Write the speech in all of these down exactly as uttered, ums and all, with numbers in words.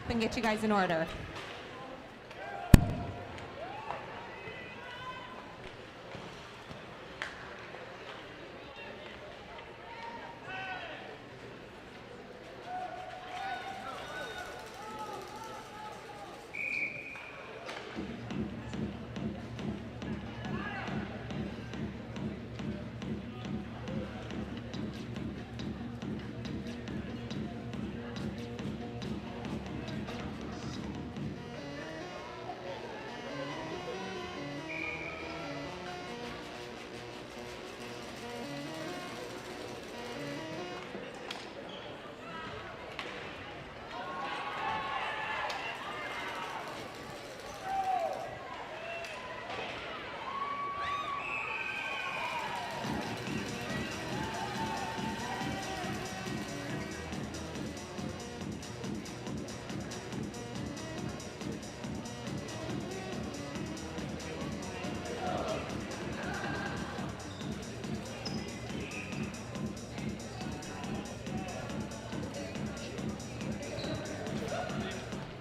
and get you guys in order.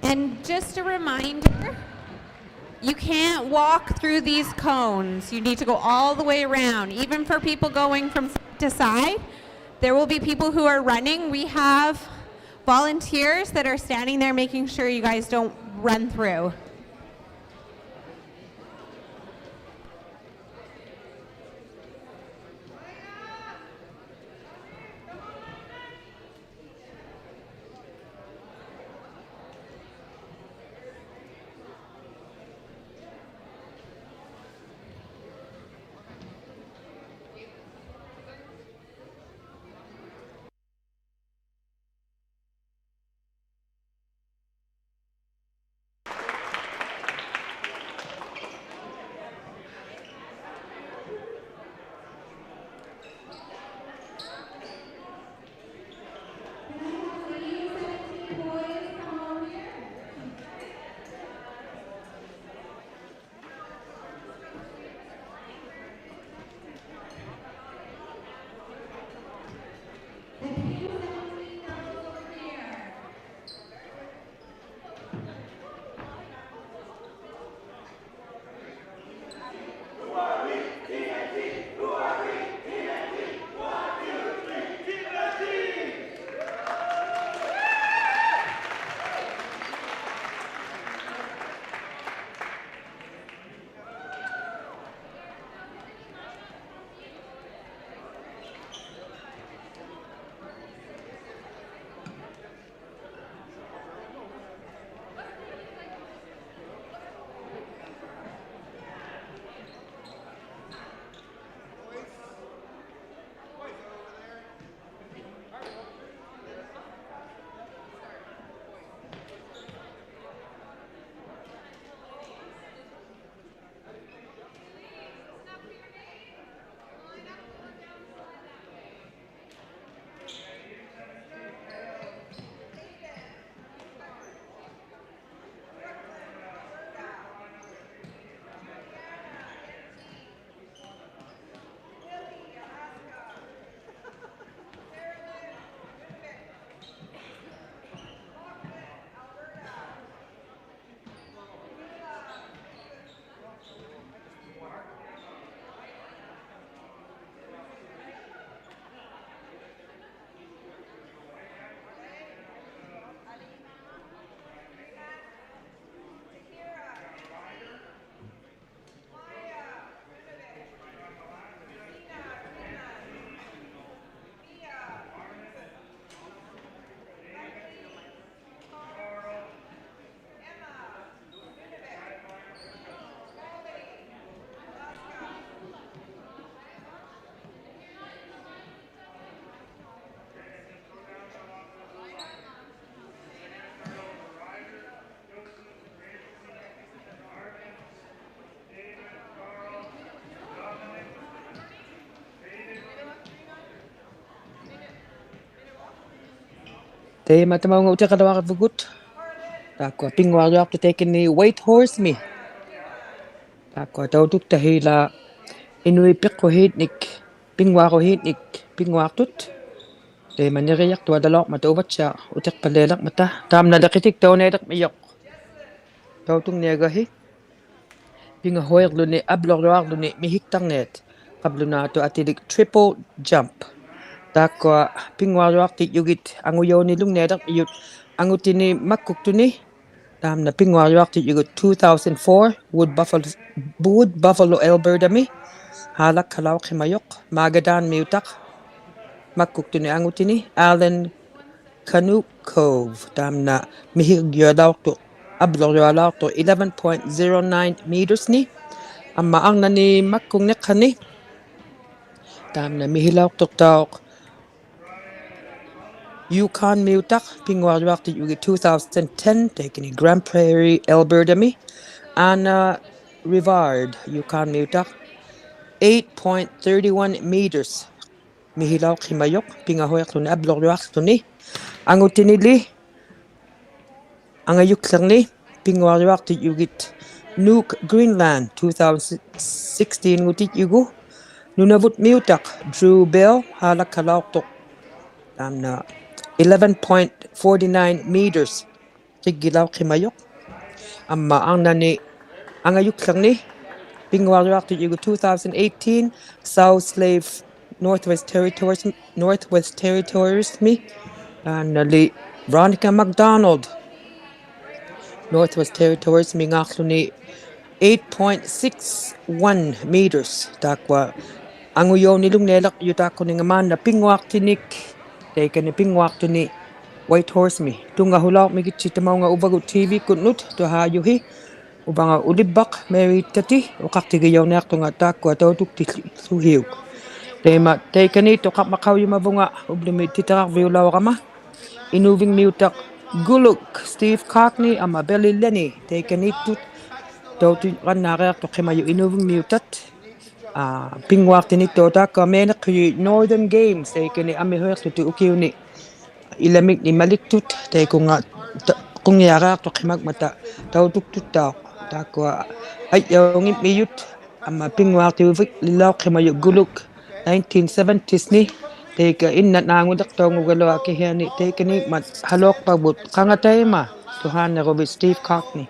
And just a reminder, you can't walk through these cones. You need to go all the way around, even for people going from side to side. There will be people who are running. We have volunteers that are standing there making sure you guys don't run through. Taima tamaunga utiqaluarivugut. Taakkua pinnguariaqtut taikani Whitehorse-mi. Taakkua tautuktahi ila inuit piqquhiitnik, pinnguaruhiitnik, pinnguaqtut. Taima nirijaqtualauqmata uvattiaq utiqpallialirmata. Taamnali qitiktaunaiqmijuq. Tautungniagahi. Pingahuiqłuni abluqjuaqłuni mihiktarniat. Qablunaatu atilik triple jump. Taakkua pinguaqjuaqtijugit angujaunilungnialirmijut angutini makkuktuni. Taamna pinguaqjuaqtijugit two thousand four Wood Buffalo, Wood Buffalo Albertami. Haalakkalauqhimajuq Magadanmiutaq. Makkuktuni angutini Alan Kanukov. Taamna mihigjualauqtuq, abluqjualauqtuq eleven point zero nine metersni. Amma arnani makkungniqqani. Taamna mihilauqtuqtauq Yukonmiutaq, pinguaqjuaqtijugit two thousand ten, taikani Grand Prairie, Albertami. Anna Rivard, Yukonmiutaq, eight point thirty-one meters. Mihilauqhimajuq, pingahuiqłuni abluqjuaqłuni. Angutinili, angajuklirni, pinguaqjuaqtijugit Nuuk, Greenland, two thousand sixteen-ngutijugu. Nunavutmiutaq Drew Bell, haalakkalauqtuq. Taamna eleven point forty-nine meters. Qiggilauqhimajuq. Amma arnani angajuklirni, pinguaqjuaqtijugit two thousand eighteen South Slave Northwest Territories, Northwest Territoriesmi. Taannali Veronica McDonald, Northwest Territoriesmingaaqłuni eight point six one meters. Taakkua angujaunilungnialirjut taakkuninga maanna pinguaqtinik, taikani pinguaqtuni Whitehorsemi. Tungahulauqmigitsi tamaunga uvagut T V-kkutnut tuhaajuhi. Uvanga Ulibbaq Mary Tati, uqaqtigijauniaqtunga taakkua tautuktiłhuhiuk. Taima taikaniittuq uqarmaqaujumavunga ublumi titirarviulaurama. Inuvingmiutaq Guluk Steve Cockney amma Billy Lennie, taikaniittut. Tautuqannaariaqtuqhimajuq Inuvingmiutat. Aa, pinguaqtinittut taakkua mianiqqijuit Northern Games, taikani amihuiqłutik ukiuni ilamikni maliktut, taikunga ta-, qungiariaqtuqhimangmata tautuktuttauq. Taakkua ajjaungimmijut amma pinguaqtiuviklilauqhimajuq Guluk nineteen seventies-ni, taika innannaanguliqtaungugaluaq kihiani, taikaniimmat haluqpavut qanga taima tuhaaniruvit Steve Cockney.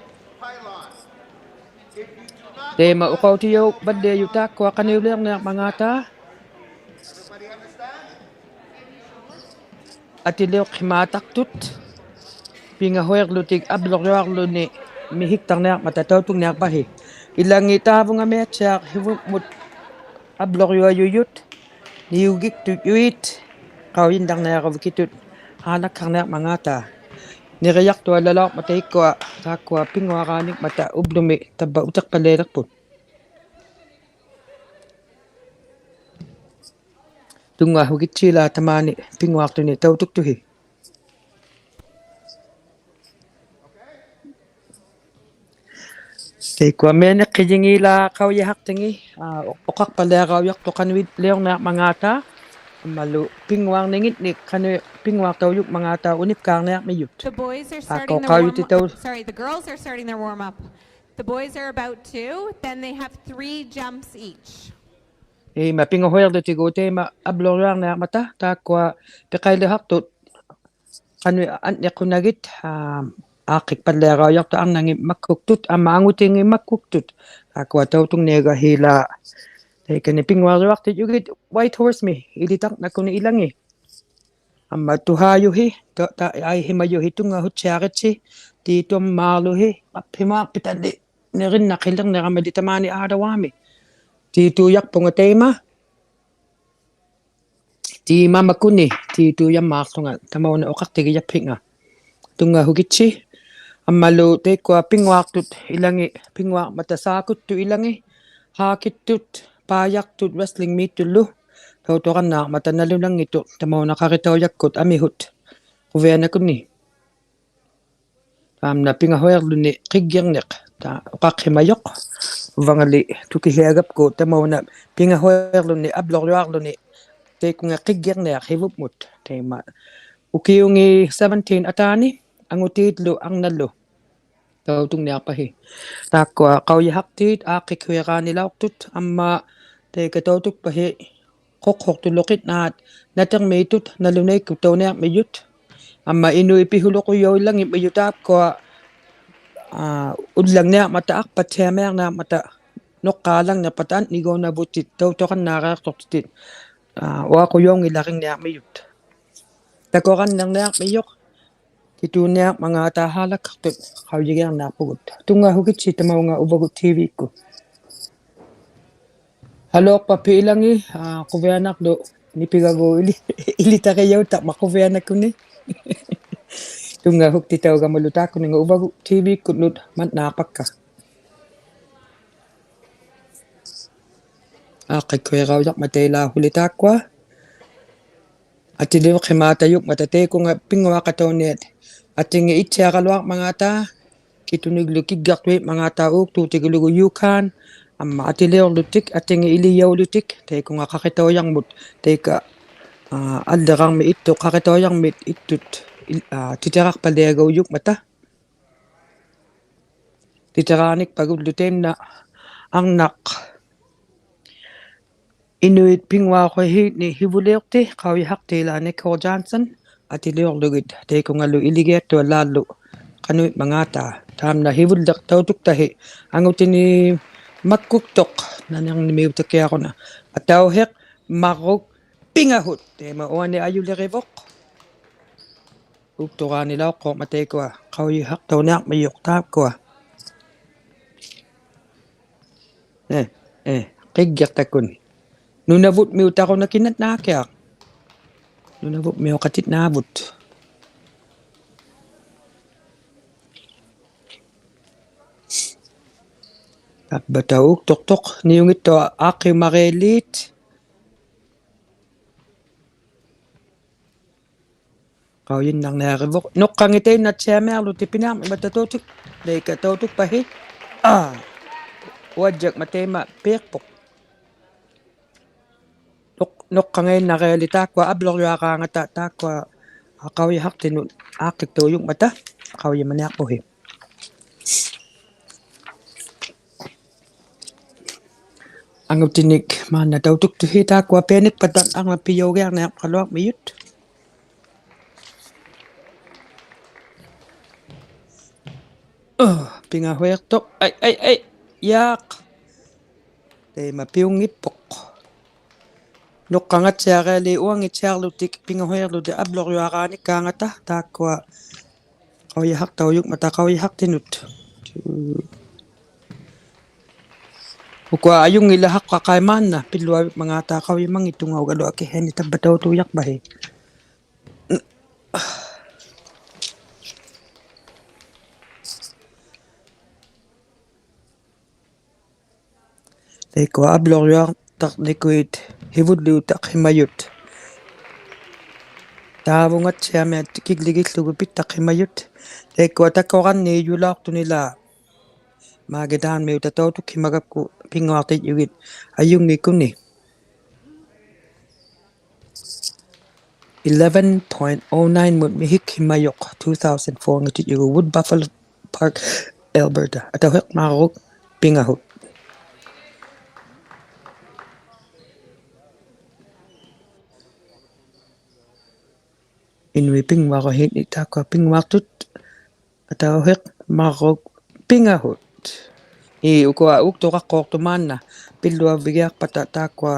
Taima uqautijauvalliajut taakkua qanuiliurniarmangaata. Atiliuqhimaataqtut. Pingahuiqłutik abluqjuaqłuni mihiktarniarmata tautungniaqpahi. Ilangit taavungamiattiaq hivumut abluqjuajujut. Niugiktujuit. Qaujintarniaruvikitut. Haalakkarniarmangaata. Nirijaqtualalauqmata ikkua taakkua pinguaraaningmata ublumi tavva utiqpallialirput. Tungahugitsi ilaa tamaani pinguaqtuni tautuktuhi. Taikkua mianiqqijingi ilaa qaujihaqtingi, aa, uqaqpalliaraujaqtuq qanuiliurniarmangaata. Ammalu pinguarningitnik qanu pinguaqtaujungmangaata unipkaarniarmijut. The boys are starting their warm up. Sorry, the girls are starting their warm up. The boys are about to. Then they have three jumps each. Ima pingahuiqłutigu taima abluqjuarniarmata taakkua piqailihaqtut qanui anniqunagit, aa, aaqqikpalliaraujaqtuq arnangit makkuktut amma angutingit makkuktut. Taakkua tautungniagahi ilaa taikani pinguarjuaqtijugit Whitehorse-mi ilitarnakuni ilangi. Amma tuhaajuhi, ta-, ta-, aihimajuhi tungahuttiaritsi, Tiitu Maluhi, aphimaaqpitali, nirinnaqhilirnirama tamaani Ottawa-mi. Tiitujaqpunga taima. Tiima makuni, tiitujammaaqłunga, tamauna uqaqtigijaphinga. Tungahugitsi, ammalu taikkua pinguaqtut ilangi, pinguarmata saakuttut ilangi, haakittut, paajaqtut, wrestling-miittullu, tautuqannaarmata nalunanngittuq, tamauna qaritaujakkut amihut quvianakuni. Taamna pingahuiqłuni qiggirniq, ta-, uqaqhimajuq, uvangali tukihiagapku, tamauna pingahuiqłuni, abluqjuaqłuni, taikunga qiggirniaq hivumut, taima. Ukiungi seventeen ataani, angutiitlu, arnallu. Tautungniaqpahi. Taakkua qaujihaqtiit, aaqqikhuiraanilauqtut, amma taika tautukpahi ᖁᖅᖁᖅᑐᓗᑭᓐᓈᑦ ᓇᑎᕐᒦᑦᑐᑦ ᓇᓗᓇᐃᒃᑯᑦ ᑕᐅᓂᐊᕐᒥᔪᑦ. ᐊᒻᒪ ᐃᓄᐃᑦ ᐱᓱᓗᖁᔭᐅᓪᓚᙱᒻᒥᔪᑦ ᑖᒃᑯᐊ, ᐋ, ᐅᓪᓚᖕᓂᐊᕐᒪᑕ ᐊᖅᐸᑦᑎᐊᒥᐊᕐᓂᐊᕐᒪᑕ ᓄᖅᑳᓛᖕᓂᖅᐸᑕ ᐊᓐᓂᒎᓐᓇᕗᑎᑦ ᑕᐅᑐᕋᓐᓈᕆᐊᖅᑐᖅᑎᑎᑦ, ᐋ, ᐅᐊᖁᔭᐅᙱᓚᕆᖕᓂᐊᕐᒥᔪᑦ. ᑕᑯᕋᓐᓂᕐᓂᐊᕐᒥᔪᖅ ᑭᑐᓂᐊᕐᒪᖔᑕ ᓵᓚᒃᓴᖅᑐᑦ ᖃᐅᔨᒋᐊᕐᓂᐊᖅᐳᒍᑦ. ᑐᙵᓱᒋᑦᓯ ᑕᒪᐅᖓ ᐅᕙᒍᑦ ᑎ ᕕ-ᒃᑯᑦ. ᕼᐊᓗᐊᖅᐸᒃ ᐱ ᐃᓚᖏᑦ, ᐋ, ᖁᕕᐊᓇᖅᓗ ᓂᐱᒐᒎᖅ ᐃᓕ-, ᐃᓕᑕᕆᔭᐅᑕᕐᒪᑦ ᖁᕕᐊᓇᖅᑯᓂ. ᑐᙵᓱᒃᑎᑕᐅᒐᒪᓗ ᑖᒃᑯᓂᖓ ᐅᕙᒍᑦ ᑎ ᕕ-ᒃᑯᓪᓗ ᒪᑦᓈᖅᐸᒃᑲ. ᐋᖅᑭᒃᓱᐃᕋᐅᔭᕐᒪᑕ ᐃᓛ ᓱᓕ ᑖᒃᑯᐊ. ᐊᑎᓕᐅᖅᓯᒪᑕᔪᖕᒪᑕ ᑕᐃᑯᖓ ᐱᙳᐊᖃᑕᐅᓂᐊᑦ. ᐊᑎᖏᑦ ᐃᑦᓯᐊᕋᓗᐊᕐᒪᖔᑕ, ᑭᑐᓂᒡᓗ ᑭᒡᒐᖅᑐᐃᒻᒪᖔᑕ ᐆᒃᑑᑎᒋᓗᒍ ᔫᑳᓐ, ᐊᒻᒪ ᐊᑎᓕᐅᕐᓗᑎᒃ, ᐊᑎᖏᑦ ᐃᓕᔭᐅᓗᑎᒃ, ᑕᐃᑯᖓ ᖃᕿᑕᐅᔭᕐᒧᑦ, ᑕᐃᑲ, ᐋ, ᐊᓪᓕᕋᕐᒥ ᐃᑦᑐᑦ, ᖃᕿᑕᐅᔭᕐᒥ ᐃᑦᑐᑦ, ᐃᓪ-, ᐋ, ᑎᑎᕋᖅᐸᓪᓕᐊᒐᐅᔪᖕᒪᑕ. ᑎᑎᕋᓂᒃᐸᒍᓪᓗ ᑕᐃᓐᓇ ᐊᕐᓇᖅ. ᐃᓄᐃᑦ ᐱᙳᐊᖁᐃ ᕼᐃᓐᓂ ᓯᕗᓕᐅᖅᑎ, ᖃᐅᔨᓴᖅᑎ ᐃᓛ ᓂᑰ ᔮᓐᓴᓐ, ᐊᑎᓕᐅᕐᓗᒋᑦ, ᑕᐃᑯᖓᓗ ᐃᓕᒋᐊᑦᑐᐊᓛᓪᓗ ᖃᓄᐃᒻᒪᖔᑕ, ᑖᒻᓇ ᓯᕗᓪᓕᖅᑕᐅᑐᒃᑕᓯ, ᐊᖑᑎᓂ ᒪᒃᑯᒃᑐᖅ, ᓇᓂᕐᓂᒥᐅᑕᑭᐊᕈᓇ, ᐊᑕᐅᓯᖅ, ᒪᕐᕉᒃ, ᐱᖓᓱᑦ, ᑕᐃᒪ ᐅᐊᓂ ᐊᔪᓕᕆᕗᖅ. ᐆᒃᑐᕌᓂᓚᐅᖅᑯᕐᒪ ᑕᐃᑯᐊ, ᖃᐅᔨᓴᖅᑕᐅᓂᐊᕐᒥᔪᖅ ᑖᒃᑯᐊ. ᐄ, ᐄ, ᕿᒡᒋᖅᑕᒃᑯᓐᓂ. ᓄᓇᕗᒻᒥᐅᑕᕈᓇ ᑭᓇᓐᓈᑭᐊᖅ. ᓄᓇᕗᒻᒥᐅᖃᑎᓐᓈᕗᑦ. ᑕᕝᕙᑕ ᐆᒃᑐᖅᑐᖅ, ᓂᐅᙱᑦᑐᐊᖅ ᐋᖅᑭᐅᒪᕇᓖᑦ. ᖃᐅᔨᓐᓇᕐᓂᐊᕆᕗᖅ. ᓄᖅᑲᖏᑦ ᑕᐃᓐᓇᑦᓯᐊᒥᐊᕐᓗᑎᒃ ᐱᓂᐊᕐᒥᒪᑕ ᑕᐅᑐᒃ-, ᑕᐃᑲ ᑕᐅᑐᒃᐸᓯ. ᐋ. ᐅᐊᔾᔨᒃᒪ ᑕᐃᒪ ᐲᖅᐳᖅ. ᓄᖅ-, ᓄᖅᑲᖓᐃᓐᓇᕆᐊᓕᒃ ᑖᒃᑯᐊ ᐊᑉᓗᕐᔪᐊᕌᖓᑕ ᑖᒃᑯᐊ ᐊᖃᐅᔨᓴᖅᑎᓄᑦ ᐋᖅᑭᒃᑕᐅᔪᖕᒪᑕ ᐊᖃᐅᔨᒪᓂᐊᖅᐳᓯ. ᐊᖑᑎᓂᒃ ᒫᓐᓇ ᑕᐅᑐᒃᑐᓯ ᑖᒃᑯᐊ ᐱᐊᓂᒃᐸᑕ ᐊᕐᒪ ᐱᔭᐅᒋᐊᕐᓂᐊᖅᑲᓗᐊᕐᒥᔪᑦ. ᐆ, ᐱᖓᓱᐃᖅᑐᖅ. ᐊᐃ, ᐊᐃ, ᐊᐃ. ᔭᖅ. ᑕᐃᒪ ᐱᐅᙱᑉᐳᖅ. ᓄᖅᑲᖓᑦᓯᐊᕆᐊᓖᑦ ᐅᐊᙱᑦᓯᐊᕐᓗᑎᒃ ᐱᖓᓱᐃᕐᓗᑎᒃ ᐊᑉᓗᕐᔪᐊᕌᓂᒃᑳᖓᑕ ᑖᒃᑯᐊ ᖃᐅᔨᓴᖅᑕᐅᔪᖕᒪᑕ ᖃᐅᔨᓴᖅᑎᓄᑦ. ᐅᑯᐊ ᐊᔪᙱᓚᖃᖅᑲᖃᐃ ᒫᓐᓇ ᐱᓗᐊᕕᖕᒪᖔᑕ ᖃᐅᔨᒪᙱᑦᑐᖓᐅᒐᓗᐊᖅ ᑭᓯᐊᓂ ᑕᕝᕙ ᑕᐅᑐᔭᖅᐸᓯ. ᑕᐃᒃᑯᐊ ᐊᑉᓗᕐᔪᐊᖅᑕᕐᓂᑯᐃᑦ ᓯᕗᓪᓕᐅᑕᖅᓯᒪᔪᑦ. ᑖᕗᖓᑦᓯᐊᒥᐊᑦ ᑭᒡᓕᒋᓪᓗᒍ ᐱᑦᑕᖅᓯᒪᔪᑦ. ᑕᐃᒃᑯᐊ ᑕᑯᕋᓐᓂᔪᓚᐅᖅᑐᓂᓛᒃ. ᒫᒋᑖᓐᒥᐅᑕ ᑕᐅᑐᒃᓯᒪᒐᒃᑯ ᐱᙳᐊᖅᑎᔾᔪᒋᑦ ᐊᔪᙱᒃᑯᓂ. Eleven point oh nine-ᒧᑦ ᒥᓯᒃᓯᒪᔪᖅ two thousand four-ᖑᑎᔾᔪᒍᑦ Wood Buffalo Park, Alberta. ᐊᑕᐅᓯᖅ ᒪᕐᕉᒃ ᐱᖓᓱᑦ. ᐃᓄᐃᑦ ᐱᙳᐊᖁᐃ ᕼᐃᓐᓂ ᑖᒃᑯᐊ ᐱᙳᐊᖅᑐᑦ. ᐊᑕᐅᓯᖅ ᒪᕐᕉᒃ ᐱᖓᓱᑦ. ᐄ, ᐅᑯᐊ ᐆᒃᑐᕋᖅᑰᖅᑐᖅ ᒫᓐᓇ ᐱᓗᐊᕕᒋᐊᖅᐸᑕ ᑖᒃᑯᐊ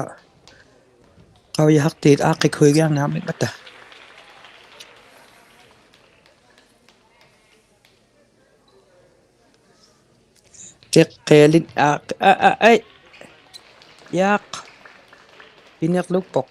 ᖃᐅᔨᓴᖅᑏᑦ ᐋᖅᑭᒃᓱᐃᒋᐊᕐᓂᐊᕐᒥᖕᒪᑕ. ᑎᖅᑭᐊᓕᓐ-, ᐋ, ᐋ, ᐋ, ᐊᐃ. ᔭᖅ. ᐱᓂᕐᓗᒃᐳᖅ.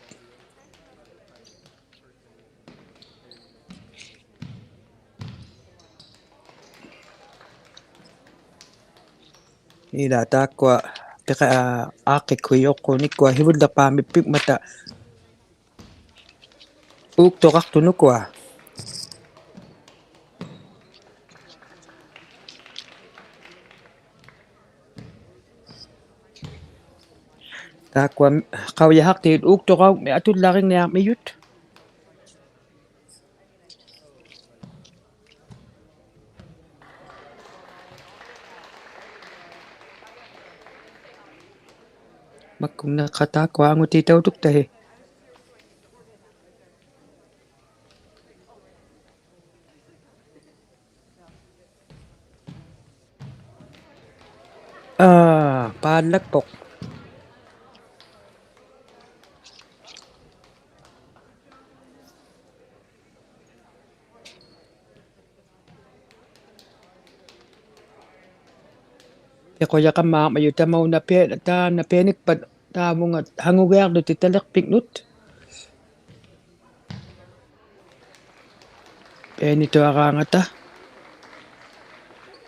ᐃᓛ ᑖᒃᑯᐊ ᐱᖃ-, ᐋ, ᐋᖅᑭᒃᓱᐃᔪᖅᑰᓂᒃᑯᐊ ᓯᕗᓪᓕᖅᐹᒥᒃ ᐱᖕᒪᑕ ᐆᒃᑐᕋᖅᑐᖅ ᓄᑯᐊ. ᑖᒃᑯᐊ ᖃᐅᔨᓴᖅᑏᑦ ᐆᒃᑐᕋᐅᖕᒥᒃ ᐊᑐᓪᓚᕆᖕᓂᐊᕐᒥᔪᑦ. ᒪᒃᑯᖕᓂᖅᓴ ᑖᒃᑯᐊ ᐊᖑᑏᑦ ᑕᐅᑐᒃᑕᓯ. ᐋ, ᐸᓪᓚᒃᐳᖅ. ᐱᖁᔭᖃᒻᒫᕐᒪᔪᑦ ᑕᒪᐅᓇ ᐱᐊ-, ᑖᓐᓇ ᐱᐊᓂᒃᐸᑦ ᑖᕗᖓ ᖃᖑᒋᐊᕐᓗᑎᑦ ᑕᓕᖅᐱᖕᓄᑦ. ᐱᐊᓂᑐᐊᕌᖓᑕ.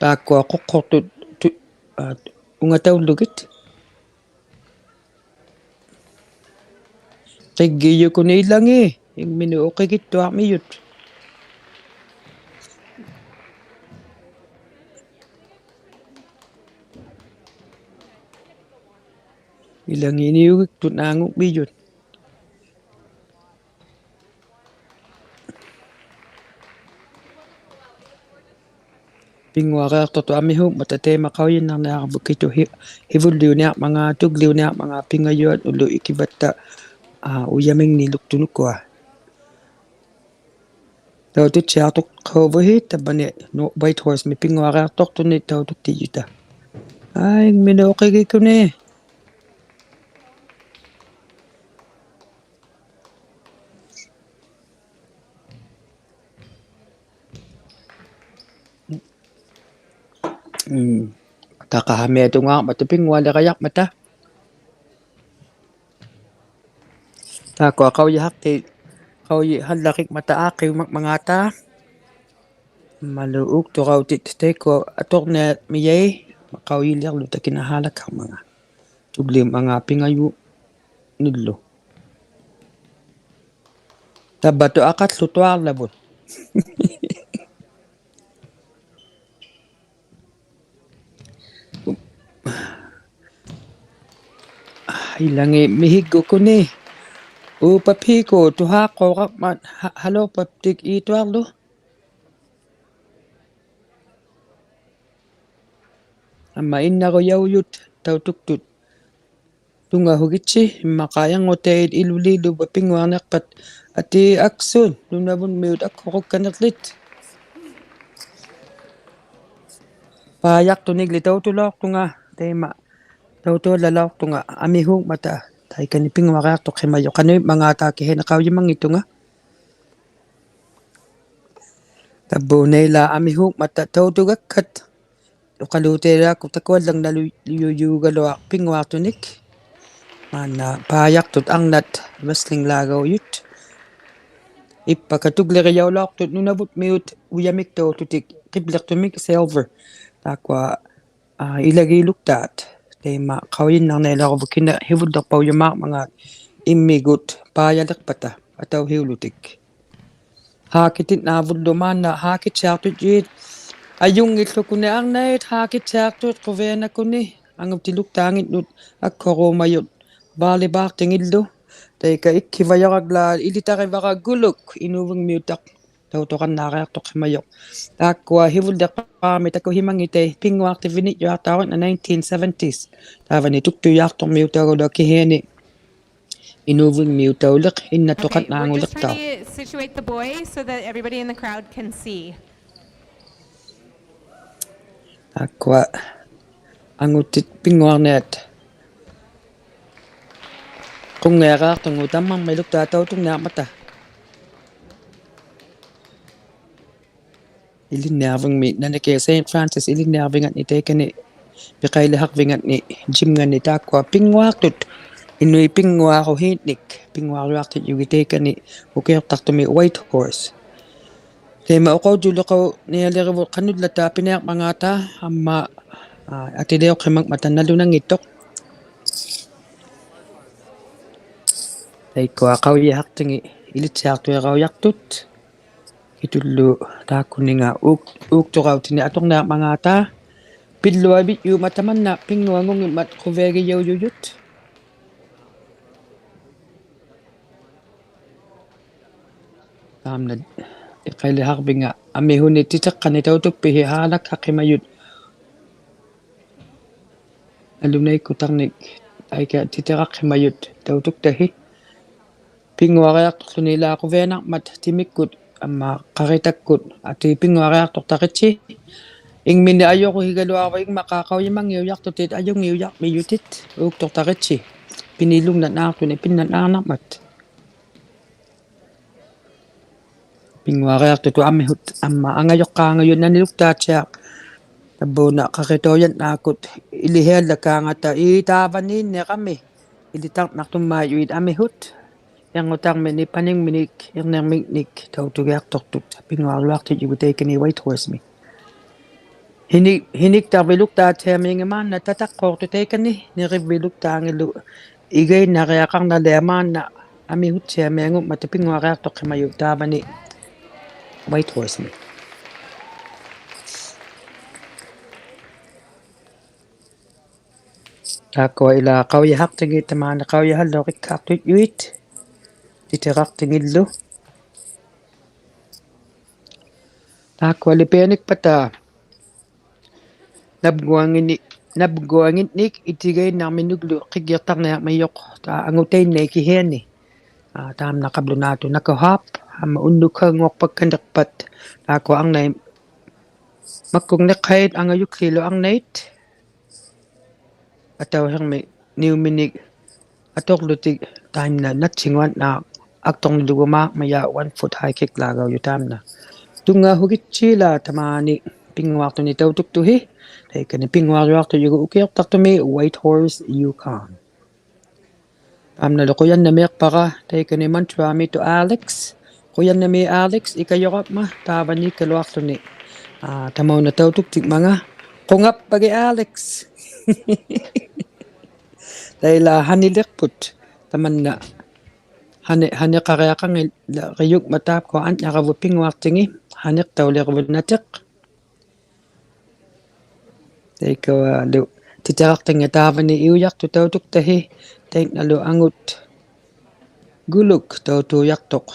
ᑖᒃᑯᐊ ᖁᖅᖁᖅᑐᑦ ᑐ-, ᐋ, ᐅᖓᑕᐅᓪᓗᒋᑦ. ᕿᒡᒋᔪᑯᓂ ᐃᓚᖏᑦ, ᐃᖕᒥᓄᑦ ᐅᕿᒋᑦᑐᐊᕐᒥᔪᑦ. ᐃᓚᖏᑦ ᓂᐅᒋᒃᑐᑦ ᓈᖑᒻᒥᔪᑦ. ᐱᙳᐊᕆᐊᖅᑐᖅᑐᑦ ᐊᒥᓲᖕᒪᑕ ᑕᐃᒪ ᖃᐅᔨᓐᓇᕐᓂᐊᕋᕗᑦ ᑭᑐ ᓯ-, ᓯᕗᓪᓕᐅᓂᐊᕐᒪᖔᑦ, ᑐᒡᓕᐅᓂᐊᕐᒪᖔᑦ ᐱᖓᔪᐊᑦ ᐅᓪᓗ ᐃᑭᕙᑦᑕ, ᐋ, ᐅᔭᒥᖕᓂᓗᒃᑐᑦ ᓄᑯᐊ. ᑕᐅᑐᑦᓯᐊᖅᑐᖅ ᖃᐅᕗᓯ ᑕᕝᕙᓂ ᓄ-, Whitehorse-ᒥ ᐱᙳᐊᕆᐊᖅᑐᖅᑐᓂ ᑕᐅᑐᒃᑎᔾᔪᑕ. ᐋ, ᐃᖕᒥᓄᑦ ᐅᕿᒋᒃᑯᓂ. ᒻᒻ. ᑕᖃᓵᒥᐊᑐᖔᕐᒪᑕ ᐱᙳᐊᓕᕋᔭᕐᒪᑕ. ᑖᒃᑯᐊ ᖃᐅᔨᓴᖅᑏᑦ, ᖃᐅᔨᓴᓪᓚᕆᖕᒪᑕ ᐋᖅᑭᐅᒪᖕᒪᖔᑕ. ᐊᒻᒪᓗ ᐆᒃᑐᕋᐅᑎᑦ ᑕᐃᒃᑯᐊ ᐊᑐᕐᓂᐊᒻᒥᔭᐃᑦ, ᖃᐅᔨᓕᐊᕐᓗᑕ ᑭᓇ ᓵᓚᒃᓴᕐᒪᖔᑦ. ᑐᒡᓕᐅᒻᒪᖔᑦ ᐱᖓᔪᓄᓪᓗ. ᑕᕝᕙᑐᑦ ᐊᖃᓪᓗᑐᐊᕐᓚᕗᑦ. ᐃᓚᖏᑦ ᒥᓯᒡᒍᑯᓂ. ᐆᐸᒃ ᐱᒃᑯ ᑐᓵᖅᑰᕋᕐᒪᑦ ᓴ-, ᓴᓚᐅᖅᐸᑉᑎᒃ ᐃᑐᐊᕐᓗ. ᐊᒻᒪ ᐃᓐᓇᕈᔭᐅᔪᑦ ᑕᐅᑐᒃᑐᑦ. ᑐᙵᓱᒋᑦᓯ, ᐃᒻᒪᖄ ᐃᕐᖑᑕᐃᑦ ᐃᓗᓕᓗᕙ ᐱᙳᐊᕐᓂᖅᐸᑦ. ᐊᑏ ᐊᒃᓱᑦ, ᓄᓇᕗᒻᒥᐅᑦ ᐊᒃᓱᕈᒃᑲᓐᓂᕐᓕᑦ. ᐹᔭᖅᑐᓂᒡᓕ ᑕᐅᑐᓚᐅᖅᑐᖓ, ᑕᐃᒪ. ᑕᐅᑐᓚᓚᐅᖅᑐᖓ, ᐊᒥᓲᖕᒪᑕ. ᑕᐃᑲᓂ ᐱᙳᐊᕆᐊᖅᑐᖅᓯᒪᔪᖅ, ᖃᓄᐃᒻᒪᖔᑕ ᑭᓯᐊᓂ ᖃᐅᔨᒪᙱᑦᑐᖓ. ᑕᕝᕘᓇᐃᓛᒃ ᐊᒥᓲᖕᒪᑕ ᑕᐅᑐᒐᒃᓴᑦ. ᐅᖃᓘᑕᐃᓛᒃᑯ ᑕᑯᐊᓪᓚᖕᓇᓗ-, ᓗ-, ᓗ-, ᓗᔭᐅᒐᓗᐊᖅ ᐱᙳᐊᖅᑐᓂᒃ. ᒫᓐᓇ ᐹᔭᖅᑐᑦ ᐊᕐᓇᑦ wrestling-ᓛᒐᐅᔪᑦ. ᐃᑉᐸᒃᑲ ᑐᒡᓕᕆᔭᐅᓚᐅᖅᑐᑦ ᓄᓇᕗᒻᒥᐅᑦ ᐅᔭᒥᒃᑕᐅᖅᑐᑎᒃ ᕿᑉᓕᖅᑐᒥᒃ silver. ᑖᒃᑯᐊ, ᐋ, ᐃᓚᒌᓗᒃᑖᑦ. ᑕᐃᒪ ᖃᐅᔨᓐᓇᕐᓂᐊᓚᐅᕋᕗᑦ ᑭᓇ ᓯᕗᓪᓕᖅᐸᐅᔪᒫᕐᒪᖔᑦ ᐃᒻᒥᒍᑦ ᐹᔭᓕᖅᐸᑕ ᐊᑕᐅᓯᐅᓗᑎᒃ. ᓵᑭᑎᓐᓈᕗᓪᓗ ᒫᓐᓇ ᓵᑭᑦᓯᐊᖅᑐᑦ ᔩᑦ. ᐊᔪᙱᓪᓗᑯᓂ ᐊᕐᓇᐃᑦ ᓵᑭᑦᓯᐊᖅᑐᑦ ᖁᕕᐊᓇᒃᑯᓂ. ᐊᖑᑎᓗᒃᑖᖏᓐᓄᑦ ᐊᒃᓱᕈᒪᔪᑦ volleyball-ᑎᖏᓪᓗ. ᑕᐃᑲ ᐃᒃᓯᕙᔭᕋᒡᓛᒃ ᐃᓕᑕᕆᕙᕋ ᒍᓗᒃ ᐃᓅᕕᖕᒥᐅᑕᖅ ᑕᐅᑐᕋᓐᓈᕆᐊᖅᑐᖅᓯᒪᔪᖅ. ᑖᒃᑯᐊ ᓯᕗᓪᓕᖅᐹᒥ ᑕᑯᓯᒪᙱᑕᐃᑦ ᐱᙳᐊᖅᑎᕕᓂᔾᔪᐊᖅᑕᐅᕆᓐᓇ nineteen seventies. ᑖᕙᓂ ᑐᒃᑐᔮᖅᑐᕐᒥᐅᑕᐅᒐᓗᐊᖅ ᑭᓯᐊᓂ ᐃᓅᕕᖕᒥᐅᑕᐅᓕᖅ, ᐃᓐᓇᑐᖃᓐᓈᖑᓕᖅᑕᐅᖅ. Okay, we're just trying to situate the boys so that everybody in the crowd can see. ᑖᒃᑯᐊ ᐊᖑᑎᑦ ᐱᙳᐊᕐᓂᐊᑦ. ᖁᙱᐊᕌᖅᑐᖓ ᑕᒪᕐᒥᓗᒃᑖᑦ ᑕᐅᑐᖕᓂᐊᕐᒪᑕ. ᐃᓕᓐᓂᐊᕐᕕᖕᒥ, ᓇᓂᑭ Saint Francis ᐃᓕᓐᓂᐊᕐᕕᖓᓐᓂ ᑕᐃᑲᓂ ᐱᖃᐃᓕᓴᕐᕕᖓᓐᓂ, gym-ᖓᓐᓂ ᑖᒃᑯᐊ ᐱᙳᐊᖅᑐᑦ, ᐃᓄᐃᑦ ᐱᙳᐊᕈᓰᓐᓂᒃ, ᐱᙳᐊᕐᔪᐊᖅᑎᔾᔪᒋᑦ ᑕᐃᑲᓂ, ᐅᑭᐅᖅᑕᖅᑐᒥ Whitehorse. ᑕᐃᒪ ᐅᖃᐅᔾᔪᓕᖅᑲᐅᓂᐊᓕᕆᕗᑦ ᖃᓄᓪᓚᑕ ᐱᓂᐊᕐᒪᖔᑕ, ᐊᒻᒪ, ᐋ, ᐊᑎᓕᐅᖅᓯᒪᖕᒪᑕ ᓇᓗᓇᙱᑦᑐᖅ. ᑕᐃᒃᑯᐊ ᖃᐅᔨᓴᖅᑎᖏᑦ ᐃᓕᑦᓯᐊᖅᑐᐃᕋᐅᔭᖅᑐᑦ. ᑭᑐᓪᓗ ᑖᒃᑯᓂᖓ ᐆᒃ-, ᐆᒃᑐᕋᐅᑎᓂᒃ ᐊᑐᕐᓂᐊᕐᒪᖔᑕ. ᐱᓪᓗᐊᕕᔾᔪᒪ ᑕᒪᓐᓇ ᐱᙳᐊᖑᙱᒻᒪᑦ ᖁᕕᐊᒋᔭᐅᔪᔪᑦ. ᑖᒻᓇ ᐃᖃᐃᓕᓴᕐᕕᖓ ᐊᒥᓱᓂᒃ ᑎᑎᖅᑲᓂᒃ ᑕᐅᑐᒃᐱᓯ ᓵᓚᒃᓴᖅᓯᒪᔪᑦ. ᓇᓗᓇᐃᒃᑯᑕᕐᓂᒃ ᐊᐃᑲ ᑎᑎᕋᖅᓯᒪᔪᑦ ᑕᐅᑐᒃᑕᓯ. ᐱᙳᐊᕆᐊᖅᑐᖅᖢᓂ ᐃᓛ ᖁᕕᐊᓇᕐᒪᑦ ᑎᒥᒃᑯᑦ ᐊᒻᒪ ᖃᕆᑕᒃᑯᑦ ᐊᑏ ᐱᙳᐊᕆᐊᖅᑐᖅᑕᕆᑦᓯ. ᐃᖕᒥᓂᒃ ᐊᔪᕈᓯᒐᓗᐊᕐᕙ ᐃᖕᒪᖄ ᖃᐅᔨᒪᙱᐅᔭᖅᑐᑎᑦ ᐊᔪᙱᐅᔭᕐᒥᔪᑎᑦ ᐆᒃᑐᖅᑕᕆᑦᓯ. ᐱᓂᓗᖕᓇᖅ ᓈᖅᑐᓂ ᐱᓐᓇᖅ ᓈᕐᓇᕐᒪᑦ. ᐱᙳᐊᕆᐊᖅᑐᑐᑦ ᐊᒥᓱᑦ ᐊᒻᒪ ᐊᖓᔪᖅᑳᖓᔪᑦ ᓇᓂᓗᒃᑖᑦᓯᐊᖅ. ᑕᕝᕘᓇ ᖃᕆᑕᐅᔭᓐᓈᒃᑯᑦ ᐃᓕᓯᐊᓪᓚᒃᑳᖓᑕ ᐄ ᑖᕙᓃᓐᓂᕋᒥ. ᐃᓕᑕᕐᓇᖅᑐᒻᒪᔪᐃᑦ ᐊᒥᓱᑦ. ᐃᕐᖑᑕᕐᒥᓂᒃ ᐸᓂᖕᒥᓂᒃ ᐃᕐᓂᕐᒥᖕᓂᒃ ᑕᐅᑐᒋᐊᖅᑐᖅᑐᑦ. ᐱᙳᐊᕐᔪᐊᖅᑎᔾᔪᒍᑦ ᑕᐃᑲᓂ Whitehorse-ᒥ. ᓯᓂᒃ-, ᓯᓂᒃᑕᕐᕕᓗᒃᑖᑦᓯᐊᒦᖓ ᒫᓐᓇ ᑕᑕᖅᑰᖅᑐᑦ ᑕᐃᑲᓂ, ᓂᕆᕝᕕᓗᒃᑖᖏᓪᓗ ᐃᒐᐃᓐᓇᕆᐊᖃᕐᓇᓕᐊ ᒫᓐᓇ ᐊᒥᓱᑦᓯᐊᒥᐊᖑᒻᒪᑕ ᐱᙳᐊᕆᐊᖅᑐᖅᓯᒪᔪᑦ ᑖᕙᓂ Whitehorse-ᒥ. ᑖᒃᑯᐊ ᐃᓛ ᖃᐅᔨᓴᖅᑎᖏᑦ ᑕᒫᓂ ᖃᐅᔨᓴᓪᓗ ᕿᒃᓴᖅᑐᔾᔪᐃᑦ, ᑎᑎᕋᖅᑎᖏᓪᓗ. ᑖᒃᑯᐊᓕ ᐱᐊᓂᒃᐸᑕ ᓇᑉᒍᐊᖏᓐᓂᒃ, ᓇᑉᒍᐊᖏᓐᓂᒃ ᐃᑎᒐᐃᓐᓇᕐᒥᓄᒡᓗ ᕿᒡᒋᖅᑕᕐᓂᐊᕐᒥᔪᖅ, ᑖ ᐊᖑᑕᐃᓐᓇᐃᑦ ᑭᓯᐊᓂ. ᐋ, ᑖᒻᓇ ᖃᑉᓗᓈᑐᑦ ᓇᑯᓴᑉ, ᐊᒻᒪ ᐅᓐᓄᒃᓴᙳᐊᖅᐸᒃᑲᓐᓂᖅᐸᑦ, ᑖᒃᑯᐊ ᐊᕐᓇᐃᑦ, ᒪᒃᑯᖕᓂᖅᓴᐃᑦ, ᐊᖓᔪᒃᓖᓪᓗ ᐊᕐᓇᐃᑦ. ᐊᑕᐅᓯᕐᒥ ᓂᐅᒥᓂᒃ ᐊᑐᕐᓗᑎᒃ ᑕᐃᒪᓐᓇ ᓇᑦᓯᙳᐊᓐᓈᖅ ᐊᒃᑐᕐᓂᓗᒍ ᒫᕐᒪᔭ one foot high kick-ᓚᒐᐅᔪᑦ ᑖᒻᓇ. ᑐᙵᓱᒋᑦᓯᓛᒃ ᑕᒫᓂ ᐱᙳᐊᖅᑐᓂᒃ ᑕᐅᑐᒃᑐᓯ, ᑕᐃᑲᓂ ᐱᙳᐊᕐᔪᐊᖅᑐᔪᒍᑦ ᐅᑭᐅᖅᑕᖅᑐᒥ Whitehorse, Yukon. ᑕᒻᓇᓗ ᖁᔭᓐᓇᒦᖅᐸᕋ, ᑕᐃᑲᓂ ᒪᓐᑐᐊᕐᒥᑐᑦ Alex, ᖁᔭᓐᓇᒦᒃ Alex, ᐃᑲᔪᕋᒪ, ᑖᕙᓃᒃᑲᓗᐊᖅᑐᓂ. ᐋ, ᑕᒪᐅᓇ ᑕᐅᑐᒃᑎᖕᒪᖔᑦ, ᖁᖓᑉᐸᒋᑦ Alex. ᑕᐃᓛ ᓴᓂᓕᖅᐳᑦ, ᑕᒪᓐᓇ, ᓴᓂ-, ᓴᓂᖃᕆᐊᖃᙱᓚᕆᔪᖕᒪᑦ ᑖᒃᑯᐊ ᐊᓐᓇᕋᕗᑦ ᐱᙳᐊᖅᑎᖏᑦ, ᓴᓂᖅᑕᐅᓕᕈᕕᑦ ᓇᑎᖅ. ᑕᐃᒃᑯᐊᓗ ᑎᑎᕋᖅᑎᖏᑦ ᑖᕙᓂ ᐃᐅᔭᖅᑐᖅ ᑕᐅᑐᒃᑕᓯ, ᑕᐃᒃᓇᓗ ᐊᖑᑦ ᒍᓗᒃ ᑕᐅᑐᔭᖅᑐᖅ.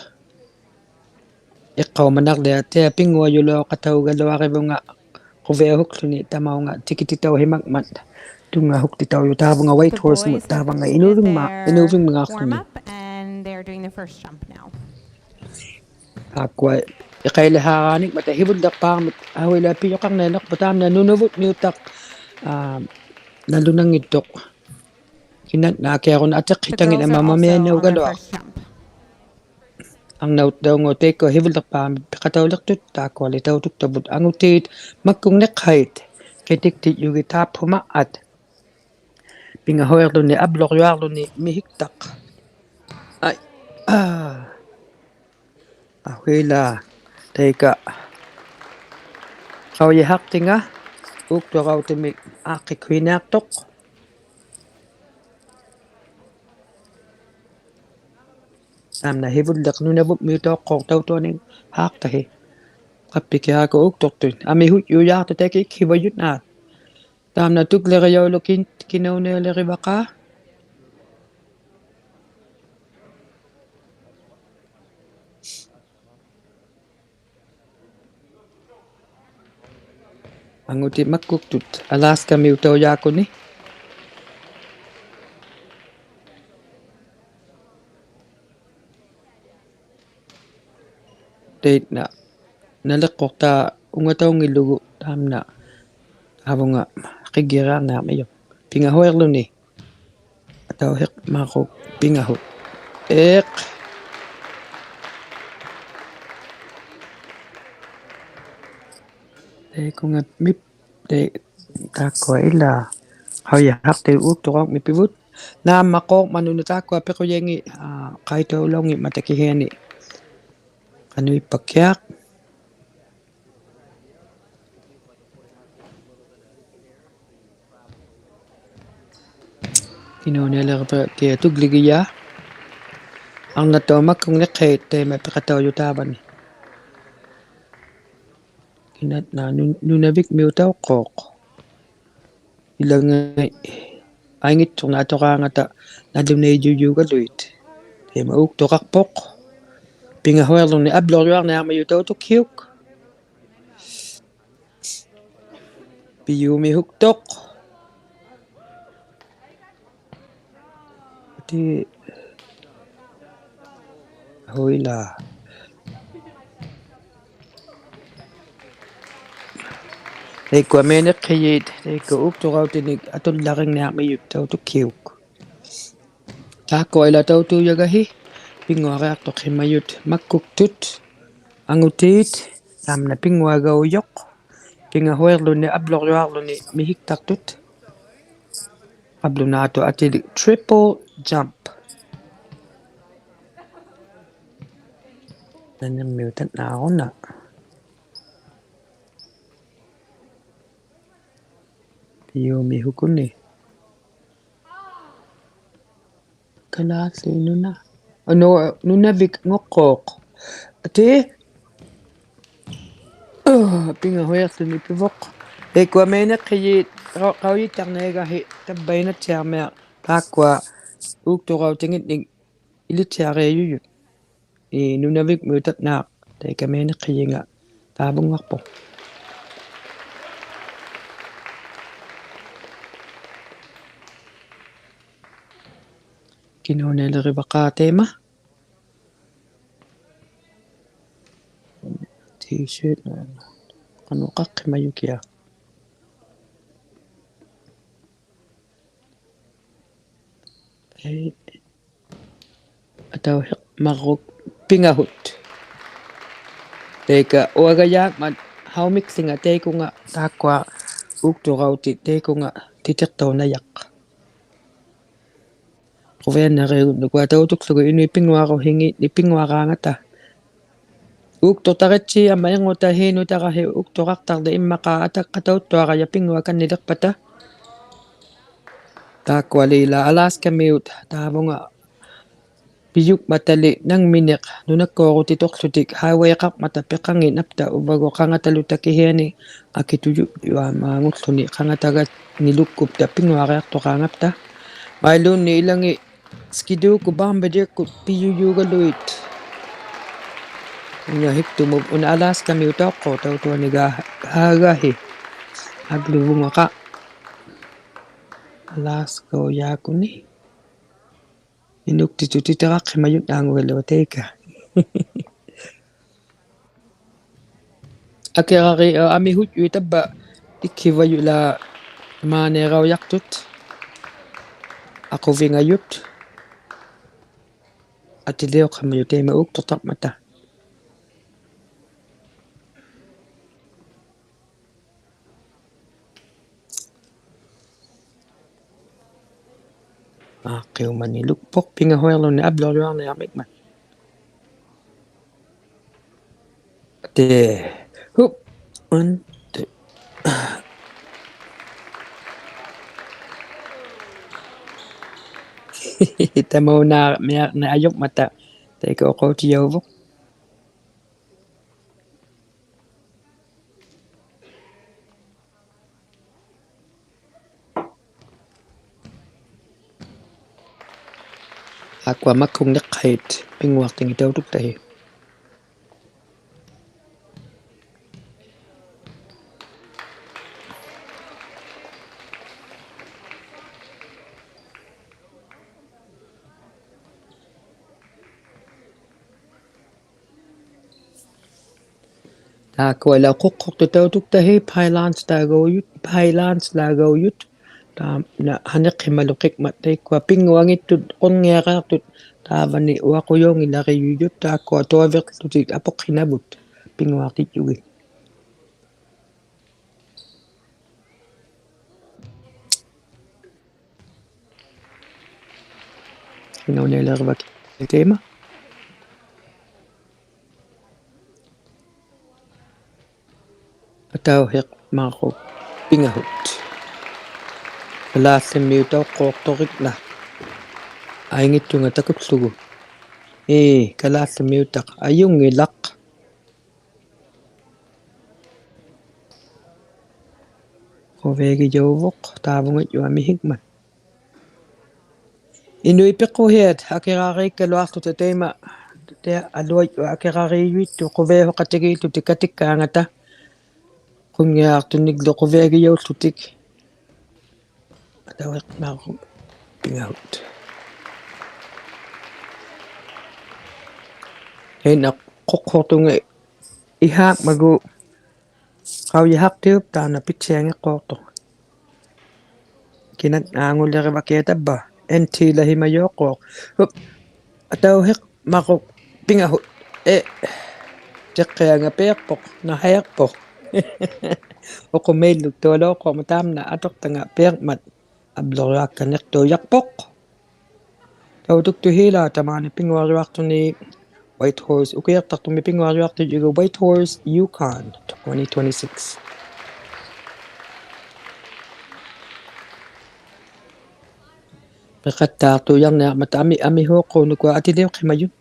ᐃᖅᑲᐅᒪᓇᕐᓕᐊᑦ ᑕᐃᔭ ᐱᙳᐊᔪᓗᐊᖅ ᖃᑕᐅᒐᓗᐊᕆᕗᖓ ᖁᕕᐊᓱᒃᖢᓂ ᑕᒪᐅᖓ ᑎᑭᑎᑕᐅᓯᒪᖕᒪᑦ ᑐᙵᓱᒃᑎᑕᐅᔪᑦ ᑖᕗᖓ Whitehorse-ᒧᑦ ᑖᕙᖓ ᐃᓅᕕᖕᒪ-, ᐃᓅᕕᖕᒪᖔᖅᖢᓂ. ᑖᒃᑯᐊ ᐃᖃᐃᓕᓵᕌᓂᖕᒪᑕ ᓯᕗᓪᓕᖅᐹᕐᒥᒃ ᐊᓱᐃᓛᒃ ᐱᔪᖃᕐᓂᐊᓕᖅᐳᑦ ᑖᒻᓇ ᓄᓇᕗᒻᒥᐅᑕᖅ, ᐋ, ᓇᓗᓇᙱᑦᑐᖅ. ᑭᓇᓐᓇ ᑭᐊᕈᓇ ᐊᑎᖅᓯᑕᖏᑦ ᐊᒻᒪ ᒪᒥᐊᓇᐅᒐᓗᐊᖅ. ᐊᕐᓇᐅᑦᑕᐅᖑ ᑕᐃᒃᑯᐊ ᓯᕗᓪᓕᖅᐹᕐᒥᒃ ᐱᖃᑕᐅᓕᖅᑐᑦ ᑖᒃᑯᐊᓕ ᑕᐅᑐᒃᑕᕗᑦ ᐊᖑᑏᑦ ᒪᒃᑯᖕᓂᖅᓴᐃᑦ ᑭᑎᒃᑎᔾᔪᒋᑦ ᑖᑉᓱᒪᖅ ᐊᑦ. ᐱᖓᓱᐃᕐᓗᓂ ᐊᑉᓗᕐᔪᐊᕐᓗᓂ ᒥᓯᒃᑕᖅ. ᐊᐃ, ᐋ. ᐊᓱᐃᓛᒃ ᑕᐃᑲ ᖃᐅᔨᓴᖅᑎᖓ ᐆᒃᑐᕋᐅᑎᒥᒃ ᐋᖅᑭᒃᓱᐃᓂᐊᖅᑐᖅ. ᑖᒻᓇ ᓯᕗᓪᓕᖅ ᓄᓇᕗᒻᒥᐅᑕᐅᖅᑰᖅ ᑕᐅᑐᐊᓂᖃᖅᑕᓯ. ᖃᑉᐱᑭᐊᒃᑯ ᐆᒃᑐᖅᑐᑦ. ᐊᒥᓱᔾᔪᔭᖅᑐᑦ ᑕᐃᑲ ᐃᒃᓯᕙᔪᑦ ᓈ. ᑖᒻᓇ ᑐᒡᓕᕆᔭᐅᓗᒃ ᑭᓐ-, ᑭᓇᐅᓂᐊᓕᕆᕙᖃ. ᐊᖑᑏᑦ ᒪᒃᑯᒃᑐᑦ Alaska-ᒥᐅᑕᐅᔮᒃᑯᓂ. ᑕᐃᓐᓇ ᓇᓕᖅᑯᖅ ᑖ ᐅᖓᑕᐅᙱᓪᓗᒍ ᑖᒻᓇ ᐊᕗᖓ ᕿᒡᒋᕆᐊᕐᓂᐊᕐᒥᔪᖅ. ᐱᖓᓱᐃᕐᓗᓂ. ᐊᑕᐅᓯᖅ ᒪᕐᕉᒃ ᐱᖓᓱᑦ. ᐃᖅ. ᑕᐃᑯᖓ ᒥᑉ-, ᑕᐃ-, ᑖᒃᑯᐊ ᐃᓛᒃ ᖃᐅᔨᓴᖅᑎ ᐆᒃᑐᕋᐅᖕᒥᒃ ᐱᕗᑦ. ᓈᒻᒪᖅᑰᕐᒪᑦ ᓄᓇ ᑖᒃᑯᐊ ᐱᖁᔭᖏᑦ, ᐋ, ᖃᐃᑕᐅᓚᐅᙱᒻᒪᑕ ᑭᓯᐊᓂ ᖃᓄᐃᑉᐸᒃᑭᐊᖅ. ᑭᓇᐅᓂᐊᓕᕆᕙᒃᑭᐊᖅ ᑐᒡᓕᒋᔭᖅ. ᐊᕐᓇᑦᑕᐅᖅ ᒪᒃᑯᖕᓂᖅᓴᐃᑦ ᑕᐃᒪ ᐱᖃᑕᐅᔪᑦ ᑖᕙᓂ. ᑭᓇᓐᓇ ᓄ-, ᓄᓇᕕᖕᒥᐅᑕᐅᖅᑰᖅ. ᐃᓚᖏᑦ ᐊᐃᙱᑦᑐᕐᓇ ᐊᑐᕌᖓᑕ ᓇᓗᓇᐃᔪᔫᒐᓗᐃᑦ. ᑕᐃᒪ ᐆᒃᑐᕋᖅᐳᖅ. ᐱᖓᓱᐃᕐᓗᓂ ᐊᑉᓗᕐᔪᐊᕐᓂᐊᕐᒥᔪᖅ ᑕᐅᑐᒃᓯᐅᒃ. ᐱᔪᒥᓱᒃᑐᖅ. ᐊᑏ. ᕼᐅᐃᓛᒃ. Taikkua miiniqhijiit, taikkua uukturautinit atullaringniarmijut tautukhiuk. Taakkua ilaa tautuujagahi, pinnguariaqtuqhimajut makkuktut, angutiit, taamna pinnguagaujuq, pingahuiqłuni aplurjuaqłuni mihiktaqtut. Qablunaatut atilik triple jump. Nanirmiutatnaaruna. Piumihukuni. Kalaallit nuna. Anu, Nunavik-nguqquuq. Ati? Pingahuiqłuni pivuq. Taikkua miiniqhijiit qau-, qaujittarniagahi tavvainattiarmiaq taakkua uukturautinngitnik ilittiariajujut. Ii, Nunavikmiutatnaaq, taika miiniqhijinga taavunnguaqpuq. Kinuunilirivaqaa taima. T-shirt, qanuq qaqqimajukiaq. Ei. Atauhiq marruk pingahut. Taika uagajaakmat haumikłinga taikunga taakkua uukturautit taikunga titiqtaunajaq. Quvianariunnukua tautukługu inuit pinnguaruhingi ni pinnguaraangata. Uuktuqtaritsi amma irngutahi nutarahi uukturaqtarli immaqa ata-, atauttuaraja pinnguakanniliqpata. Taakkuali ilaa Alaskamiut taavunga pijukmatali nangminiq nunakkuurutituqłutik highwayqarmata piqanginnapta uvagut qangataluta kihiani akitujujjuamaanguqłuni qangataganilukkupta pinnguariaqtuqaangapta. Mailuunniit ilangit Ski-Doo-kut Bombardier-kut pijujugaluit. Una hiktumut una Alaskamiut tauqquuq tautuanigaagahi. Agluvungaqa. Alaskaujaakuni. Inuktitut titiraqhimajunnaangugaluat taika. Akirari, aa, amihujjuit tavva ikhivajut ilaa maaniraujaqtut. Aquvingajut. Atiliuqhimajut taima uuktuqtaqmata. Aa, qiumanilukpuq pingahuiqłuni ablurjuarniarmikmat. Te, hup, un, te. Tamauna mia, na ajukmata, taika uqautijauvuq. Aqua makungniqhait pinnguaqtingi tautuktahi. Taakkua ilaa quqquqtut tautuktahi, pylons-laagaujut, pylons-laagaujut. Taamna haniqhimaluqikmat taikkua pinnguangittut, qunniariaqtut, taavani uaqujunngilarijujut, taakkua tuaviqłutik apuqhinavut, pinnguaqtijjugit. Kinuunilirivak taima. Atauhiq marruk pingahut. Kalaallimmiut tauqquuqturiqna. Aingittunga takuqługu. Ii, Kalaallimmiuttaq ajunngilaq. Quviagijauvuq, taavungajjuaq mihikmat. Inuit piquhiat akirariikkaluaqłuta taima, tia aluajjuaq akirariijuittut quviahuqatigiittut katikkaangata. Qunniaqtuniglu quviagijaullutik. Atauhiq marruk pingahut. Tainna quqquqtunga ihaaqmagu ᖃᐅᔨᓴᖅᑎᐅᑉ ᑖᓐᓇ ᐱᑦᓯᐊᙱᖅᑰᖅᑐᖅ. ᑭᓇ ᐋᖑᓕᕆᕙᑭᐊ ᑕᕝᕙ. ᐊᓐᑎᓚᓯᒪᔪᖅᑰᖅ. ᓱᑉ. ᐊᑕᐅᓯᖅᒪᕈᒃ ᐱᖓᓱᑦ. ᐄ. ᑎᖅᑭᐊᖓ ᐱᐊᖅᐳᖅ, ᓇᓴᔭᖅᐳᖅ. ᐅᖁᒪᐃᓪᓗᒃᑐᐊᓘᖅᑰᖅ ᑖᒻᓇ ᐊᑐᖅᑕᖓ ᐱᐊᕐᒪᑦ. ᐊᑉᓗᕆᐊᒃᑲᓐᓂᖅᑑᔭᖅᐳᖅ. ᑕᐅᑐᒃᑐᓰᓛᒃ ᑕᒫᓂ ᐱᙳᐊᕐᔪᐊᖅᑐᓂ Whitehorse, ᐅᑭᐊᖅᑕᖅᑐᒥ ᐱᙳᐊᕐᔪᐊᖅᑎᔾᔪᒍᑦ Whitehorse, Yukon, twenty twenty-six. ᐱᖃᑦᑖᖅᑐᔮᕐᓂᐊᕐᒪᑕ ᐊᒥ, ᐊᒥᓲᖅᑰᓄᒃᑯᐊ ᐊᑎᓕᐅᖅᓯᒪᔪᑦ.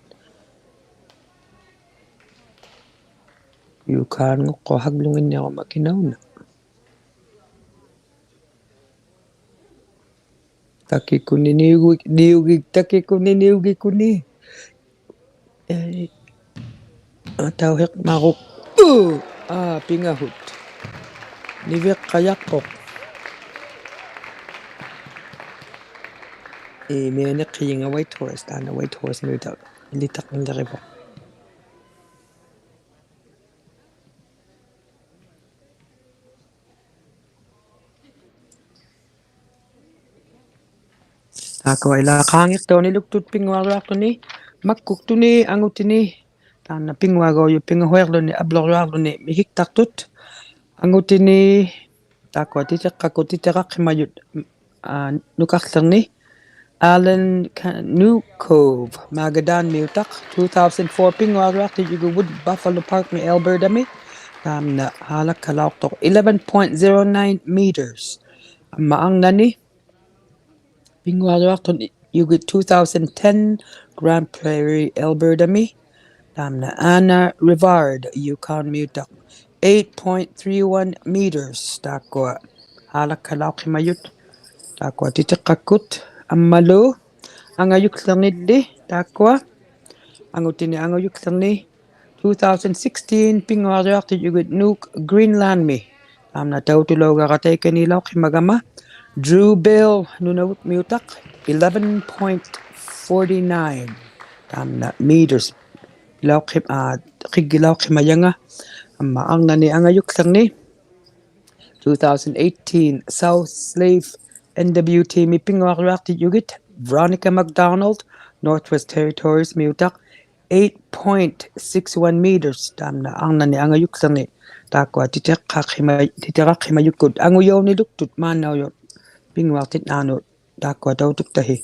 ᔫᑳᓐᖑᖅᑯ ᓴᒡᓗᖏᓐᓂᐊᕈᒪ ᑭᓇᐅᓇ. ᑕᑭᑯᓂ ᓂᐅᒋ, ᓂᐅᒋ, ᑕᑭᑯᓂ ᓂᐅᒋᑯᓂ. ᐄ, ᐊᑕᐅᓯᖅᒪᕈᒃ. ᐆ! ᐋ, ᐱᖓᓱᑦ. ᓂᕕᖅᑲᔭᖅᐳᖅ. ᐄ, ᒥᐊᓂᖅᓯᔨᖓ Whitehorse, ᑖᓐᓇ Whitehorse-ᒥᐅᑕᖅ. ᐃᓕᑕᖅ ᓂᓕᕆᕗᖅ. ᑖᒃᑯᐊ ᐃᓛ ᖄᖏᖅᑑᓂᓗᒃᑐᑦ ᐱᙳᐊᕐᔪᐊᖅᑐᓂ, ᒪᒃᑯᒃᑐᓂ, ᐊᖑᑎᓂ, ᑖᓐᓇ ᐱᙳᐊᒎᔪᑦ ᐱᖓᓱᐃᕐᓗᓂ, ᐊᑉᓗᕐᔪᐊᕐᓗᓂ, ᒥᓯᒃᑕᖅᑐᑦ, ᐊᖑᑎᓂ, ᑖᒃᑯᐊ ᑎᑎᖅᑲᒃᑯᑦ ᑎᑎᕋᖅᓯᒪᔪᑦ, ᐋ, ᓄᑲᖅᖠᕐᓂ, Alan Kanutkov, Magadan-ᒥᐅᑕᖅ, two thousand four ᐱᙳᐊᕐᔪᐊᖅᑎᔾᔪᒍᑦ Wood Buffalo Park-ᒥ Alberta-ᒥ, ᑖᒻᓇ ᓵᓚᒃᓴᓚᐅᖅᑐᖅ eleven point zero nine meters. ᐊᒻᒪ ᐊᕐᓇᓂ, ᐱᙳᐊᕐᔪᐊᖅᑐᓂᔾᔪᒍᑦ two thousand ten Grand Prairie, Alberta-ᒥ, ᑖᒻᓇ Anna Rivard, Yukon-ᒥᐅᑕᖅ, eight point three one meters, ᑖᒃᑯᐊ ᓵᓚᒃᓴᓚᐅᖅᓯᒪᔪᑦ, ᑖᒃᑯᐊ ᑎᑎᖅᑲᒃᑯᑦ, ᐊᒻᒪᓗ ᐊᖓᔪᒃᖠᕐᓂᓪᓕ, ᑖᒃᑯᐊ, ᐊᖑᑎᓂ ᐊᖓᔪᒃᖠᕐᓂ, two thousand sixteen ᐱᙳᐊᕐᔪᐊᖅᑎᔾᔪᒍᑦ Nuuk, Greenland-ᒥ, ᑖᒻᓇ ᑕᐅᑐᓚᐅᒐᕋ ᑕᐃᑲᓃᓚᐅᖅᓯᒪᒐᒪ, Drew Bell, ᓄᓇᕗᑦ-ᒥᐅᑕᖅ, eleven point forty nine, ᑖᒻᓇ meters ᓚᐅᖅᓯ, ᐋ, ᕿᒡᒋᓚᐅᖅᓯᒪᔭᖓ, ᐊᒻᒪ ᐊᕐᓇᓂ ᐊᖓᔪᒃᖠᕐᓂ, two thousand eighteen South Slave N W T-ᒥ ᐱᙳᐊᕐᔪᐊᖅᑎᔾᔪᒍᑦ, Veronica McDonald, Northwest Territories-ᒥᐅᑕᖅ, eight point six one meters, ᑖᒻᓇ ᐊᕐᓇᓂ ᐊᖓᔪᒃᖠᕐᓂ, ᑖᒃᑯᐊ ᑎᑎᖅᑲᖅᓯᒪ, ᑎᑎᖅᑲᖅᓯᒪᔪᒃᑯᑦ, ᐊᖑᔭᐅᓂᓗᒃᑐᑦ ᒫᓐᓇᐅᔪᖅ ᐱᙳᐊᖅᑎᓐᓈᓄᑦ, ᑖᒃᑯᐊ ᑕᐅᑐᒃᑕᓯ.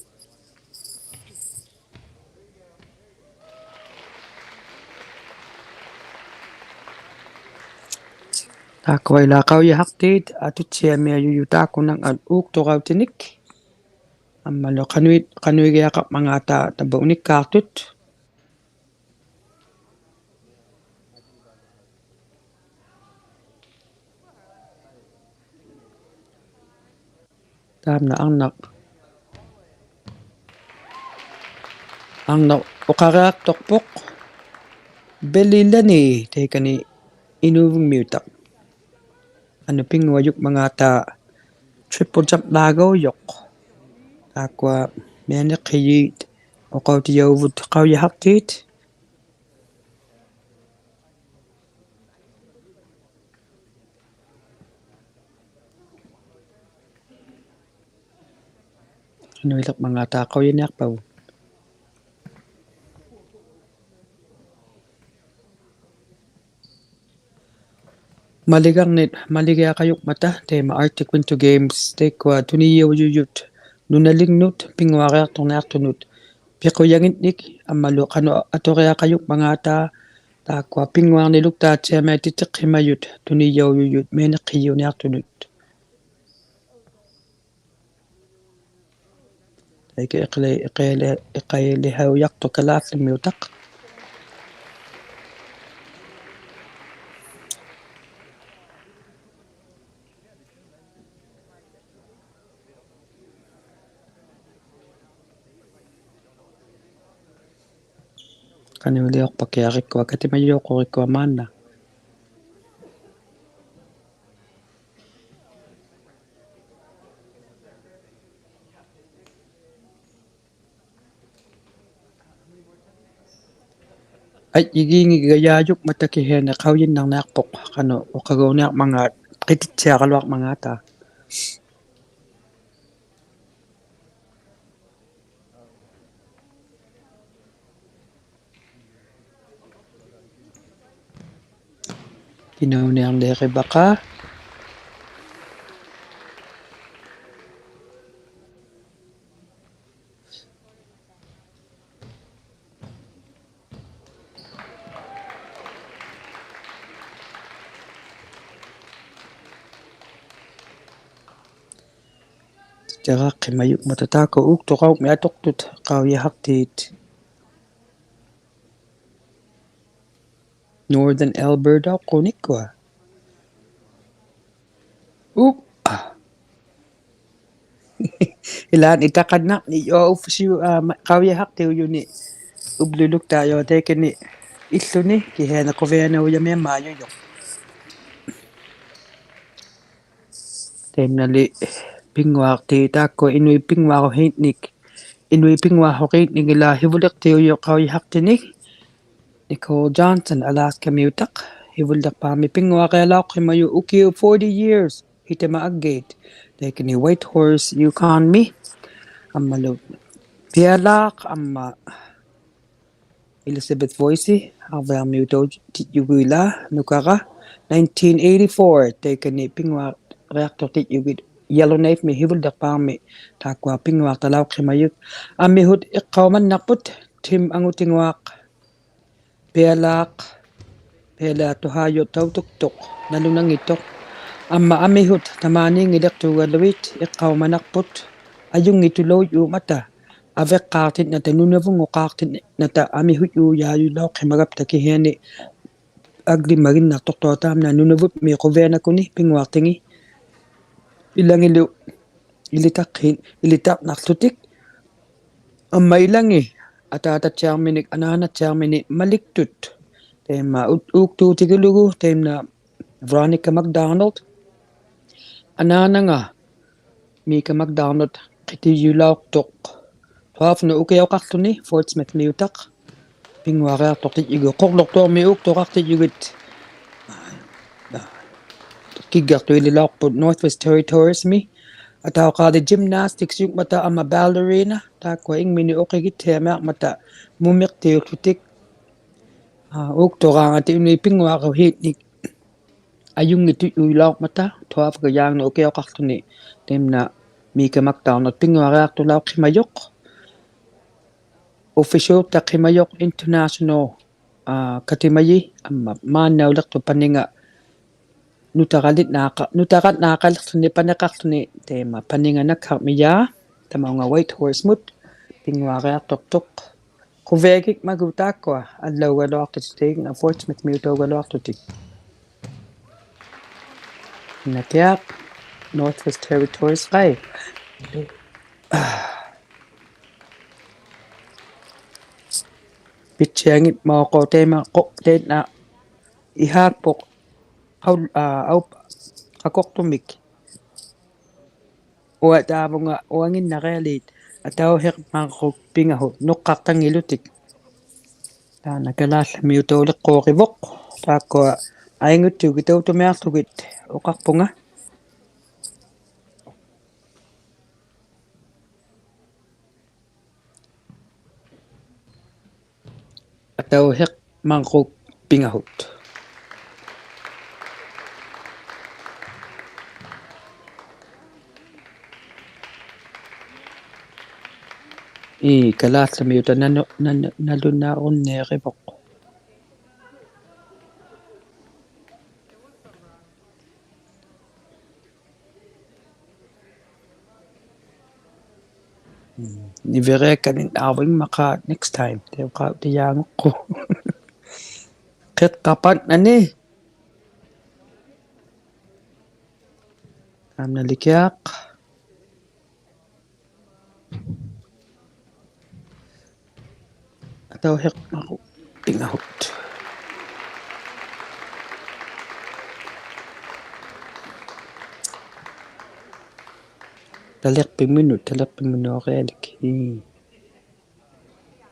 ᑖᒃᑯᐊ ᐃᓛ ᖃᐅᔨᓴᖅᑏᑦ, ᐊᑐᑦᓯᐊᒥᐊᔪᔪᑦ ᑖᒃᑯᓇᙵᑦ ᐆᒃᑐᕋᐅᑎᓂᒃ. ᐊᒻᒪᓗ ᖃᓄᐃ, ᖃᓄᐃᒋᐊᖃᕐᒪᖔᑕ ᑕᕝᕙ ᐅᓂᒃᑳᖅᑐᑦ. ᑖᒻᓇ ᐊᕐᓇᖅ, ᐊᕐᓇᖅ ᐅᖃᕆᐊᖅᑐᖅᐳᖅ, Billy Lennie, ᑕᐃᑲᓂ ᐃᓅᕗᖕᒥᐅᑕᖅ. ᐊᓄ ᐱᙳᐊᔪᖕᒪᖔᑕ triple jump-ᓚᒐᐅᔪᖅ. ᑖᒃᑯᐊ ᒥᐊᓂᖅᓯᔩᑦ ᐅᖃᐅᑎᔭᐅᕗᑦ ᖃᐅᔨᓴᖅᑏᑦ. ᖃᓄᐃᓕᕐᒪᖔᑕ ᖃᐅᔨᓂᐊᖅᐸᕗᑦ. ᒪᓕᒐᕐᓂᒃ, ᒪᓕᒋᐊᖃᔪᖕᒪᑕ, ᑕᐃᒪ Arctic Winter Games, ᑕᐃᒃᑯᐊ ᑐᓂᔭᐅᔪᔪᑦ ᓄᓇᓕᖕᓄᑦ, ᐱᙳᐊᕆᐊᖅᑐᕐᓂᐊᖅᑐᓄᑦ, ᐱᖁᔭᖏᓐᓂᒃ, ᐊᒻᒪᓗ ᖃᓄᖅ ᐊᑐᕆᐊᖃᔪᖕᒪᖔᑕ, ᑖᒃᑯᐊ ᐱᙳᐊᕐᓂᓗᒃᑖᑦᓯᐊᒥᐊᑦ ᑎᑎᖅᓯᒪᔪᑦ, ᑐᓂᔭᐅᔪᔪᑦ, ᒥᐊᓂᖅᓯᔨᐅᓂᐊᖅᑐᓄᑦ. ᑕᐃᑲ ᐃᖃᓕ, ᐃᖃᓕ, ᐃᖃᓕᓴᐅᔭᖅᑐᖅ ᑲᓛᖠᒥᐅᑕᖅ. ᖃᓄᐃᓕᐅᖅᐸᑭᐊᕆᒃᑯᐊ, ᑲᑎᒪᔪᖅᑯᕆᒃᑯᐊ ᒫᓐᓇ. ᐊᔾᔨᒌᙱᒐᔮᔪᖕᒪᑕ ᑭᓯᐊᓂ ᖃᐅᔨᓐᓇᕐᓂᐊᖅᐳᖅ ᖃᓄᖅ ᐅᖃᒍᕐᓂᐊᕐᒪᖔᑦ, ᕿᑎᑦᓯᐊᕋᓗᐊᕐᒪᖔᑕ. ᑭᓇᐅᓂᐊᕐᓂᐊᕆᕙᖃ. ᑎᑎᕋᖅᑭᒪᔪᖕᒪᑕ ᑖᒃᑯᐊ ᐆᒃᑐᖃᐅᖕᒥ ᐊᑐᖅᑐᑦ ᖃᐅᔨᓴᖅᑏᑦ. Northern Alberta ᐅᖅᑰᓂᒃᑯᐊ. ᐅᑉ. ᐃᓛᓐᓂ ᑕᖃᓐᓇᕐᓂᔪ ᐅᕝᕙᓲ, ᐋ, ᒪ-, ᖃᐅᔨᓴᖅᑎᐅᔪᓂ ᐅᑉᓗᓗᒃᑖᔪ ᑕᐃᑲᓂ ᐃᓪᓗᓂ ᑭᓯᐊᓂ ᖁᕕᐊᓇᐅᔭᒥᐊᒻᒪᔪᔪᖅ. ᑕᐃᒪᓐᓇᓕ ᐱᙳᐊᖅᑎ ᑖᒃᑯᐊ ᐃᓄᐃᑦ ᐱᙳᐊᕈᓰᖕᓂᒃ, ᐃᓄᐃᑦ ᐱᙳᐊᕈᓰᖕᓂᒃ ᐃᓛ ᓯᕗᓪᓕᖅᑎᐅᔪᖅ ᖃᐅᔨᓴᖅᑎᓂᒃ. Nicole Johnson, Alaska-ᒥᐅᑕᖅ, ᓯᕗᓪᓕᖅᐹᒥ ᐱᙳᐊᕆᐊᓚᐅᖅᓯᒪᔪᖅ ᐅᑭᐅᖅ forty years ᓯᑕᒪ ᐊᒡᒐᐃᑦ. ᑕᐃᑲᓂ Whitehorse, Yukon-ᒥ. ᐊᒻᒪᓗ ᐱᐊᓛᖅ ᐊᒻᒪ Elizabeth Voysey, ᐊᕐᕕᐊᕐᒥᐅᑕᐅᑎᔾᔪᒍᑦ ᐃᓛ ᓄᑲᕋ, nineteen eighty-four, ᑕᐃᑲᓂ ᐱᙳᐊᕆᐊᖅᑐᖅᑎᔾᔪᒍᑦ Yellowknife-ᒥ ᓯᕗᓪᓕᖅᐹᒥ, ᑖᒃᑯᐊ ᐱᙳᐊᖅᑕᓚᐅᖅᓯᒪᔪᑦ. ᐊᒥᓱᑦ ᐃᖅᑲᐅᒪᓐᓇᖅᐳᑦ, Tim ᐊᖑᑎᙳᐊᖅ, ᐱᐊᓛᖅ, ᐱᐊᓛᖅ ᑐᓵᔪᖅ ᑕᐅᑐᒃᑐᖅ, ᓇᓗᓇᙱᑦᑐᖅ. ᐊᒻᒪ ᐊᒥᓱᑦ ᑕᒫᓃᙱᓕᖅᑑᒐᓗᐃᑦ ᐃᖅᑲᐅᒪᓇᖅᐳᑦ, ᐊᔪᙱᑦᑐᓚᐅᔪᒪᑕ, ᐊᕕᖅᑳᖅᑎᓐᓇᑕ, ᓄᓇᕗᙳᖅᑳᖅᑎᓐᓇᑕ, ᐊᒥᓱᔾᔪᔮᔪᓚᐅᖅᓯᒪᒐᑉᑕ ᑭᓯᐊᓂ ᐊᒡᓕᒪᒋᓐᓇᖅᑐᖅᑐᐊᖅ ᑖᒻᓇ ᓄᓇᕗᒻᒥ ᖁᕕᐊᓇᖅᑯᓂ ᐱᙳᐊᖅᑎᖏᑦ. ᐃᓚᖏᓗ ᐃᓕᑕᖅᑮ-, ᐃᓕᑕᕐᓇᖅᖢᑎᒃ. ᐊᒻᒪ ᐃᓚᖏᑦ ᐊᑖᑕᑦᓯᐊᕐᒥᓂᒃ, ᐊᓈᓇᑦᓯᐊᕐᒥᓂᒃ ᒪᓕᒃᑐᑦ. ᑕᐃᒪ ᐆ-, ᐆᒃᑑᑎᒋᓗᒍ, ᑕᐃᒪᓐᓇ Veronica McDonald. ᐊᓈᓇᖓ Mika McDonald ᕿᑎᔪᓚᐅᖅᑐᖅ. Twelve-ᓄᑦ ᐅᑭᐅᖃᖅᖢᓂ, Fort Smith-ᒥᐅᑕᖅ. ᐱᙳᐊᕆᐊᖅᑐᖅᑎᔾᔪᒍᑦ, ᖁᕐᓗᖅᑐᐊᕐᒥᒃ ᐆᒃᑐᖃᖅᑎᔾᔪᒍᑦ. ᑭᒡᒐᖅᑐᐃᓕᓚᐅᖅᐳᑦ Northwest Territories-ᒥ. ᐊᑕᐅᖄᓕ gymnastics-ᔪᖕᒪᑕ ᐊᒻᒪ ballerina. ᑖᒃᑯᐊ ᐃᖕᒥᓂᒃ ᐅᕿᒋᑦᑎᐊᒥᐊᕐᒪᑕ ᒧᒥᖅᑎᐅᖅᖢᑎᒃ. ᐋ, ᐆᒃᑐᕌᖓᑎᒃ ᐃᓄᐃᑦ ᐱᙳᐊᕈᓰᖕᓂᒃ. ᐊᔪᙱᑦᑐᔪᓚᐅᕐᒪᑕ, twelve-ᒐᔮᖕᓂᒃ ᐅᑭᐅᖃᖅᖢᓂ, ᑕᐃᒪᓐᓇ Mika McDonald ᐱᙳᐊᕆᐊᖅᑐᓚᐅᖅᓯᒪᔪᖅ. Official-ᑕᖅᓯᒪᔪᖅ international, ᐋ, ᑲᑎᒪᔨ, ᐊᒻᒪ ᒫᓐᓇᐅᓕᖅᑐᖅ ᐸᓂᖓ ᓄᑕᕋᓕᓐᓈᖃ-, ᓄᑕᕋᓐᓈᖃᓕᖅᖢᓂ ᐸᓂᖃᖅᖢᓂ, ᑕᐃᒪ ᐸᓂᖓ ᓇᒃᓴᕐᒥᔮ, ᑕᒪᐅᖓ Whitehorse-ᒧᑦ, ᐱᙳᐊᕆᐊᖅᑐᖅᑐᖅ. ᖁᕕᐊᒋᖕᒪᒍ ᑖᒃᑯᐊ, ᐊᓪᓚᐅᒐᓗᐊᖅᑐᑎᒃ, ᑕᐃᓐᓇ Fort Smith-ᒥᐅᑕᐅᒐᓗᐊᖅᑐᑎᒃ. ᓇᑭᐊᖅ, Northwest Territories-ᖃᐃ. ᐱᑦᓯᐊᖏᒻᒪᖅᑯᖅ ᑕᐃᓐᓇ, ᖁ-, ᑕᐃᓐᓇ ᐃᓵᒃᐳᖅ, ᖃᐅ-, ᐋ, ᐊᐅᑉ-, ᖃᑯᖅᑐᒥᒃ. ᐅᐊᑖᕗᖓ, ᐅᐊᖏᓐᓇᕆᐊᓖᑦ, ᐊᑕᐅᓯᖅ ᒪᕐᕉᒃ ᐱᖓᓱᑦ, ᓄᖅᑲᖅᑕᙱᓗᑎᒃ. ᑖᓐᓇ ᑲᓛᓪᓚᒥᐅᑕᐅᓕᖅᑰᕆᕗᖅ, ᑖᒃᑯᐊ ᐊᐃᙱᑦᑐᒋᑦ ᑕᐅᑐᒥᐊᖅᖢᒋᑦ ᐅᖃᖅᐳᖓ. ᐊᑕᐅᓯᖅ ᒪᕐᕉᒃ ᐱᖓᓱᑦ. ᐄ, ᑲᓛᓪᓚᒥᐅᑕᖅ ᓇᓄ-, ᓇᓄ-, ᓇᓗᓇᕈᓐᓃᕆᕗᖅ. ᓂᕕᕆᐊᒃᑲᓐᓂᓐᓇᕐᕕᖕᒪᖄ next time. ᑕᐃᒃᑲ ᑕᐃᔭᖑᖅᑯ. ᕿᖅᑲᖅᐸᓐᓇᓂ. ᑖᒻᓇᓕᑭᐊᖅ. ᐊᑕᐅᓯᖅ ᒪᕐᕉᒃ ᐱᖓᓱᑦ. ᑕᓕᖅᐱᖕᒥᓄᑦ, ᑕᓕᖅᐱᖕᒥᓄᑦ ᕆᐊᓕᒃ. ᒻᒻ.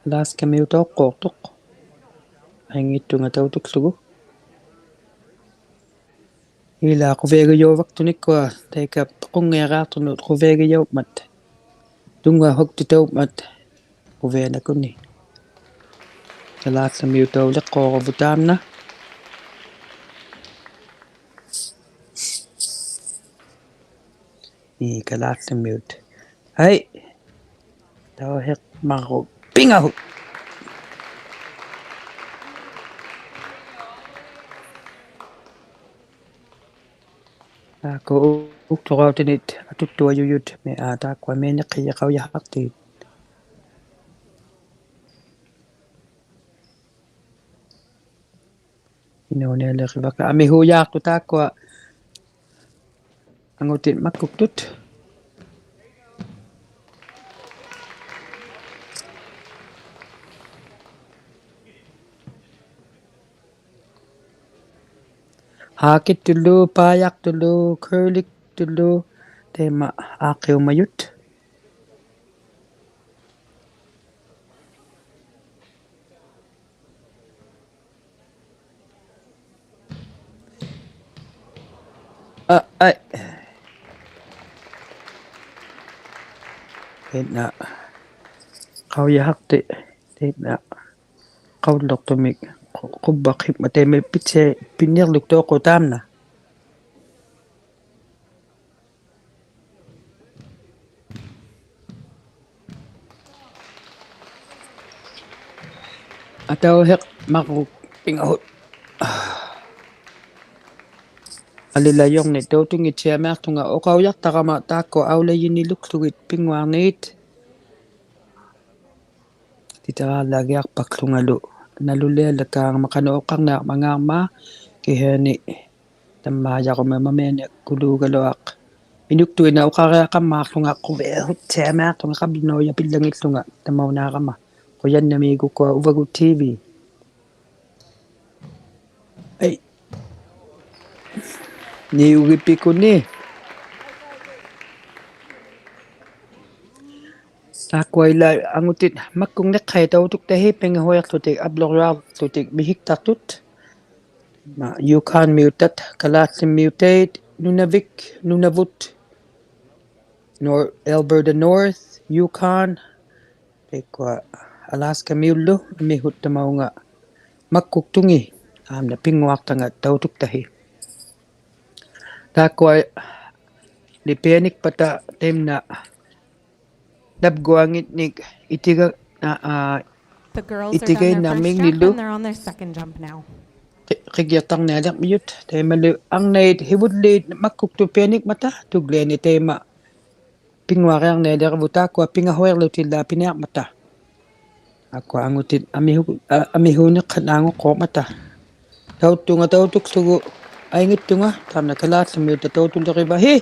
Alaska-ᒥᐅᑕᐅᖅᑰᖅᑐᖅ. ᐊᐃᙱᑦᑐᖓ ᑕᐅᑐᒃᖢᒍ. ᐃᓛ ᖁᕕᐊᒋᔭᐅᕙᒃᑐᓂᒃᑯᐊ ᑕᐃᑲ ᖁᙱᕆᐊᖅᑐᓄᑦ ᖁᕕᐊᒋᔭᐅᖕᒪᑦ. ᑐᙵᓱᒃᑐᑕᐅᖕᒪᑦ ᖁᕕᐊᓇᖅᑯᓂ. ᑲᓛᓪᓚᒥᐅᑕᐅᓕᖅᑰᕈᕗᑦ ᑖᒻᓇ. ᐄ, ᑲᓛᓪᓚᒥᐅᑦ. ᐊᐃ. ᑕᐅᕼᐃᒃ ᒪᕐᕉᒃ ᐱᖓᕈᒃ. ᑖᒃᑯᐊ ᐅᒃᑐᕋᐅᑎᓂᑦ ᐊᑐᒃᑐᐊᔪᔪᑦ ᒥ-, ᐋ, ᑖᒃᑯᐊ ᒥᓂᖅᕼᐃᔾᔭ ᖃᐅᔨᖃᖅᑎᑦ. ᐃᓅᓂᐊᓕᕆᕙᒃᑲ ᐊᒥᓲᔮᖅᑐᖅ ᑖᒃᑯᐊ ᐊᖑᑎᑦ ᒪᒃᑯᒃᑐᑦ. ᕼᐋᑭᑦᑐᓪᓗ, ᐸᔭᖅᑐᓪᓗ, ᑯᓕᒃᑐᓪᓗ, ᑕᐃᒪ ᐋᖅᑭᐅᒪᔪᑦ. ᐊ, ᐊᐃ. ᑕᐃᓐᓇ. ᖃᐅᔨᖃᖅᑎ. ᑕᐃᓐᓇ. ᖃᐅᓪᓗᖅᑐᒥᒃ ᖁ-, ᖁᕝᕙᖅᑭᖕᒪᑦ ᑕᐃᒪ ᐱᑦᓯ-, ᐱᓂᕐᓗᒃᑐᖅ ᑕᒪᓐᓇ. ᐊᑕᐅᕼᐃᒃ ᒪᕐᕉᒃ ᐱᖓᕈᒃ. ᐊᓕᓚᔪᕐᓂᒃ ᑕᐅᑐᙱᑦᓯᐊᒥᐊᖅᑐᖓ ᐅᖃᐅᔭᖅᑕᕋᒪ ᑖᒃᑯᐊ ᐊᐅᓚᔨᓂᓗᒃᖢᒋᑦ ᐱᙳᐊᕐᓃᑦ. ᑎᑎᕋᓪᓚᒋᐊᖅᐸᒃᖢᖓᓗ ᓇᓗᓕᐊᓪᓚᒃᑳᕋᒪ ᖃᓄᖅ ᐅᖃᕐᓂᐊᕐᒪᖔᕐᒪ ᑭᓯᐊᓂ ᑕᒪᔭᕈᒪ ᒪᒥᐊᓂ ᑯᓘᒐᓗᐊᖅ. ᐃᓄᒃᑐᐃᓐᓇᖅ ᐅᖃᕆᐊᖃᕐᒪᖅᖢᖓ ᖁᕕᐊᓱᑦᓯᐊᒥᐊᖅᑐᖓ ᖃᑉᓗᔪᖅ ᐱᓪᓚᖏᓪᓗᖓ ᑕᒪᐅᓈᕋᒪ. ᖁᔭᓐᓇᒦᒍᒃᑯᐊ ᐅᕙᒍᑦ ᑎ ᕕ. ᐊᐃ. ᓂᐅᒋᐱᒃᑯᓐᓂ. ᑖᒃᑯᐊ ᐃᓛ ᐊᖑᑎᑦ ᒪᒃᑯᖕᓂᖅᓴᐃᑦ ᑕᐅᑐᒃᑕᕼᐃᑦ ᐱᖓᕼᐅᔭᖅᖢᑎᒃ ᐊᑉᓗᕐᔪᐊᖅᑐᑎᒃ ᒥᕼᐃᒃᑕᖅᑐᑦ. ᒪ, Yukon-ᒥᐅᑕᑦ, ᑲᓛᓪᓚᒻᒥᐅᑕᐃᑦ, ᓄᓇᕕᒃ, ᓄᓇᕗᑦ, Nor-, Alberta North, Yukon, ᑕᐃᒃᑯᐊ Alaska-ᒥᐅᓪᓗ, ᐊᒥᓲᑦ ᑕᒪᐅᖓ ᒪᒃᑯᒃᑐᖏᑦ, ᐊᒻᓇ ᐱᙳᐊᖅᑕᖓ ᑕᐅᑐᒃᑕᕼᐃᑦ. ᑖᒃᑯᐊ ᓕᐱᐊᓂᒃᐸᑕ ᑕᐃᒪᓐᓇ ᓇᑉᒍᐊᖏᓐᓂᒃ ᐃᑎᒐ-, ᐋ, ᐋ, The girls are done their first jump ᐃᑎᒐᐃᓐᓇᕐᒥᖕᓂᓪᓗ and they're on their second jump now. ᕿ-, ᕿᑭᐊᖅᑕᕐᓂᐊᓕᕐᒥᔪᑦ, ᑕᐃᒪᓕ ᐊᕐᓇᐃᑦ ᓯᕗᓪᓖᑦ ᒪᒃᑯᒃᑐᑦ ᐱᐊᓂᖕᒪᑕ, ᑐᒡᓕᐊᓂ ᑕᐃᒪ ᐱᙳᐊᕆᐊᕐᓂᐊᓕᕆᕗᑦ ᑖᒃᑯᐊ ᐱᖓᕼᐅᐃᕐᓗᑎᓪᓛᑦ ᐱᓂᐊᕐᒪᑕ. ᑖᒃᑯᐊ ᐊᖑᑎᑦ ᐊᒥᓲ-, ᐊ, ᐊᒥᓲᓂᖅᓴᓐᓈᖑᖅᑰᕐᒪᑕ. ᑕᐅᑦᑐᖓ ᑕᐅᑐᒃᖢᒍ ᐊᐃᙱᑦᑐᖓ, ᑕᒪᓐᓇ ᑲᓛᓪᓚᒻᒥᐅᑕᖅ ᑕᐅᑐᓕᕆᕙ, ᕼᐃ!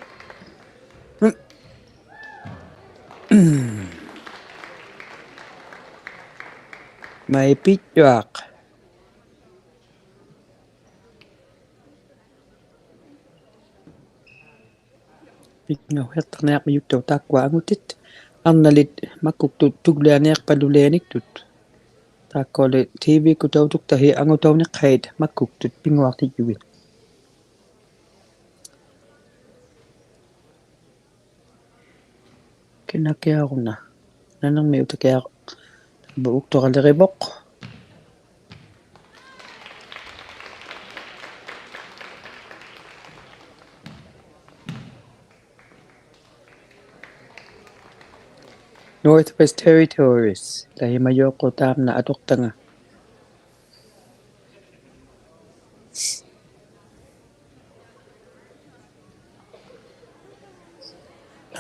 ᒪᐃ ᐱᔾᔪᐊᖅ. ᐱᖓᕼᐅᐃᖅᑕᕐᓂᐊᕐᒥᔪᑦᑕᐅᖅ ᑖᒃᑯᐊ ᐊᖑᑎᑦ. ᐊᕐᓇᓕᑦ ᒪᒃᑯᒃᑐᑦ ᑐᒡᓕᐊᓂᖅᐸᓗᓕᐊᓂᒃᑐᑦ. ᑖᒃᑯᐊᓕ ᑎ ᕕᒃᑯᑦ ᑕᐅᑐᒃᑕᕼᐃᑦ ᐊᖑᑕᐅᓂᖅᓴᐃᑦ ᒪᒃᑯᒃᑐᑦ ᐱᙳᐊᖅᑎᔾᔪᒋᑦ. ᑭᓇᑭᐊᕈᓇ. ᓇᓂᕐᒥᐅᑕᑭᐊᖅ. ᐅᒃᑐᕋᓕᕆᕗᖅ. Northwest Territories, ᑕᐃᒪᔪᖅᑰᖅ ᑕᒪᓐᓇ ᐊᑐᖅᑕᖓ.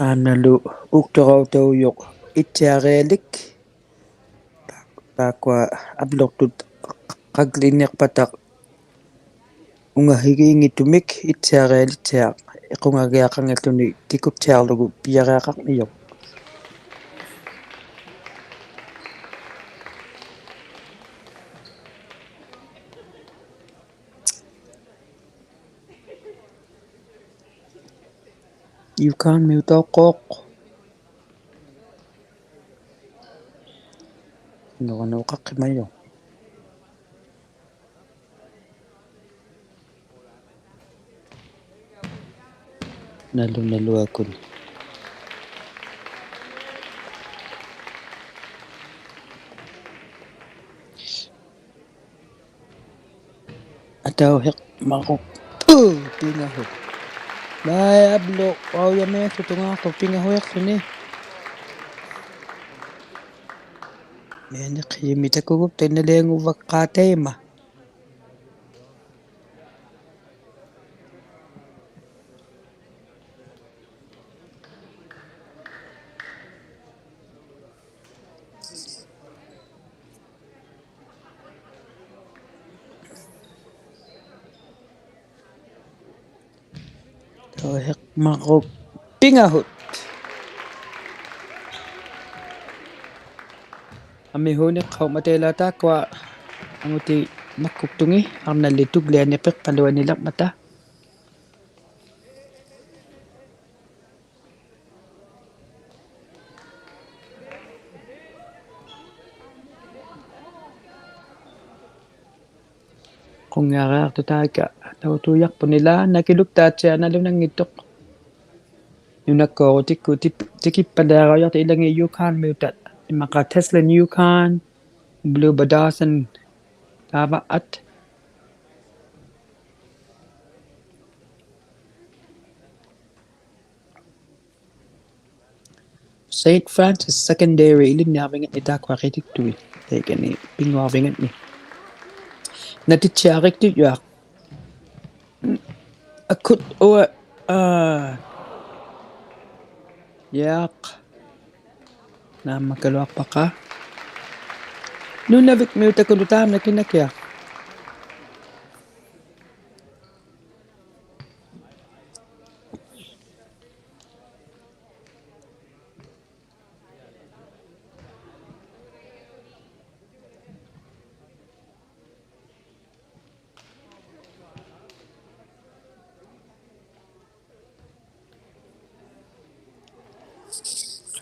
ᐊᒻᓇᓗ ᐅᒃᑐᕋᐅᑕᐅᔪᖅ ᐃᑦᓯᐊᕆᐊᓕᒃ. ᑖᒃᑯᐊ ᐊᑉᓗᖅᑐᑦ ᖃᒡᓕᓐᓂᖅᐸᑕᖅ ᐅᖓᕼᐃᒌᙱᑦᑐᒥᒃ ᐃᑦᓯᐊᕆᐊᓕᑦᓯᐊᖅ, ᐃᖁᖓᒋᐊᖃᙱᖦᖢᓂ ᑎᑯᑦᓯᐊᕐᓗᒍ ᐱᔭᕆᐊᖃᕐᒥᔪᖅ. ᔫᑳᓐᒥᐅᑕᐅᖅᑰᖅ. ᓄᕐᕋᓄᖅ ᖃᖅᑭᒪᔪᖅ. ᓇᓗᓇᓗᐊᑯᓐ. ᐊᑕᐅᓯᖅ ᒪᕐᕉᒃ. ᐆ, ᐱᖓᓱᑦ. ᒫᔭᑉᓗ, ᐊᐅᔭᒥᐊᓱᑦ ᑐᖓᖅᑐᖅ ᐱᖓᓱᐃᖅᖢᓂ. ᒥᓂᖅᓯᔨᒥ ᑕᑯᒍᑉ ᑕᐃᓐᓇᓕᐊᖑᕙᒃᑲ ᑕᐃᒪ. ᐊᑕᐅᓯᖅ ᒪᕐᕉᒃ ᐱᖓᓱᑦ. ᐊᒥᓲᓂᖅᓴᐅᒻᒪᑕ ᐃᓛ ᑖᒃᑯᐊ ᐊᖑᑎ ᒪᒃᑯᒃᑐᖏᑦ, ᐊᕐᓇᓕ ᑐᒡᓕᐊᓂ ᐱᖅᐸᓗᐊᓂᓕᕐᒪᑕ. ᖁᙱᐊᕆᐊᖅᑐᖅ ᑕᐃᑲ ᑕᐅᑐᔭᖅᐳᓂᓛᒃ, ᓇᑭᓗᒃᑖᑦᓯᐊᖅ ᓇᓗᓇᙱᑦᑐᖅ. ᓄᓇᒃᑰᕈ ᑎᒃᑯ ᑎᑉ-, ᑎᑭᑉᐸᓪᓕᐊᕋᔭᖅᑐᖅ ᐃᓚᖏᑦ ᔫᑳᓐᒥᐅᑕᑦ. ᐃᒪᖄ ᑕᔅᓕᓐ ᔫᑳᓐ, ᐅᑉᓗᒃᐸᑦ ᑕᓴᓐ ᑕᕙᑦ. Saint Francis Secondary ᐃᓕᓐᓂᐊᕐᕕᖓᓐᓂ ᑖᒃᑯᐊ ᕿᑎᒃᑐᐃᑦ. ᑕᐃᑲᓂ ᐱᙳᐊᕐᕕᖓᓐᓂ. ᓇᑎᑦᓯᐊᕆᒃᑐᔪᐊᖅ. ᐊᑯᑦ ᐅᐊ, ᐋ. ᔮᖅ. ᓈᒻᒪᑲᓗᐊᖅᐸᒃᑲ. ᓄᓇᕕᒃᒥᐅᑕᑯᓗᒃ ᑖᒻᓇ ᑭᓇᑭᐊᖅ.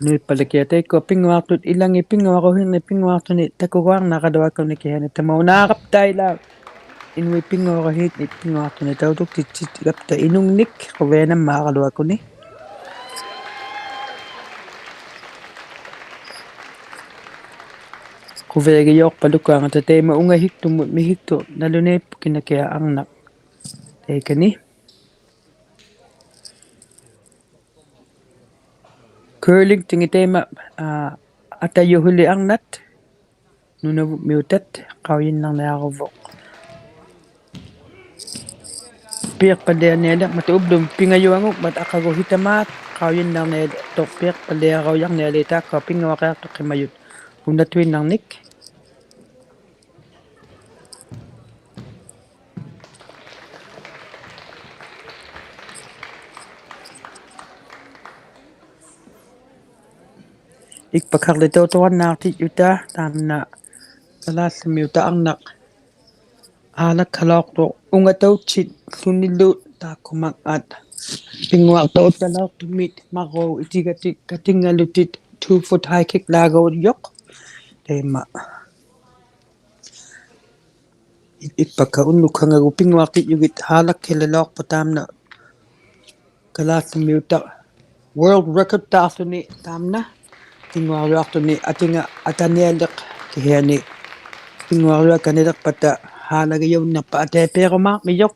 ᓄᐃᑉᐸᓪᓚᑭᐊᖅ ᑕᐃᒃᑯᐊ ᐱᙳᐊᖅᑐᑦ ᐃᓚᖏᑦ ᐱᙳᐊᕈᓯᕐᓂᒃ ᐱᙳᐊᖅᑐᓂᒃ ᑕᑯᒍᐊᕐᓇᕋᓗᐊᒃᑯᓂᒃ ᑭᓯᐊᓂ ᑕᒪᐅᓇᕋᑉᑕ ᐃᓛ ᐃᓄᐃᑦ ᐱᙳᐊᕈᓯᕐᓂᒃ ᐱᙳᐊᖅᑐᓂᒃ ᑕᐅᑐᒃᑎᑦᑎᒐᑉᑕ ᐃᓄᖕᓂᒃ ᖁᕕᐊᓇᒻᒫᕋᓗᐊᒃᑯᓂᒃ. ᖁᕕᐊᒋᔪᖅᐸᓗᒃᑯᐊᖓᑕ ᑕᐃᒪ ᐅᖓᓯᒃᑐᒧᑦ ᒥᓯᒃᑐᖅ ᓇᓗᓇᐃᑉᐳᖅ ᑭᓇᑭᐊᖅ ᐊᕐᓇᖅ. ᑕᐃᑲᓂ. Curling-ᑎᖏᑦ ᑕᐃᒪ, ᐋ, ᐊᑕᔪᓱᓕ ᐊᕐᓇᑦ. ᓄᓇᕗᒻᒥᐅᑕᑦ ᖃᐅᔨᓐᓇᕐᓂᐊᕈᕗᖅ. ᐱᐊᖅᐸᓪᓕᐊᓂᐊᓕᕐᒪᑕ ᐅᑉᓗᒻ ᐱᖓᔪᐊᖑᖕᒪᑦ ᐊᖃᒍ ᓯᑕᒫᑦ ᖃᐅᔨᓐᓇᕐᓂᐊᓕᖅᑐᖅ ᐱᐊᖅᐸᓪᓕᐊᕋᐅᔭᕐᓂᐊᓖᑦ ᑖᒃᑯᐊ ᐱᙳᐊᕆᐊᖅᑐᖅ ᕿᒪᔪᑦ ᐅᓇᑐᐃᓐᓇᕐᓂᒃ. ᐃᒃᐸᒃᓴᕐᓕ ᑕᐅᑐᕋᓐᓈᑎᔾᔪᑕ ᑖᒻᓇ ᑲᓛᓪᓗᒥᐅᑕᖅ ᐊᕐᓇᖅ ᓵᓚᒃᓴᓚᐅᖅᑐᖅ ᐅᖓᑕᐅᑦᓯᓗᓂᓗ ᑖᒃᑯᒪᖔᑦ ᐱᙳᐊᖅᑕᐅᑦᓴᓚᐅᖅᑐᒥᑦ ᒪᕐᕉᒃ ᐃᑎᒐᑎᒃ ᑲᑎᖓᓗᑎᒃ two foot high kick-ᓛᒎᔪᖅ. ᑕᐃᒪ. ᐃ-, ᐃᒃᐸᒃᓴᖅ ᐅᓐᓄᒃᓴᖓᒍᑦ ᐱᙳᐊᖅᑎᔾᔪᒋᑦ ᓵᓚᒃᓴᓚᐅᖅᐳᖅ ᑖᒻᓇ ᑲᓛᓪᓗᒥᐅᑕᖅ world record-ᑖᖅᖢᓂ ᑖᒻᓇ. ᐱᙳᐊᕐᔪᐊᖅᑐᓂ ᐊᑎᖓ ᐊᑕᓂᐊᓕᖅ ᑭᓯᐊᓂ ᐱᙳᐊᕐᔪᐊᒃᑲᓐᓂᓕᖅᐸᑕ ᓵᓚᒋᔭᐅᓐᓂᖅᐸᑦ ᐊᑎᐊᐱᐊᕈᒫᕐᒥᔪᖅ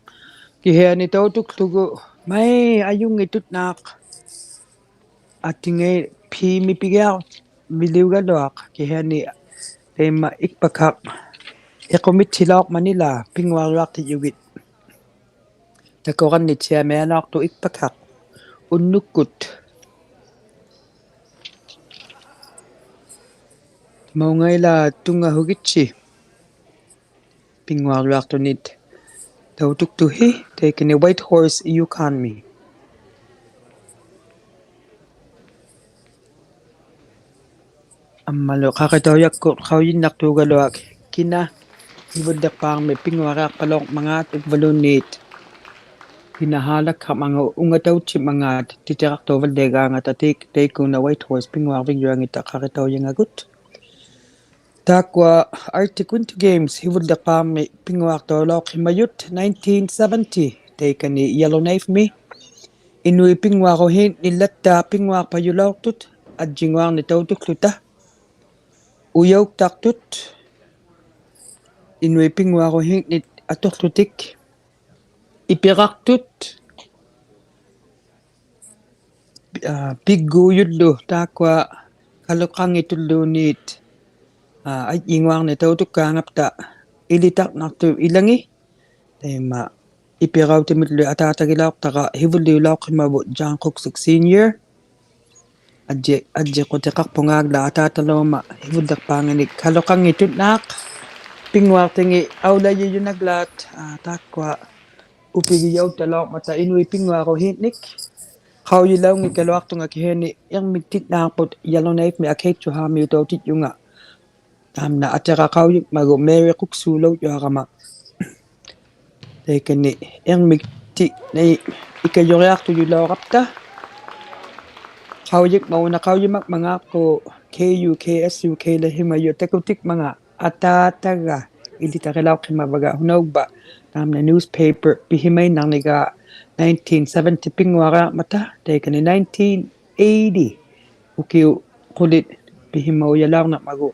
ᑭᓯᐊᓂ ᑕᐅᑐᒃᖢᒍ ᒪᐃ ᐊᔪᙱᑦᑐᑦᓈᖅ. ᐊᑎᖓᐃ ᐱᒥ ᐱᒋᐊᕐᕕᓕᐅᒐᓗᐊᖅ ᑭᓯᐊᓂ ᑕᐃᒪ ᐃᒃᐸᒃᓴᖅ ᐃᖁᒥᑦᓯᓚᐅᕐᒪᑦ ᐃᓛ ᐱᙳᐊᕐᔪᐊᖅᑎᔾᔪᒋᑦ. ᑕᑯᕋᓐᓂᑦᓯᐊᒥᐊᓛᖅᑐᖅ ᐃᒃᐸᒃᓴᖅ ᐅᓐᓄᒃᑯᑦ. ᑕᒪᐅᖓ ᐃᓛ ᑐᙵᓱᒋᑦᓯ. ᐱᙳᐊᕐᔪᐊᖅᑐᓂᑦ ᑕᐅᑐᒃᑐᓯ ᑕᐃᑲᓂ Whitehorse-ᖑ ᔫᑳᓐᒥ. ᐊᒻᒪᓗ ᖃᕆᑕᐅᔭᒃᑯᑦ ᖃᐅᔨᓐᓇᖅᑑᒐᓗᐊᖅ ᑭᓇ ᓯᕗᓪᓕᖅᐹᕐᒥ ᐱᙳᐊᕆᐊᖅᐸᓚᐅᕐᒪᖔᑦ ᐅᕝᕙᓘᓐᓃᑦ ᑭᓇ ᓵᓚᒃᓴᕐᒪᖔᑦ ᐅᖓᑕᐅᑦᓯᒪᖔᑦ ᑎᑎᕋᖅᑑᕙᓪᓕᖓᑕ ᑕᐃ-, ᑕᐃᒃᑯᓇ Whitehorse ᐱᙳᐊᕐᕕᒡᔪᐊᖏᑕ ᖃᕆᑕᐅᔭᖓᒍᑦ. ᑖᒃᑯᐊ Arctic Winter Games ᓯᕗᓪᓕᖅᐹᕐᒥ ᐱᙳᐊᖅᑕᐅᓚᐅᖅᓯᒪᔪᑦ nineteen seventy ᑕᐃᑲᓂ Yellowknife-ᒥ. Inuit pinnguaruhinnillat taapinguaqpajulauqtut ajjinguarnit tautukluta. Ujauktaqtut. Inuit pinnguaruhinnit atuqlutik. Ipiraqtut. Aa, pigguujullu taakkua kaluqanngitulluunniit, aa, ajjinguarnit tautukkaangapta ilitaqnaqtut ilangi. Taima ipirautimillu ataatagilauqtara hivulliulauqhimavut John Cook six Senior. Ajji, ajjiqutiqaqpungaagla ataataluuma hivulliqpaanganik kaluqanngitut naaq. Pinnguaqtingi aulajijunaglaat, aa, taakkua upigijautalauqmata inuit pinnguaruhiinnik. Qaujilaunngikkaluaqtunga kihiani irmiktitnaaqput Yellowknife-mi Acacia-miutautijunga. Taamna atira qaujikmagu Mary Quksuulaujuarama. Taikani irmikti, nai, ikajuriaqtujulaurapta. Qaujikmauna qaujimakmangaaqpuq K U K S U K-la himajut takutikmanga ataataga ilitaqilauqhimavaga hunaugva. Taamna newspaper pihimainnarniga nineteen seventy pinnguariarmata taikani nineteen eighty ukiuq qulit pihimaujalaurnaqmagu,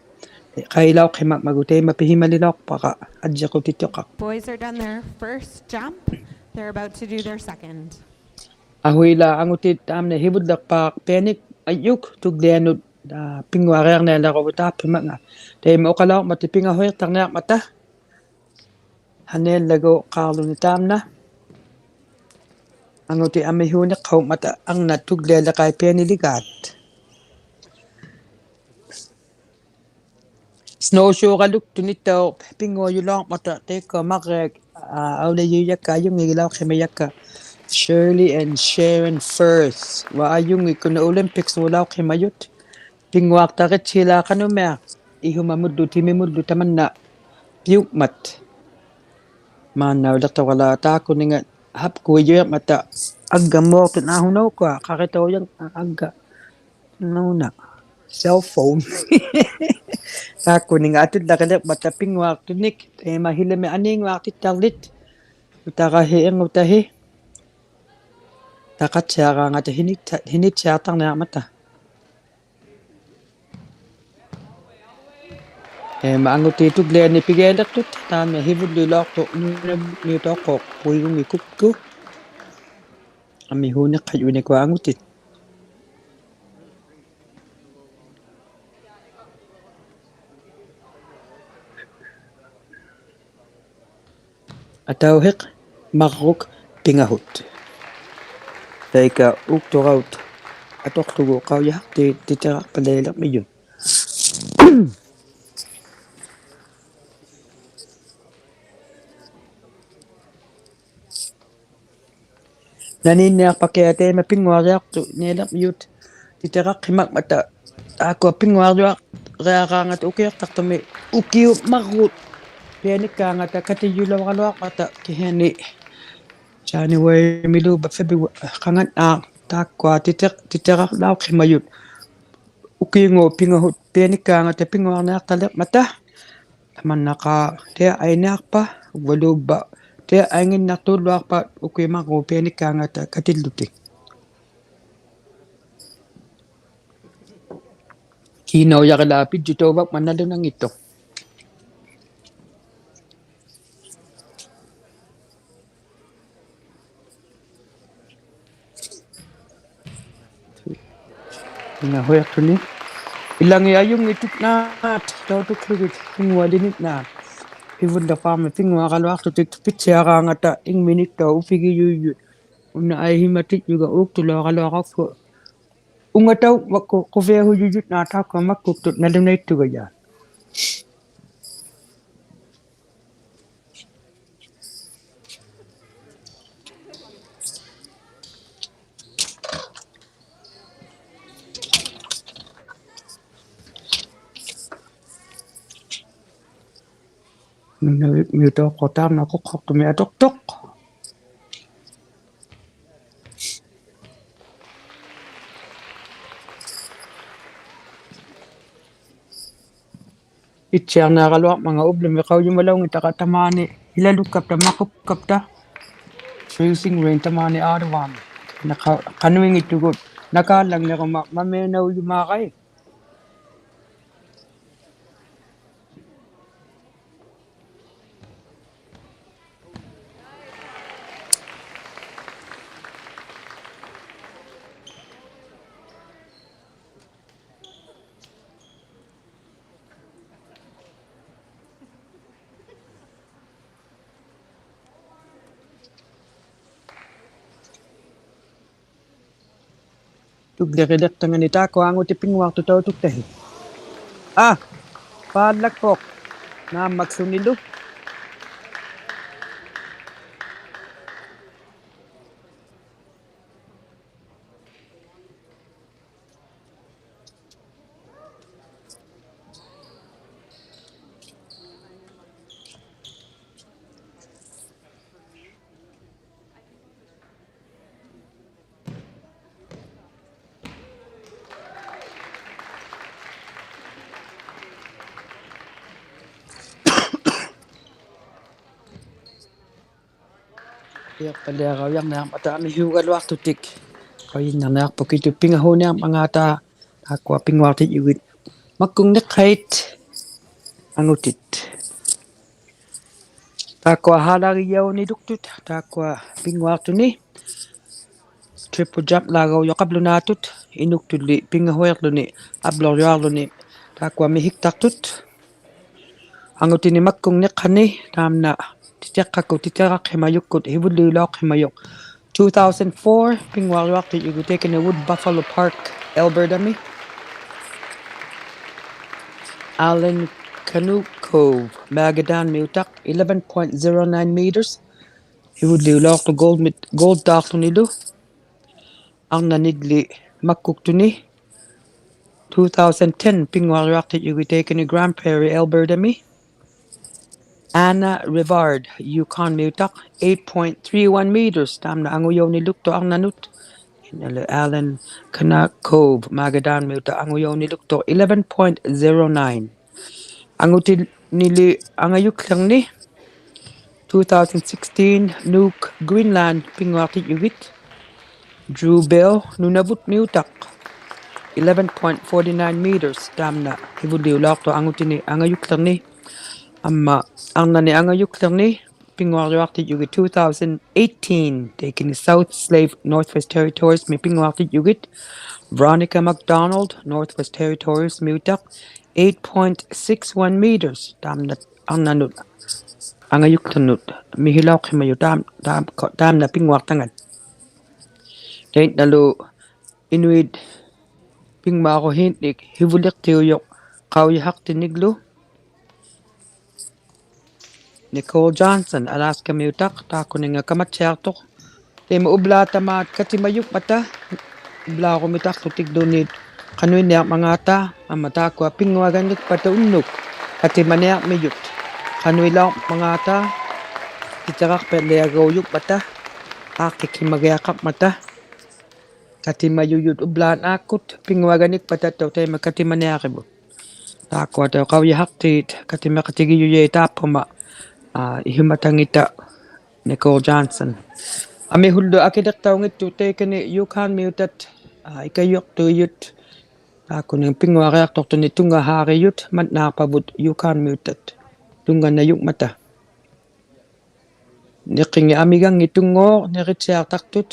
qailauqhimakmagu taima pihimalilauqpara ajjiqutituqaq. Boys are done their first jump. They're about to do their second. Ahuila angutit taamna hivulliqpaaq pianik ajjuk tuglianut, aa, pinnguariarnialiruvut taappimanga. Taima uqalauqmata pingahuiqtarniarmata. Haniallaguqaarluni taamna. Angutit amihuuniqhaungmata arnat tuglialiqait pianiligaat. Snowshoe-galuktunit tauq pinnguajulauqmata taikkua marriak, aa, aulajiujakka ajunngigilauqhimajakka Shirley and Sharon Firth. Wa ajunngikkuna Olympics-ulauqhimajut. Pinnguaqtaritsilaaqanumiaq ihumamullu timimullu tamanna piukmat. Maannauliqtuqalaaq taakkuninga hapkuijuiqmata agga muuqtut naahunaukkua qaritaujan agga nuuna cell phone. Taakkuninga atullaqiliqmata pinnguaqtunik taima hilami aniinnguaqtittarlit. Utarahi irngutahi. Taqatsiaraangata hinit-, hinitsiaqtarniarmata. Taima angutit tugliani pigialiqtut taamna hivulliulauqtuq nunamiutauqquq Puigungi Kukku. Amihuuniqhajunikua angutit. Atauhiq, marruk, pingahut. Taika ukturaut atuqługu qaujihaqtit titiraqpalaliqmijut. Naninniaqpakiaq taima pinnguariaqtunialiqmijut titiraqhimakmata taakkua pinnguariaqriaraangata ukiuqtaqtumi ukiut marrut pianikkaangata katijulauraluaqmata kihiani January-miluubba February qangannaaq taakkua titi-, titiraqlauqhimajut ukiunguup pingahut pianikkaangata pinnguarniaqtaliqmata. Tamannaqaa tiaqqainiaqpa, uvvaluubba tiaqqainginnaqtuulluaqpa ukiut marrut pianikkaangata katillutik. Kiinaujarilaa pijjutauvakma nalunanngittuq. Pingahuiqtuni. Ilangi ajunngititnaat tautuklugit pinngualinitnaat. Hivulliqpaami pinnguaraluaqtutit pitsiaraangata ingminittauq upigijuijut. Una aihimatijjuga uuktulauraluaqaqku. Ungatauq makku quviahujujutnaat taakkua makkuktut nalunaittugajat. Nunamiutauqquq taamna quqquqtumi atuqtuq. Itsiarniaraluaqmanga ublumi qaujimalaunngitara tamaani ilalukkapta maqukkapta. Freezing rain tamaani aaduvaan. ᓇᖃ-, ᖃᓄᐃᙱᑦᑐᒍᑦ ᓇᑳᓪᓚᖕᓂᕈᒪ ᒪᒥᐊᓇᐅᔪᒫᕋᐃ. ᑐᒡᓕᕆᓕᖅᑕᖓᓂ ᑖᒃᑯᐊ ᐊᖑᑎᑦ ᐱᙳᐊᖅᑐᑦ ᑕᐅᑐᒃᑕᓯ. ᐋ, ᐸᓪᓚᒃᐳᖅ. ᓈᒻᒪᒃᓱᓂᓗ. ᐱᐊᖅᐸᓪᓕᐊᕋᐅᔭᕐᓂᐊᕐᒪᑕ ᐊᒥᓲᒐᓗᐊᖅᑐᑎᒃ. ᖁᔭᓐᓇᕐᓂᐊᖅᐳᖅ ᑭᑐᑦ ᐱᖓᓲᓂᐊᕐᒪᖔᑕ ᑖᒃᑯᐊ ᐱᙳᐊᖅᑎᔾᔪᒋᑦ. ᒪᒃᑯᖕᓂᖅᓴᐃᑦ ᐊᖑᑎᑦ. ᑖᒃᑯᐊ ᓵᓚᒋᔭᐅᓂᓗᒃᑐᑦ ᑖᒃᑯᐊ ᐱᙳᐊᖅᑐᓂ. Triple jump-ᓚᒐᐅᔪᖅ ᖃᑉᓗᓈᑐᑦ, ᐃᓄᒃᑐᓪᓕ ᐱᖓᓲᐃᖅᖢᓂ, ᐊᑉᓗᕐᔪᐊᕐᓗᓂ, ᑖᒃᑯᐊ ᒥᓯᒃᑕᖅᑐᑦ. ᐊᖑᑎᓂ ᒪᒃᑯᖕᓂᖅᓴᓂ, ᑖᒻᓇ ᑎᑎᖅᑲᒃᑯᑦ, ᑎᑎᕋᖅᓯᒪᔪᒃᑯᑦ, ᓯᕗᓪᓕᐅᓚᐅᖅᓯᒪᔪᖅ. Two thousand four, ᐱᙳᐊᕐᔪᐊᖅᑎᔾᔪᒋᑦ, taken in Wood Buffalo Park, Alberta-ᒥ. Alan Kanutkov, Magadan-ᒥᐅᑕᖅ, eleven point zero nine meters. ᓯᕗᓪᓕᐅᓚᐅᖅᑐᖅ gold-ᒥᑦ, gold-ᑖᖅᖢᓂᓗ. ᐊᕐᓇᓂᒡᓕ ᒪᒃᑯᒃᑐᓂ. Two thousand ten, ᐱᙳᐊᕐᔪᐊᖅᑎᔾᔪᒋᑦ, taken in Grande Prairie, Alberta-ᒥ. Anna Rivard, Yukon-ᒥᐅᑕᖅ, eight point three one meters, ᑖᒻᓇ ᐊᖑᔭᐅᓂᓗᒃᑐᖅ ᐊᕐᓇᓄᑦ. ᐃᓐᓇᓗ Alan Kanutkov, Magadan-ᒥᐅᑕᖅ, ᐊᖑᔭᐅᓂᓗᒃᑐᖅ, eleven point zero nine. ᐊᖑᑎᓂᓕ ᐊᖓᔪᒃᖠᕐᓂ, two thousand sixteen, Nuuk, Greenland, ᐱᙳᐊᖅᑎᔾᔪᒋᑦ. Drew Bell, ᓄᓇᕗᑦ-ᒥᐅᑕᖅ, eleven point forty nine meters, ᑖᒻᓇ ᓯᕗᓪᓕᐅᓚᐅᖅᑐᖅ ᐊᖑᑎᓂ ᐊᖓᔪᒃᖠᕐᓂ. ᐊᒻᒪ ᐊᕐᓇᓂ ᐊᖓᔪᒃᖠᕐᓂ, ᐱᙳᐊᕐᔪᐊᖅᑎᔾᔪᒋᑦ, two thousand eighteen, taken in South Slave, Northwest Territories-ᒥ ᐱᙳᐊᖅᑎᔾᔪᒋᑦ. Veronica McDonald, Northwest Territories-ᒥᐅᑕᖅ, eight point six one meters, ᑖᒻᓇ ᐊᕐᓇᓄᑦ ᐊᖓᔪᒃᖠᕐᓄᑦ ᒥᓯᓚᐅᖅᓯᒪᔪᖅ ᑖᒻ-, ᑖᒻ-, ᑖᒻᓇ ᐱᙳᐊᖅᑕᖓᑦ. ᑕᐃᓐᓇᓗ ᐃᓄᐃᑦ ᐱᖕᒪᕈᓰᓐᓂᒃ ᓯᕗᓕᖅᑎᐅᔪᖅ ᖃᐅᔨᓴᖅᑎᓂᒡᓗ. Nicole Johnson, Alaska-ᒥᐅᑕᖅ, ᑖᒃᑯᓂᖓ ᑲᒪᑦᓯᐊᖅᑐᖅ. ᑕᐃᒪ ᐅᑉᓛᑕᒫᑦ ᑲᑎᒪᔪᖕᒪᑕ, ᐅᑉᓛᕈᒥᑕᖅᖢᑎᒡᓘᓐᓃᑦ ᖃᓄᐃᓐᓂᐊᕐᒪᖔᑕ, ᐊᒻᒪ ᑖᒃᑯᐊ ᐱᙳᐊᒐᓐᓂᒃᐸᑕ ᐅᓐᓄᒃ ᑲᑎᒪᓂᐊᕐᒥᔪᑦ ᖃᓄᐃᓚᐅᕐᒪᖔᑕ, ᑎᑎᕋᖅᐱᓪᓕᐊᒐᐅᔪᖕᒪᑕ, ᐋᖅᑭᒃᓯᒪᒋᐊᖃᕐᒪᑕ, ᑲᑎᒪᔪᔪᑦ ᐅᑉᓛᓐᓈᒃᑯᑦ ᐱᙳᐊᒐᓐᓂᒃᐸᑕᑦᑕᐅᖅ ᑕᐃᒪ ᑲᑎᒪᓂᐊᕆᕗᑦ. ᑖᒃᑯᐊᑕᐅᖅ ᖃᐅᔨᓴᖅᑏᑦ ᑲᑎᒪᖃᑎᒋᔪᔭᐃᑦ ᑖᑉᐸᒪ, ᐋ, ᐃᓱᒪᑕᖏᑕ Nicole Johnson. ᐊᒥᓱᓪᓗ ᐊᑭᓕᖅᑕᐅᙱᑦᑐᖅ ᑕᐃᑲᓂ Yukon-ᒥᐅᑕᑦ, ᐋ, ᐃᑲᔪᖅᑑᔪᑦ. ᑖᒃᑯᓂᖓ ᐱᙳᐊᕆᐊᖅᑐᖅᑐᓂ ᑐᙵᓵᕆᔪᑦ ᒪᑦᓈᖅᐸᕗᑦ Yukon-ᒥᐅᑕᑦ ᑐᙵᓇᔪᖕᒪᑕ. ᓂᕿᖏᑦ ᐊᒥᒐᙱᑦᑐᙴᖅ ᓂᕆᑦᓯᐊᖅᑕᖅᑐᑦ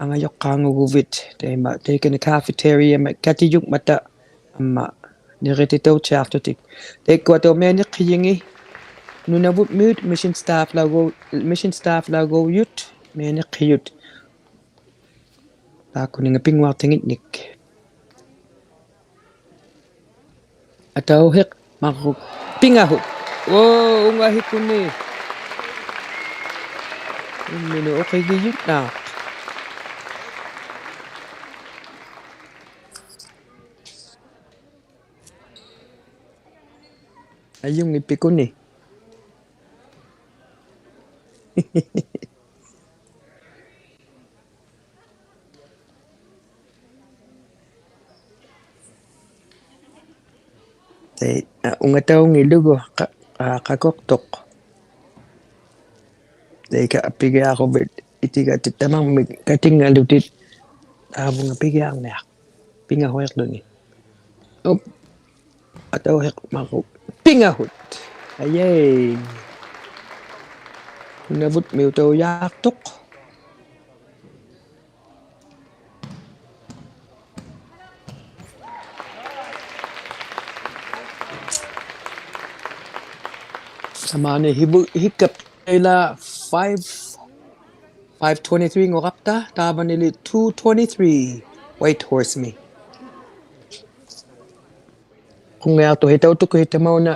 ᐊᖓᔪᖅᑳᖑᒍᕕᑦ, ᑕᐃᒪ, ᑕᐃᑲᓂ cafeteria-ᒥ ᑲᑎᔪᖕᒪᑕ, ᐊᒻᒪ ᓂᕆᑎᑕᐅᑦᓯᐊᖅᑐᑎᒃ. ᑕᐃᒃᑯᐊᑕᐅᖅ ᒥᐊᓂᖅᓯᔨᖏᑦ ᓄᓇᕗᒻᒥᐅᑦ mission staff-ᓚᐅᒎ-, mission staff-ᓚᐅᒎᔪᑦ, ᒥᐊᓂᖅᓯᔪᑦ. ᑖᒃᑯᓂᖓ ᐱᙳᐊᖅᑎᖏᓐᓂᒃ. ᐊᑕᐅᓯᖅ, ᒪᕐᕉᒃ, ᐱᖓᓱᑦ. ᐆ, ᐅᖓᓯᒃᑯᓂ. ᐃᒻᒥᓄᑦ ᐅᕿᒋᔪᓐᓇᖅ. ᐊᔪᙱᑉᐱᒃᑯᓂ. ᑕᐃ, ᐋ, ᐅᖓᑕᐅᙱᓪᓗᒍ ᖃ-, ᐋ, ᖃᑯᖅᑐᖅ. ᑕᐃᑲ ᐊᐱᒋᐊᕈᕕᑦ ᐃᑎᒐᑎᑦ ᑕᒪᕐᒥᒃ ᑲᑎᖓᓗᑎᑦ ᑖᕗᖓ ᐱᒋᐊᕐᓂᐊᖅ. ᐱᖓᓱᐃᖅᖢᓂ. ᐅᑉ. ᐊᑕᐅᓯᖅ ᒪᕐᕉᒃ. ᐱᖓᓱᑦ. ᐊᔭᐃ. ᐅᓇᕗᑦ ᒥᐅᑕᐅᔭᖅᑐᖅ. ᑕᒫᓂ ᓯᕗ-, ᓯᒃᑲᑉ ᑕᐃᓛ five, five twenty-three-ᖑᕋᑉᑕ, ᑖᕙᓂᓕ two twenty-three, Whitehorse-ᒥ. ᖁᙱᐊᖅᑐᓯ ᑕᐅᑐᒃᑯᓯ ᑕᒪᐅᓇ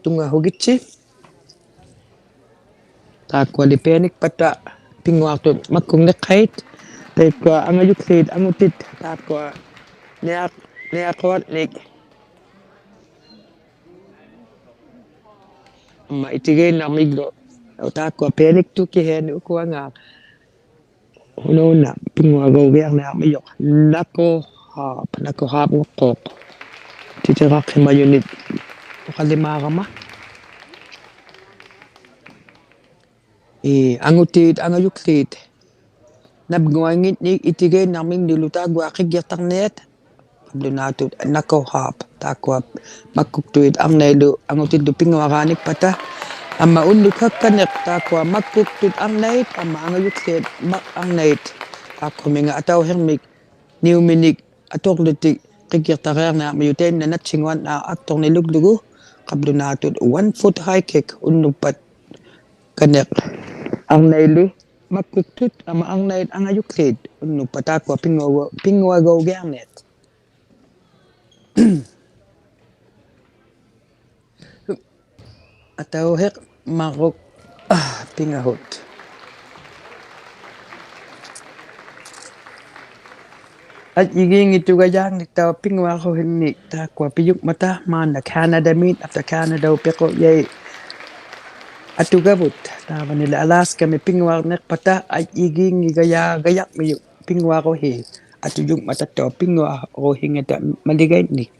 ᑐᙵᓱᒋᑦᓯ. ᑖᒃᑯᐊᓕ ᐱᐊᓂᒃᐸᑕ ᐱᙳᐊᖅᑐᑦ ᒪᒃᑯᖕᓂᖅᓴᐃᑦ, ᑕᐃᒃᑯᐊ ᐊᖓᔪᒃᖠᑦ ᐊᖑᑎᑦ, ᑖᒃᑯᐊ ᓂᐊ-, ᓂᐊᖁᐊᓐᓂᒃ. ᐊᒻᒪ ᐃᑎᒌᓐᓇᕐᒥᒡᓗ, ᑖᒃᑯᐊ ᐱᐊᓂᒃᑐᑦ ᑭᓯᐊᓂ ᐅᑯᐊᖓ ᓱᓇᐅᓇ ᐱᙳᐊᕈᕕᐊᕐᓂᐊᕐᒥᔪᖅ, ᓇᑯᓴᑉ, ᓇᑯᓴᑉ ᖑᖅᑰᖅ. ᑎᑎᕋᖅᓯᒪᔪᓂᑦ ᐅᖃᓕᒫᕋᒪ. ᐄ, ᐊᖑᑏᑦ, ᐊᖓᔪᒃᖠᑦ. ᓇᑉᙳᐊᙱᓐᓂᒃ ᐃᑎᒌᓐᓇᕐᒥᖕᓂᓗ ᑖᒃᑯᐊ ᕿᒡᒋᖅᑕᕐᓂᐊᑦ. ᖃᑉᓗᓈᑐᑦ ᓇᑯᓴᑉ, ᑖᒃᑯᐊ ᒪᒃᑯᒃᑐᐃᑦ ᐊᕐᓇᐃᓪᓗ ᐊᖑᑎᓪᓗ ᐱᙳᐊᕌᓂᒃᐸᑕ. ᐊᒻᒪ ᐅᓐᓄᒃ ᖃᒃᑲᓂᖅ, ᑖᒃᑯᐊ ᒪᒃᑯᒃᑐᑦ ᐊᕐᓇᐃᑦ, ᐊᒻᒪ ᐊᖓᔪᒃᖠᑦ ᒪᒃ ᐊᕐᓇᐃᑦ. ᑖᒃᑯᒥᖓ ᐊᑕᐅᓯᕐᒥᒃ ᓂᐅᒥᓂᒃ ᐊᑐᕐᓗᑎᒃ ᕿᒡᒋᖅᑕᕆᐊᕐᓂᐊᕐᒥᔪᑦ ᑕᐃᓐᓇ ᓇᑦᓯᖑᐊᓐᓈᖅ ᐊᒃᑐᕐᓂᓗᒃᖢᒍ, ᖃᑉᓗᓈᑐᑦ one foot high kick, ᐅᓐᓄᒃᐸᑦ ᖃᒃᑲᓂᖅ ᐊᕐᓇᐃᓪᓗ ᒪᒃᑯᒃᑐᑦ, ᐊᒻᒪ ᐊᕐᓇᐃᑦ ᐊᖓᔪᒃᖠᑦ, ᐅᓐᓄᒃᐸᑦ ᑖᒃᑯᐊ ᐱᙳᐊᕈ-, ᐱᙳᐊᕈᕕᐊᕐᓂᐊᑦ. ᐊᑕᐅᓯᖅ ᒪᕐᕉᒃ, ᐋ, ᐱᖓᓱᑦ. ᐊᔾᔨᒌᙱᑦᑐᒐᔮᖕᓂᒃ ᑕᐅᖅ ᐱᙳᐊᕈᓯᖕᓂᒃ ᑖᒃᑯᐊ ᐱᔪᖕᒪᑕ ᒫᓐᓇ Canada-ᒦᑦ, ᐊᑉᑕ Canada-ᐅᑉ ᐱᖁᔭᐃᑦ ᐊᑐᒐᕗᑦ. ᑖᕙᓂᓕ Alaska-ᒥ ᐱᙳᐊᕐᓂᖅᐸᑕ ᐊᔾᔨᒌᙱᒐᔮᒐᔭᕐᒥᔪᖅ ᐱᙳᐊᕈᓯ. ᐊᑐᔪᖕᒪᑕᑦᑕᐅᖅ ᐱᙳᐊᕈᓯᖏᑕ ᒪᓕᒐᐃᓐᓂᒃ.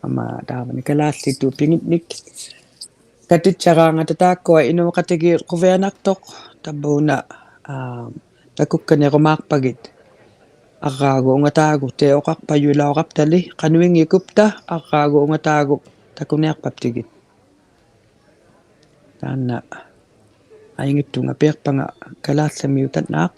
ᐊᒻᒪ ᑖᕙᓂ ᑲᓛᖦᖠᑦᑐᑦ ᐱᖏᓐᓂᒃ. ᑲᑎᑦᓴᕌᖓᑕ ᑖᒃᑯᐊ ᐃᓅᖃᑎᒌᑦ ᖁᕕᐊᓇᖅᑐᖅ, ᑕᕝᕘᓇ, ᐋ, ᑕᑯᒃᑲᓐᓂᕈᒫᖅᐸᒋᑦ. ᐊᕐᕌᒍᑦ ᐅᖓᑖᒍᑦ ᑕᐃ ᐅᖃᖅᐸᔪᓚᐅᕋᑉᑕᓕ, ᖃᓄᐃᙱᒃᑯᑉᑕ ᐊᕐᕌᒍᑦ ᐅᖓᑖᒍᑦ ᑕᑯᓂᐊᖅᐸᑉᑎᒋᑦ. ᑖᓐᓇ ᐊᐃᙱᑦᑐᖓ ᐱᐊᖅᐸᖓ ᑲᓛᓪᓚᒥᐅᑕᓐᓈᖅ.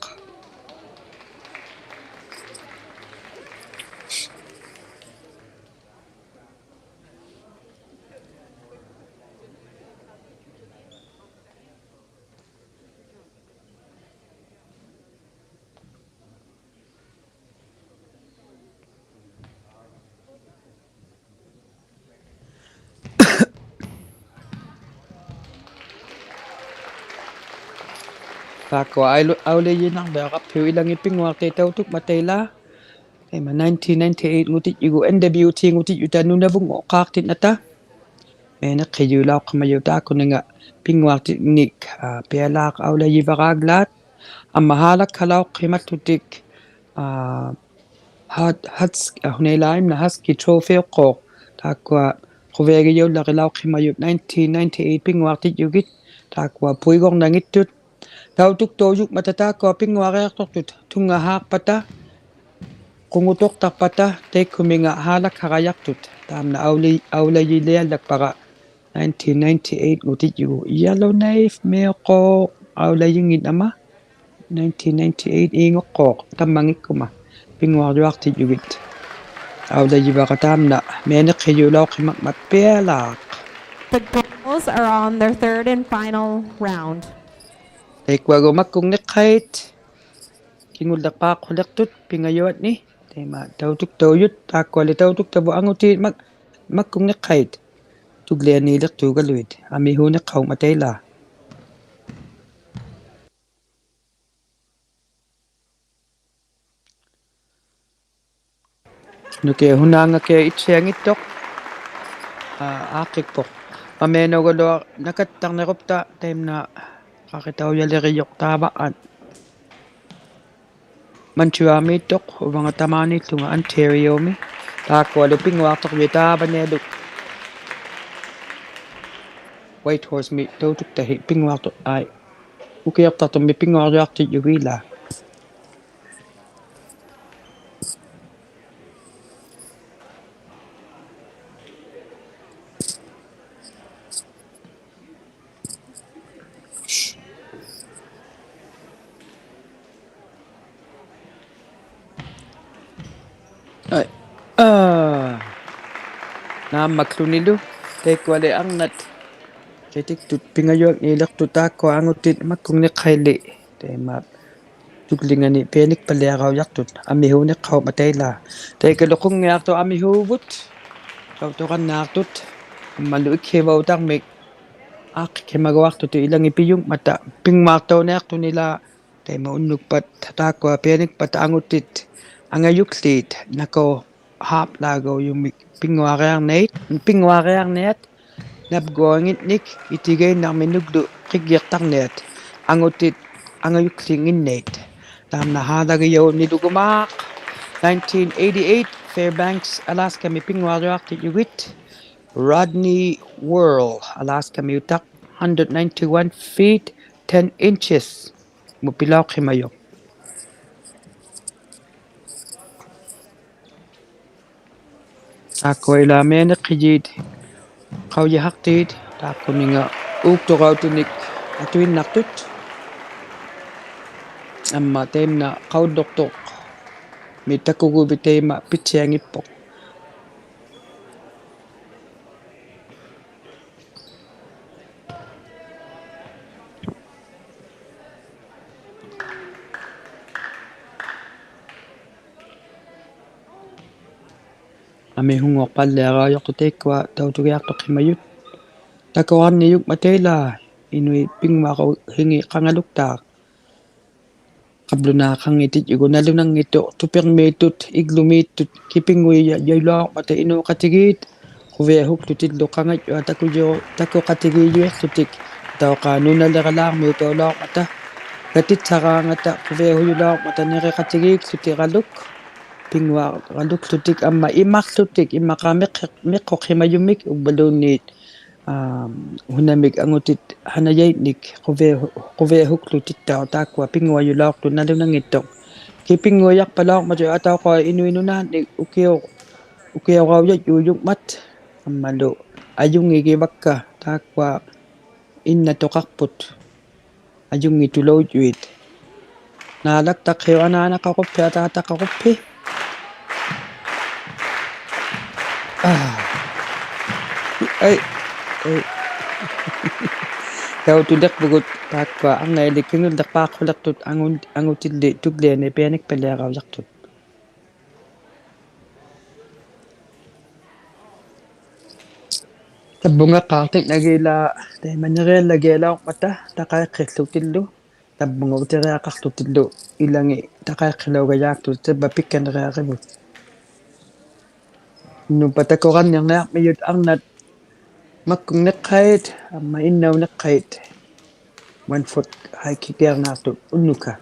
ᑖᒃᑯᐊ ᐊᐅᓚ-, ᐊᐅᓚᔨᓇᕐᕕᐊᕋᑉᓯᐅᒃ ᐃᓚᖏᑦ ᐱᙳᐊᖅᑏᑦ ᑕᐅᑐᒃᒪᑕ ᐃᓛ. ᑕᐃᒪ nineteen ninety-eight-ᖑᑎᔾᔪᒍ N W T-ᖑᑎᔾᔪᑕ ᓄᓇᕗᖑᖅᑳᖅᑎᓐᓇᑕ. ᒥᐊᓂᖅᓯᔫᓚᐅᖅᓯᒪᔪᑦ ᑖᒃᑯᓂᖓ ᐱᙳᐊᖅᑎᓐᓂᒃ, ᐋ, ᐱᐊᓛᖅ ᐊᐅᓚᔨᕙᕌᒡᓛᑦ. ᐊᒻᒪ ᓵᓚᒃᓴᓚᐅᖅᓯᒪᓪᓗᑎᒃ, ᐋ, ᓴᑦ-, ᓴᑦ-, ᐋ, ᓱᓇᐃᓛᒃ ᐃᒻᓇ Husky Trophy-ᐅᖅᑰᖅ. ᑖᒃᑯᐊ ᖁᕕᐊᒋᔭᐅᓪᓚᕆᓚᐅᖅᓯᒪᔪᑦ nineteen ninety-eight ᐱᙳᐊᖅᑎᔾᔪᒋᑦ. ᑖᒃᑯᐊ ᐳᐃᒍᕐᓇᙱᑦᑐᑦ. ᑕᐅᑐᒃᑕᐅᔪᖕᒪᑕ ᑖᒃᑯᐊ ᐱᙳᐊᕆᐊᖅᑐᖅᑐᑦ ᑐᙵᓵᖅᐸᑕ, ᖁᖑᑐᖅᑕᖅᐸᑕ, ᑕᐃᒃᑯᒥᖓ ᓵᓚᒃᓴᕋᔭᖅᑐᑦ. ᑖᒻᓇ ᐊᐅᓚ-, ᐊᐅᓚᔨᓕᐊᓪᓚᒃᐸᕋ nineteen ninety-eight-ᖑᑎᔾᔪᒍ Yellowknife-ᒥᐅᖅᑰᖅ ᐊᐅᓚᔨᙱᑦ ᐊᒻᒪ. Nineteen ninety-eight-ᖑᖅᑰᖅ ᑕᒻᒪᙱᒃᑯᒪ ᐱᙳᐊᕐᔪᐊᖅᑎᔾᔪᒋᑦ. ᐊᐅᓚᔨᕙᕋ ᑖᒻᓇ ᒥᐊᓂᖅᓯᔫᓚᐅᖅᓯᒪᖕᒪᑦ ᐱᐊᓛᖅ. The girls are on their third and final round. ᑕᐃᒃᑯᐊᒎᖅ ᒪᒃᑯᖕᓂᖅᓴᐃᑦ ᑭᖑᓪᓕᖅᐹᖁᓕᖅᑐᑦ ᐱᖓᔪᐊᓐᓂ. ᑕᐃᒪ ᑕᐅᑐᒃᑕᐅᔪᑦ, ᑖᒃᑯᐊᓕ ᑕᐅᑐᒃᑕᕗᑦ ᐊᖑᑏᑦ ᒪᒃ-, ᒪᒃᑯᖕᓂᖅᓴᐃᑦ. ᑐᒡᓕᐊᓃᓕᖅᑑᒐᓗᐃᑦ ᐊᒥᓲᓂᖅᓴᐅᖕᒪᑕ ᐃᓛ. ᓄᑭᐊ ᓱᓇᖓᑭᐊ ᐃᑦᓯᐊᙱᑦᑐᖅ, ᐋ, ᐋᖅᑭᒃᐳᖅ. ᒪᒥᐊᓇᐅᒐᓗᐊᖅ ᓇᑲᑦᑕᕐᓂᕈᑉᑕ ᑕᐃᒻᓇ ᖃᕆᑕᐅᔭᓕᕆᔪᖅ ᑖᕙ ᐊᓐ. ᒪᓐᑐᐊᒦᑦᑐᖅ ᐅᕙᖓ ᑕᒫᓃᓪᓗᖓ Ontario-ᒥ. ᑖᒃᑯᐊᓗ ᐱᙳᐊᖅᑐᕐᔪᐃᑦ ᑖᕙᓂᐊᓗᒃ Whitehorse-ᒥ ᑕᐅᑐᒃᑕᓯ ᐱᙳᐊᖅᑐᖅ ᐊᐃ. ᐅᑭᐅᖅᑕᖅᑐᒥ ᐱᙳᐊᕐᔪᐊᖅᑎᔾᔪᒋᓛ. ᐊᐃ, ᐋ. ᓈᒻᒪᒃᖢᓂᓗ, ᑕᐃᒃᑯᐊᓕ ᐊᕐᓇᑦ ᓴᑎᒃᑐᑦ ᐱᖓᔪᐊᖕᓃᓕᖅᑐᑦ ᑖᒃᑯᐊ ᐊᖑᑎᑦ ᒪᒃᑯᖕᓂᖅᓴᐃᓕ, ᑕᐃᒪ ᑐᒡᓕᖓᓂ ᐱᐊᓂᒃᐸᓪᓕᐊᕋᐅᔭᖅᑐᑦ, ᐊᒥᓲᓂᖅᓴᐅᖕᒪᑕ ᐃᓛ. ᑕᐃᑲᓗ ᖁᙱᐊᖅᑐᖅ ᐊᒥᓲᕗᑦ, ᖃᐅᑐᕋᓐᓈᖅᑐᑦ, ᐊᒻᒪᓗ ᐃᒃᓯᕙᐅᑕᕐᒥᒃ, ᐋᖅᑭᒃᓯᒪᒍᐊᖅᑐᑎᒃ ᐃᓚᖏᑦ ᐱᔪᖕᒪᑕ, ᐱᙳᐊᖅᑕᐅᓂᐊᖅᑐᓂᓛ, ᑕᐃᒪ ᐅᓐᓄᒃᐸᑦ, ᑖᒃᑯᐊ ᐱᐊᓂᒃᐸᑕ ᐊᖑᑎᑦ, ᐊᖓᔪᒃᖠᑦ, ᓇᑯ ᕼᐋᑉᓛᒍᔪᒥᒃ, ᐱᙳᐊᕆᐊᕐᓂᑦ, ᐱᙳᐊᕆᐊᕐᓂᐊᑦ, ᓇᑉᒍᐊᖏᓐᓂᒃ, ᐃᑎᒋᐃᓐᓇᕐᒥᓄᒡᓗ ᕿᒡᒋᖅᑕᕐᓂᐊᑦ, ᐊᖑᑎᑦ, ᐊᖓᔪᒃᖠᖏᓐᓂᑦ. ᑕᒪᓐᓇ ᓵᓚᒋᔭᐅᓂᓗᒍᒫᖅ, nineteen eighty-eight, Fairbanks, Alaska-ᒥ ᐱᙳᐊᕐᔪᐊᖅᑎᔾᔪᒋᑦ, Rodney Worl, Alaska-ᒥᐅᑕᖅ, hundred ninety-one feet, ten inches. ᒧᑦ ᐱᓚᐅᖅᓯᒪᔪᖅ. ᑖᒃᑯᐊ ᐃᓛ ᒥᐊᓂᖅᓯᔩᑦ, ᖃᐅᔨᓴᖅᑏᑦ, ᑖᒃᑯᓂᖓ ᐆᒃᑐᕋᐅᑎᓂᒃ ᐊᑐᐃᓐᓇᖅᑐᑦ. ᐊᒻᒪ ᑕᐃᒪᓐᓇ ᖃᐅᓪᓗᖅᑐᖅ, ᒥ ᑕᑯᒍᕕᑦ ᑕᐃᒪ ᐱᑦᓯᐊᙱᑉᐳᖅ. ᐊᒥᓲᙳᐊᖅᐸᓪᓕᐊᕋᐅᔪᖅᑐᖅ ᑕᐃᒃᑯᐊ ᑕᐅᑐᒋᐊᖅᑐᖅᓯᒪᔪᑦ. ᑕᑯᕋᓐᓂᔪᖕᒪᑕ ᐃᓛ, ᐃᓄᐃᑦ ᐱᙳᐊᕈᓯᖏᑦ ᖃᖓᓗᒃᑖᖅ. ᖃᑉᓗᓈᖃᙱᑎᑦ ᐃᒍ ᓇᓗᓇᙱᑦᑐᖅ ᑐᐱᕐᒦᑦᑐᑦ, ᐃᒡᓗᒦᑦᑐᑦ, ᑭᐱᙳᐃᔭᔪᓚᐅᕐᒪᑕ ᐃᓅᖃᑎᒌᑦ, ᖁᕕᐊᓱᒃᖢᑎᓪᓗ ᖃᖓᔾᔪᐊ ᑕᑯᔪ-, ᑕᑯᖃᑎᒌᔪᐃᖅᖢᑎᒃ, ᑕᐅᖃ ᓄᓇᓕᕋᓛᕐᒥᐅᑕᐅᓚᐅᕐᒪᑕ, ᑲᑎᑦᓴᕌᖓᑕ ᖁᕕᐊᓱᔪᓚᐅᕐᒪᑕ ᓂᕆᖃᑎᒌᒃᖢᑎᒃ ᕋᓗᒃ, ᐱᙳᐊᕋᓗᒃᖢᑎᒃ ᐊᒻᒪ ᐃᒪᖅᖢᑎᒃ, ᐃᒻᒪᖄ ᒥᖅᓯ-, ᒥᖅᓱᖅᓯᒪᔪᒥᒃ ᐅᕝᕙᓘᓐᓃᑦ, ᐋᒻ, ᓱᓇᒥᒃ ᐊᖑᑎᑦ ᓴᓇᔭᐃᓐᓂᒃ ᖁᕕᐊᓱ-, ᖁᕕᐊᓱᒃᖢᑎᑦᑕᐅᖅ ᑖᒃᑯᐊ ᐱᙳᐊᔪᓚᐅᖅᑐᑦ ᓇᓗᓇᙱᑦᑐᖅ. ᑭᐱᙳᐃᔭᖅᐸᓚᐅᕐᒪᑕ ᐊᑕᐅᖃᐃ ᐃᓄᐃᑦ ᓄᓈᓐᓂᒃ ᐅᑭᐅ-, ᐅᑭᐅᕋᐅᔭᔾᔫᔪᖕᒪᑦ, ᐊᒻᒪᓗ ᐊᔪᙱᒋᕙᒃᑲ ᑖᒃᑯᐊ ᐃᓐᓇᑐᖃᖅᐳᑦ. ᐊᔪᙱᑐᓚᐅᔾᔪᐃᑦ. ᓈᓚᒃᑕᖅᓯᐅᒃ ᐊᓈᓇᖃᕈᑉᓯ ᐊᑖᑕᖃᕈᑉᓯ. ᐋ. ᐊᐃ. ᐊᐃ. ᑕᐅᑐᓕᖅᐳᒍᑦ ᑖᒃᑯᐊ ᐊᕐᓇᐃᓕ ᑭᖑᓪᓕᖅᐹᖅᓱᓕᖅᑐᑦ ᐊᖑ-, ᐊᖑᑎᓪᓕ ᑐᒡᓕᐊᓂ ᐱᐊᓂᒃᐸᓪᓕᐊᕋᐅᔭᖅᑐᑦ. ᑕᕝᕗᖓᖃᖅᑎᖕᓇᒋᓚ, ᑕᐃᒪ ᓂᕆᐊᓪᓚᒋᐊᓚᐅᕐᒪᑕ, ᑕᖃᐃᖅᓯᖅᖢᑎᓪᓗ, ᑕᕝᕗᖓ ᐅᑎᕆᐊᖃᖅᖢᑎᓪᓗ, ᐃᓚᖏᑦ ᑕᖃᐃᖅᓯᓚᐅᒐᔮᖅᑐᑦ, ᑕᕝᕙ ᐱᒃᑲᓐᓂᕆᐊᕆᕗᑦ. ᓄᐸ ᑕᑯᕋᓐᓂᕐᓂᐊᕐᒥᔪᑦ ᐊᕐᓇᑦ, ᒪᒃᑯᖕᓂᖅᓴᐃᑦ, ᐊᒻᒪ ᐃᓐᓇᐅᓂᖅᓴᐃᑦ, one foot high kick-ᐃᐊᕐᓇᖅᑐᑦ ᐅᓐᓄᒃᓴ.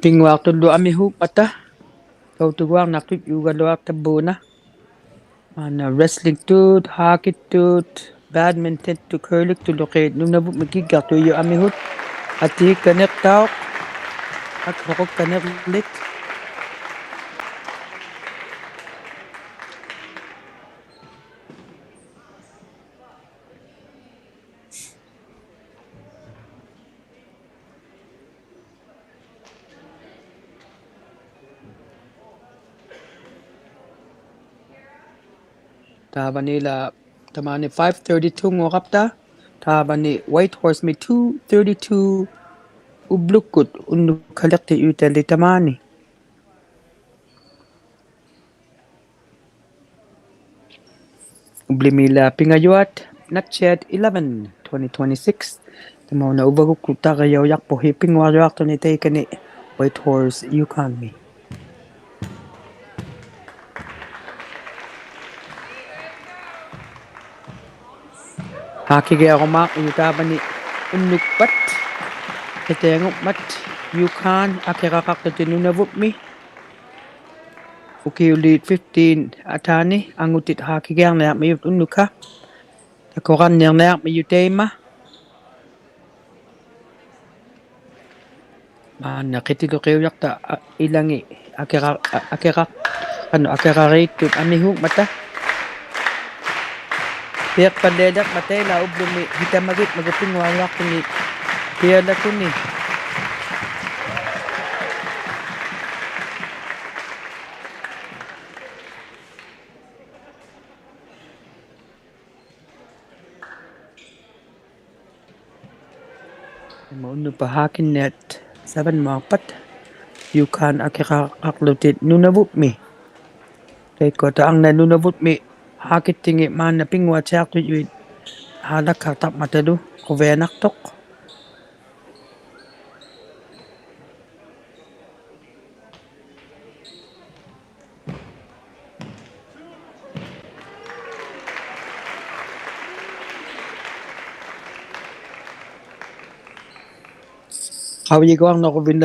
ᐱᙳᐊᖅᑐᓪᓗ ᐊᒥᓲᖕᒪᑕ, ᑕᐅᑐᒍᐊᕐᓇᖅᑐᑦ ᔫᒐᓗᐊᖅ ᑕᕝᕘᓇ. ᐊᓐᓇ wrestling-ᑐᑦ, hockey-ᑐᑦ, badminton-ᑐᑦ, curling-ᑐᓗᖅᑭᑦ, ᓄᓇᕗᒻᒥ ᑭᒡᒐᖅᑐᐃᔪᑦ ᐊᒥᓲᑦ, ᐊᑏ ᒃᑲᓐᓂᖅᑕᐅᖅ, ᐊᒃᓱᕈᒃᑲᓐᓂᕐᓕᒃ. ᑖᕙᓂ ᐃᓛ ᑕᒫᓂ five thirty-two-ᙳᐊᕋᑉᑕ. ᑖᕙᓂ Whitehorse-ᒥ two thirty-two ᐅᑉᓗᒃᑯᑦ ᐅᓐᓄᒃᓴᓕᖅᑎ ᐃᐅᑕᓕ ᑕᒫᓂ. ᐅᑉᓕᒥᓚ ᐱᖓᔪᐊᑦ, Nutshedd eleven, twenty twenty-six. ᑕᒪᐅᓇ ᐅᕙᒍᒃᑯᑦ ᑕᕐᕆᔭᐅᔭᖅᐳᓯ ᐱᙳᐊᕐᔪᐊᖅᑐᓂ ᑕᐃᑲᓂ Whitehorse, Yukon-ᒥ. ᕼᐋᑭᒋᐊᕈᒫᖅ ᐅᔪ ᑖᕙᓂ ᐅᓐᓄᒃᐸᑦ, ᕿᑎᐊᖑᖕᒪᑦ, Yukon, ᐊᑭᕋᖃᖅᑐᑎᒃ ᓄᓇᕗᒻᒥ. Ukiuliit fifteen ataani angutit haakigiarniarmijut unnukka. Takuranniarniarmijut taima. Maanna qitiluqiujaqta, a, ilangi akira, a, akira, anu, akirariittut amihuungmata. Piaqpallialiqmata ila ublumi hitamagitmagu pinngualuaqtuni pialakuni. Taima unnukpa haakinniat seven-muaqpat. Yukon akiraqaqlutit Nunavutmi. Taikkuata arnat Nunavutmi haakittingit maanna pinnguatiaqtujut haalakkaqtaqmatalu quvianaqtuq. Qaujiguarniquvit,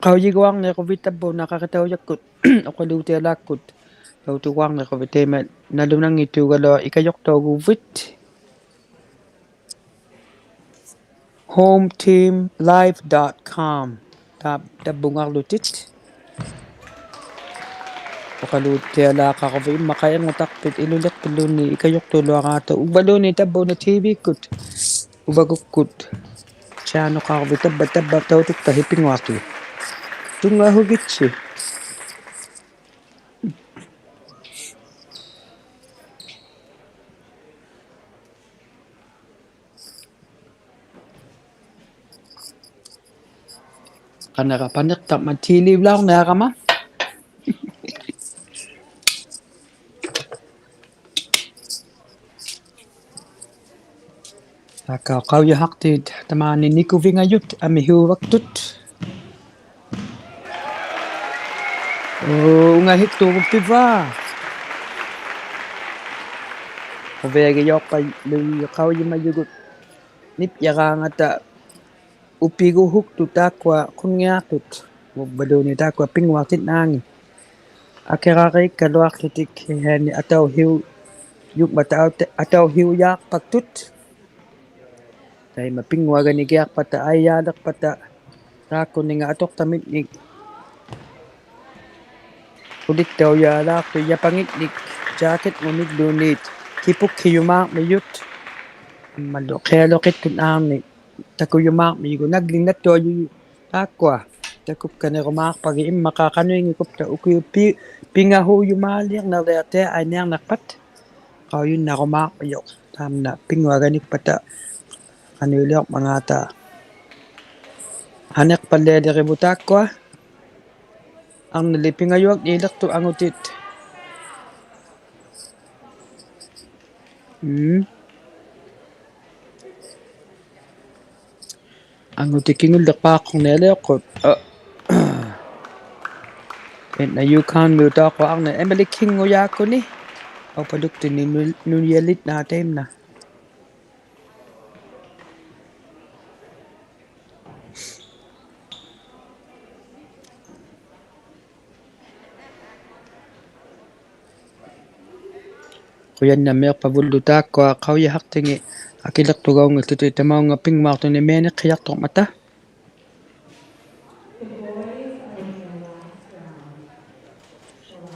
qaujiguarniquvit tavvuuna qaqitaujakkut uqaluutialaakkut. Tautuguarniquvit taima nalunanngittugaluaq ikajuqtauguvit. Home team live dot com. Ta-, tavvungarlutit. Uqaluutialaaqaruvit immaqa irngutaqpit iluliqpilluunniit ikajuqtuluaraata uvvaluunniit tavvuuna T V-kkut. Uvagukkut. Channel-qaruvit tavva, tavva tautuktahit pinnguaqtut. Tunngahugitsi. Qanirapaniqtama tiiliulaurniarama. Taakku qaujihaqtit tamaani nikuvingajut amihuuvaktut. Uu, ungahiktugupivaa. Quviagijuqpalui qaujimajugut nipyaraangata upiguhuktut taakkua qunngiaqtut. Uvvaluunniit taakkua pinnguaqtinnaangi. Akirariikkaluaqłutik hihaini atauhiujungmata atauhiujaaqpaktut. Taima pinnguaganigiaqpata aijaaliqpata taakkuninga atuqtamitnik. Quliktaujaalaaqtut japangitnik jacket-ngunilluunniit kipukhijumaarmijut. Ammalu qialuqittunnaarnik takujumaarmijugut naglingnattuajujuq taakkua. Takukkanirumaarpagit immaqa qanuinngikupta ukiut pi-, pingahuujumaaliirnaliaqtiainiarniqpat. Qaujinnarumaarmijuq taamna pinnguaganikpata qanuiliuqmangaata. Haniqpallialirivut taakkua. Arnali pingajuaqniiliqtut angutit. Mm. Angutit kingulliqpaaqhungnialiuqput. Aa. Inna Yukon-miutauqquarni Emily Kingujaakuni. Aupaluktuni nu-, nuniyalitnaa taimna. Qujannamiiqpavullu taakkua qaujihaqtingit akiliqtugaunngitlutik tamaunga pinnguaqtuni mianiqhijaqtuqmata.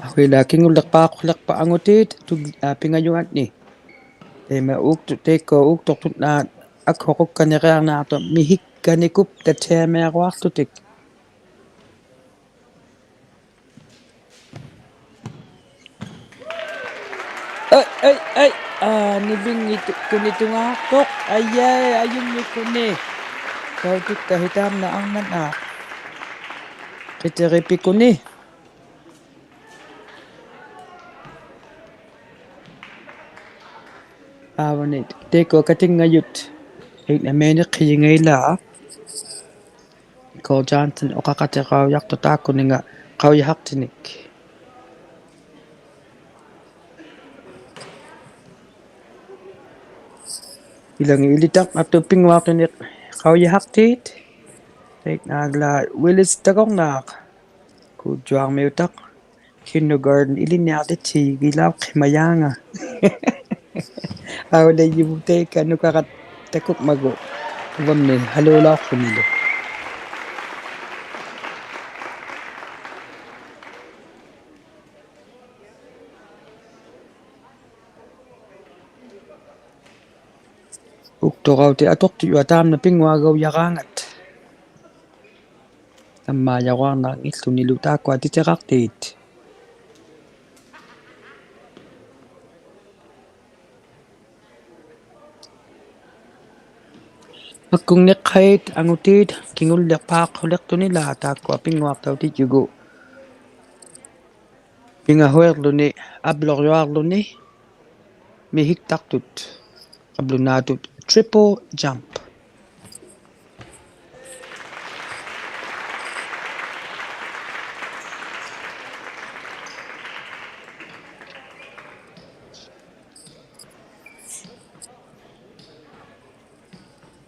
Ahuila kingulliqpaaqhuliqpat angutit tug-, aa, pingajugatni. Taima uuktu-, taikkua uuktuqtunnaat akhuqukkaniriarniaqtut mihikkanikupta taimiaruaqłutik. Ai, ai, ai. Aa, nivinngikuni tungaaqtuq. Ai, ai, ajunngikuni. Tautuktahit taamna arnat, aa. Qitiripikuni. Aavani, taikkua katinngajut. Inna mianiqhijinga ilaa. Nicole Johnson uqaqatiqaujaqtuq taakkuninga qaujihaqtinik. Ilangi ilitaq, atu pinnguaqtuni qaujihaqtit. Taiknaagla Willis Tagornaaq. Kujuarmiutaq. kindergarten ilinniaqtittigilaukhimajaanga. Aulajivut taika nukaratakukmagu uvamni haluulaurlunilu. Ukturauti atuqtijua taamna pinnguagaujaraangat. Tammaajaruarnanngillunilu taakkua titiraqtiit. Makkungniqqait angutiit kingulliqpaaqquliqtunilaa taakkua pinnguaqtautitjugu. Pingahuiqłuni, ablurjuaqłuni, mihiktaqtut, qablunaatut, triple jump.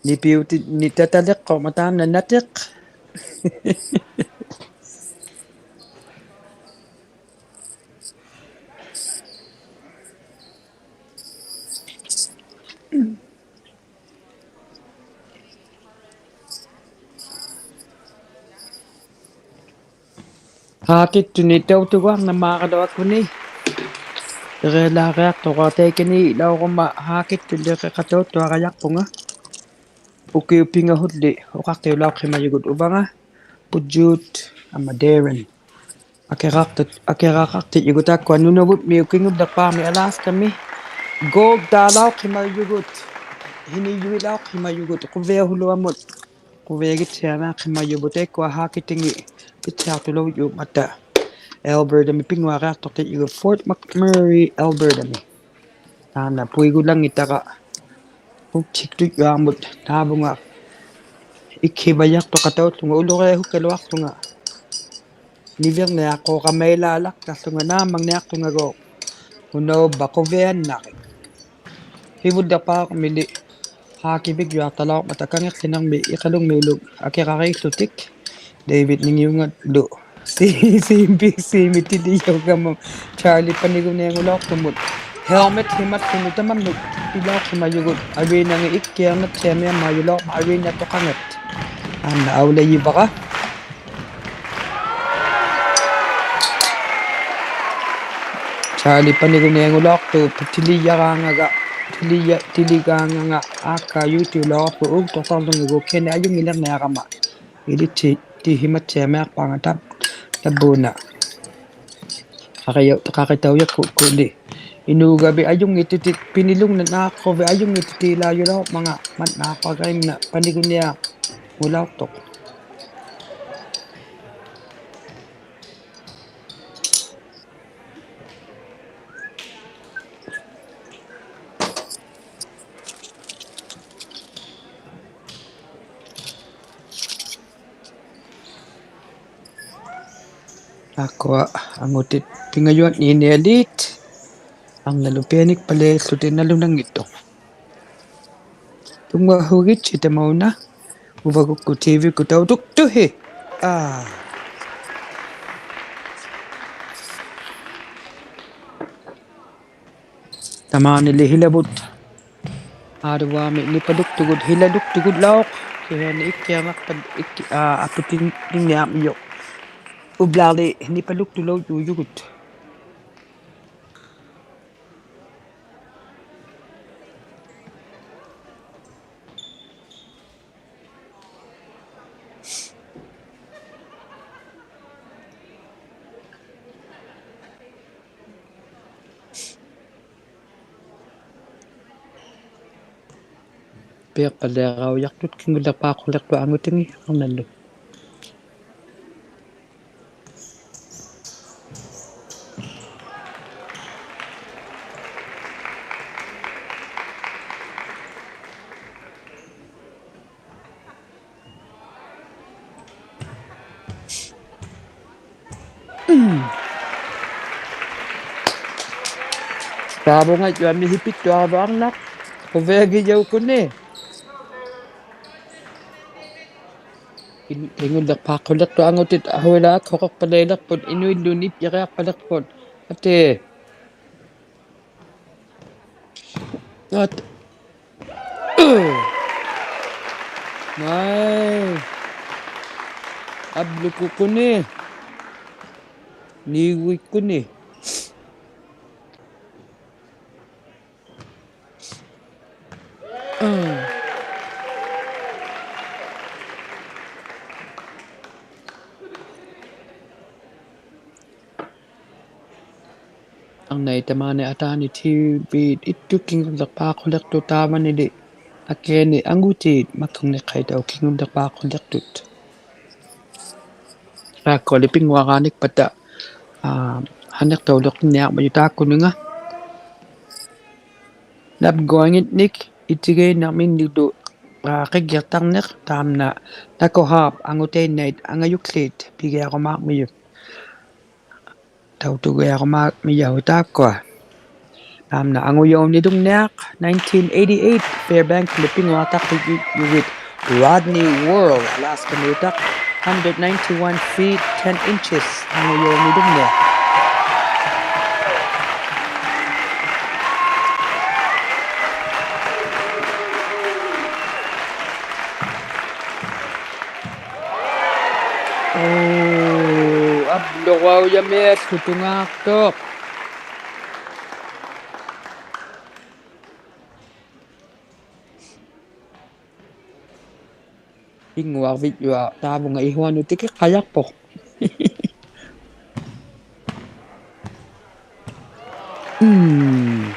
Nipiutit nitataliqqurmat taamna natiq. Haakittuni tautuguarnamaaraluaqtuni. Irilaariaqtuqaat taikani ilauruma haakittuni iriqatauttuarajaqpunga. Ukiut pingahulli uqaqtiulauqhimajugut uvanga. Pujut amma Darren. Akiraqtut, akiraqaqtitjugut taakkua Nunavutmiut kingulliqpaami Alaskami. Gold-taalauqhimajugut. Hinijuilauqhimajugut. Quviahuluamut. Quviagittianaqhimajuvut taikkua haakittingi. Pittiaqtulaujuummata. Albertami pinnguariaqtuqtitjugut Fort McMurray, Albertami. Taanna puigulangittara. Uktiktutjuarmut taavunga. Ikhivajaqtuqataułłunga uluriahukkaluaqłunga. Nivirniaqquuqamailaalaqtaqłunga naamangniaqtungagu. Unauvva quviannarik. Hivulliqpaaqmili. Haakivigjuaqtalauqmata kangiqłinirmi Iqalungmiuluk akirariiqłutik. David Ningiungalu. Si, si, si, mitilijaugama Charlie Paniguniangulauqtumut. Helmet himattunut tamammut ilauqhimajugut. Arenangi ikkiarnattiamiamaajulauqmat arenatuqangat. Anna aulajivara. Charlie Paniguniangulauqtuq tilijaraangaga. Tilija, tiligaanganga. Akka YouTube lauqtuq uktuqtarlungagu kini ajunngilirniarama. Ilitti, ti himattiamiaqpaanga tab, tabbuuna. Qaqijau, qaqitaujakkukuli. Inuugavit ajunngittiti, pinilungnat naaqquvi ajunngittitilaajulauqmanga, matnaaqpagaimna, paniguniangulauqtuq. Taakkua angutit pingajuanniinialiit. Arnalu pianikpaliiqłutik nalunanngittuq. Tunngahugitsi tamauna. Uvagukku TV-kku tautuktuhi. Aa. Tamaanili hilavut. Aaruami nipaluktugut, hilaluktugulauq. Kihiani ikkiarnaqpat, ikki, aa, aputinniarmijuq. Ublali nipaluktuloujuujugut. Piaqpaliaraujaqtut kingulliqpaaqquliqtuq angutingi arnallu. Taavunga juami hipittuarlu arnaq. Quviagijaukuni. ᑭ-, ᑭᖑᓪᓕᖅᐹᖅᑯᓕᖅᑐᖅ ᐊᖑᑎᑦ ᐊᕼᐅᐃᓛᒃ ᖁᕋᖅᐸᓪᓚᐃᓕᖅᐳᑦ ᐃᓄᐃᓪᓘᓐᓃᑦ ᐃᕆᐊᖅᐸᓕᖅᐳᑦ. ᐊᑏ. ᐊᑏ. ᒪᐃ. ᐊᑉᓗᑯᑯᓂ. ᓂᐅᕕᑯᓂ. ᐊ. ᐊᕐᓇᐃ ᑕᒫᓂ ᐊᑖᓂ TV-ᑦ ᐃᑦᑐᒃ ᑭᖑᓪᓕᖅᐹᖅᑯᓕᖅᑐᖅ ᑕᒪᓂᓕ. ᐊᑭᐊᓂ ᐊᖑᑏᑦ ᒪᒃᑯᖕᓂᖅᑲᐃᑕᐅᖅ ᑭᖑᓪᓕᖅᐹᖅᑯᓕᖅᑐᑦ. ᑖᒃᑯᐊᓕ ᐱᙳᐊᕌᓂᒃᐸᑕ, ᐊ, ᓴᓂᖅᑕᐅᓕᖅᑎᓐᓂᐊᕐᒪᔪᑦ ᑖᒃᑯᓂᖓ. ᓇᑉᒍᐊᖏᓐᓂᒃ ᐃᑎᒌᓐᓇᕐᒥᓐᓂᓗ, ᐊ, ᕿᒡᒋᖅᑕᕐᓂᖅ ᑖᒻᓇ ᓇᑯᕼᐋᑉ ᐊᖑᑕᐃᓐᓇᐃᑦ ᐊᖓᔪᒃᖠᑦ ᐱᒋᐊᕈᒫᕐᒥᔪᑦ. ᑕᐅᑐᒋᐊᕈᒫᕐᒥᔭᐅᖅ ᑖᒃᑯᐊ. ᑖᒻᓇ ᐊᖑᔭᐅᓂᓗᖕᓂᐊᖅ, nineteen eighty-eight, Fairbanks-ᒥ ᐱᙳᐊᖅᑕᖅᑎᔪᔪᖅ, Rodney Worrall, Alaska-ᒥᐅᑕᖅ, hundred ninety-one feet, ten inches, ᐊᖑᔭᐅᓂᓗᖕᓂᐊᖅ. ᐆ, ᐊᑉᓗᒍᐊᐅᔭᒥᐊᓪᓗᑐᖔᖅᑐᖅ. ᐱᙳᐊᕐᕕᔾᔪᐊᖅ ᑕᕝᕗᖓ ᐃᓱᐊᓄᑦ ᑎᑭᖅᑲᔭᖅᐳᖅ. ᒻᒻ.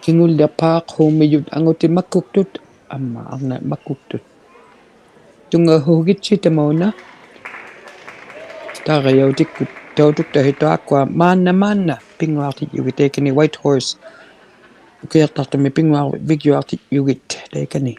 ᑭᖑᓪᓕᖅᐹᖅ ᓱᒻᒥᔪᑦ ᐊᖑᑎᑦ ᒪᒃᑯᒃᑐᑦ, ᐊᒻᒪ ᐊᕐᓇᑦ ᒪᒃᑯᒃᑐᑦ. ᑐᙵᓱᒋᑦᓯ ᑕᒪᐅᓇ. ᑕᒐᔭᐅᑎᒃᑯᑦ, ᑕᐅᑐᒃᑕᕼᐃᑦᑐᖅ ᑖᒃᑯᐊ, ᒫᓐᓇ, ᒫᓐᓇ, ᐱᙳᐊᖅᑎᔾᔪᒋᑦ ᑕᐃᑲᓂ Whitehorse. ᐅᑭᐊᖅᑕᖅᑐᒥ ᐱᙳᐊᕐᕕᒡᔪᐊᖅᑎᔾᔪᒋᑦ ᑕᐃᑲᓂ.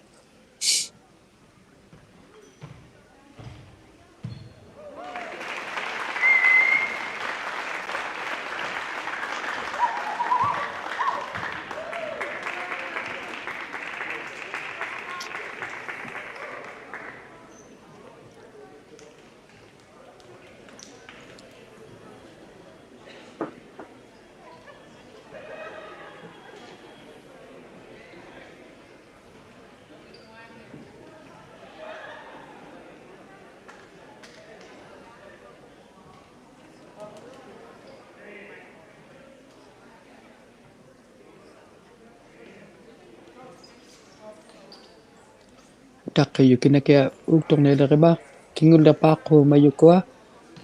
ᑕᖅᑭᔪᒃ ᑭᓇᑭᐊᖅ ᐆᒃᑐᕐᓂᓕᕆᕙ, ᑭᖑᓪᓕᖅᐹᖅ ᓱᒻᒥᔪᒃᑯᐊ,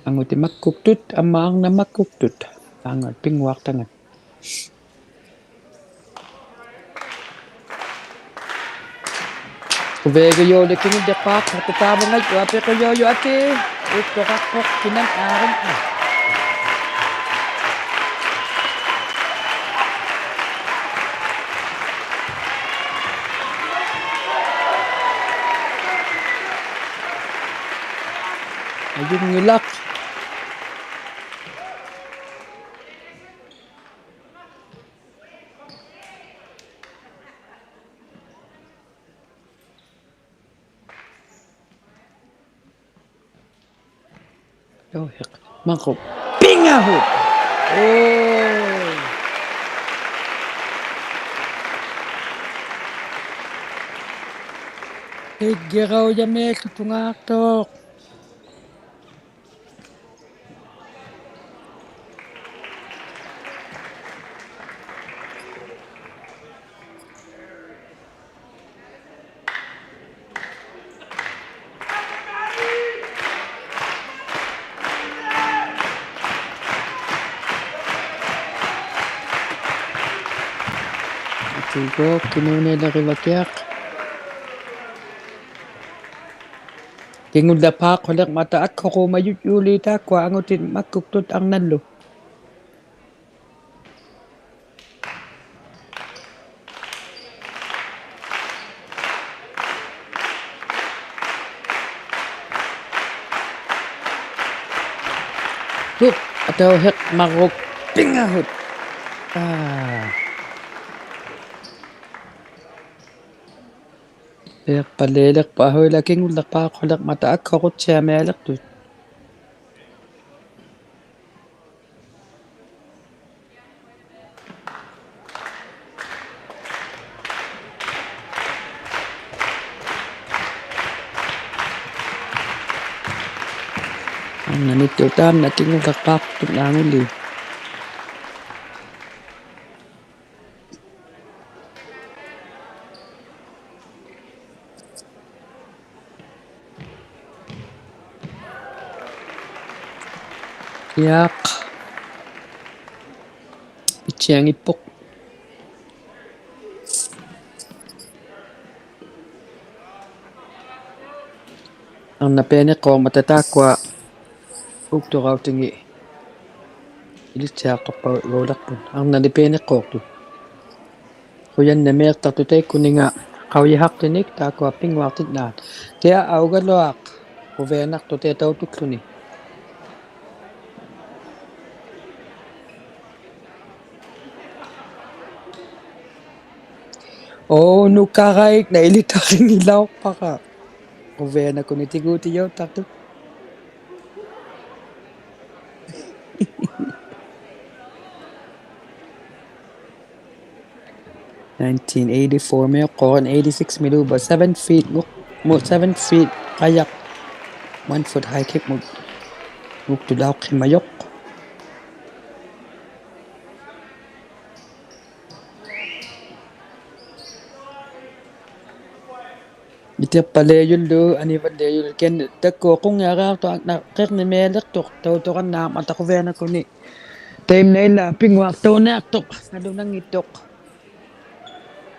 ᐊᖑᑎᑦ ᒪᒃᑯᒃᑐᑦ, ᐊᒻᒪ ᐊᕐᓇᑦ ᒪᒃᑯᒃᑐᑦ, ᑖᒃᑯᐊ ᐱᙳᐊᖅᑕᖓᑦ. ᐅᕕᒐᔪᓕ ᑭᖑᓪᓕᖅᐹᖅ, ᑕᕝᕙᖓᔪᐊᐱᒃ ᑭᔪᔪᐊᑎ, ᐅᑦᑐᖃᖅᐳᖅ ᑭᓇᖕᖓᕐᒪ. ᐊᔪᙱᓚᖅ. ᔪᕼᐃᖅ. ᒪᕐᕉᒃ. ᐱᖓᕐᕉᒃ. ᐆ. ᐱᒡᒋᕋᐅᔭᒥᐊᓪᓗᑐᖔᖅᑐᖅ. ᐊᑏᒎᖅ ᑭᓅᓇᐃᓕᕆᕙᑭᐊᖅ. ᑭᖑᓪᓕᖅᐹᖅᑯᓕᕐᒪᑕ ᐊᒃᓱᕈᒪᔪᔾᔫᓖᑦ ᑖᒃᑯᐊ ᐊᖑᑎᑦ ᒪᒃᑯᒃᑐᑦ ᐊᕐᓇᓗ. ᓱᒃ, ᐊᑕᐅᓯᖅ ᒪᕐᕉᒃ ᐱᖓᕐᕉᒃ. ᐋ. ᐃᑎᖅᐸᓪᓕᐊᓕᖅᐸᑦ ᐊᓱᐃᓛᒃ ᑭᖑᓪᓕᖅᐹᖅᑯᓕᕐᒪᑕ ᐊᒃᓱᕈᑦᓯᐊᒥᐊᓕᖅᑐᑦ. ᐊᖓᓂᑦᑐᖅ ᑖᒻᓇ ᑭᖑᓪᓕᖅᐹᖅᑐᓐᓇᖑᓕ. ᔮᖅ. ᐃᑦᓯᐊᙱᑉᐳᖅ. ᐊᕐᓇ ᐱᐊᓂᖅᑰᕐᒪᑕ ᑖᒃᑯᐊ ᐆᒃᑐᕋᐅᑎᖏᑦ ᐃᓕᑦᓯᐊᖅᑐᖅᐸᐅᓚᖅᐳᖅ. ᐊᕐᓇᓂ ᐱᐊᓂᖅᑰᖅᑐᑦ. ᖁᔭᓐᓇᒦᖅᑕᖅᑐᑦ ᑕᐃᒃᑯᓂᖓ ᖃᐅᔨᓴᖅᑎᓂᒃ ᑖᒃᑯᐊ ᐱᙳᐊᖅᑎᓐᓈᑦ. ᑎᐊ ᐊᐅᒐᓗᐊᖅ ᖁᕕᐊᓇᖅᑐᖅ ᑎᐊ ᑕᐅᑐᒃᖢᓂ. ᐆ, ᓄᑲᕋᐃᒃ ᓇᐃᓕᑕᕆᙱᓚᐅᖅᐸᕋ. ᖁᕕᐊᓇᖁᓂ ᑎᒍᑎᔭᐅᑕᖅᑐᖅ. Nineteen eighty-four-ᒥᐅᖅᑰᕐᒪ, eighty-six-ᒥᓗᒃ, seven feet, ᖑ-, ᒧ-, seven feet ᖃᔭᖅ, one foot high kick-ᒧᑦ ᐆᒃᑐᓚᐅᖅᓯᒪᔪᖅ. ᐃᑎᖅᐸᓪᓕᐊᔪᓪᓗ, ᐊᓂᕙᓪᓕᐊᔪᓪᓗ, ᑭᐊᓐ ᑕᒃᑯᐊ ᖁᙱᐊᕆᐊᖅᑐᖅ ᐊᕐᓇ ᕿᕐᓂᒥᐊᓕᖅᑐᖅ, ᑕᐅᑐᕋᓐᓈᕐᒪᑕ ᖁᕕᐊᓇᖁᓂ. ᑕᐃᒻᓇᐃᓛᒃ ᐱᙳᐊᖅᑑᓂᐊᖅᑐᖅ, ᓇᓗᓇᙱᑦᑐᖅ.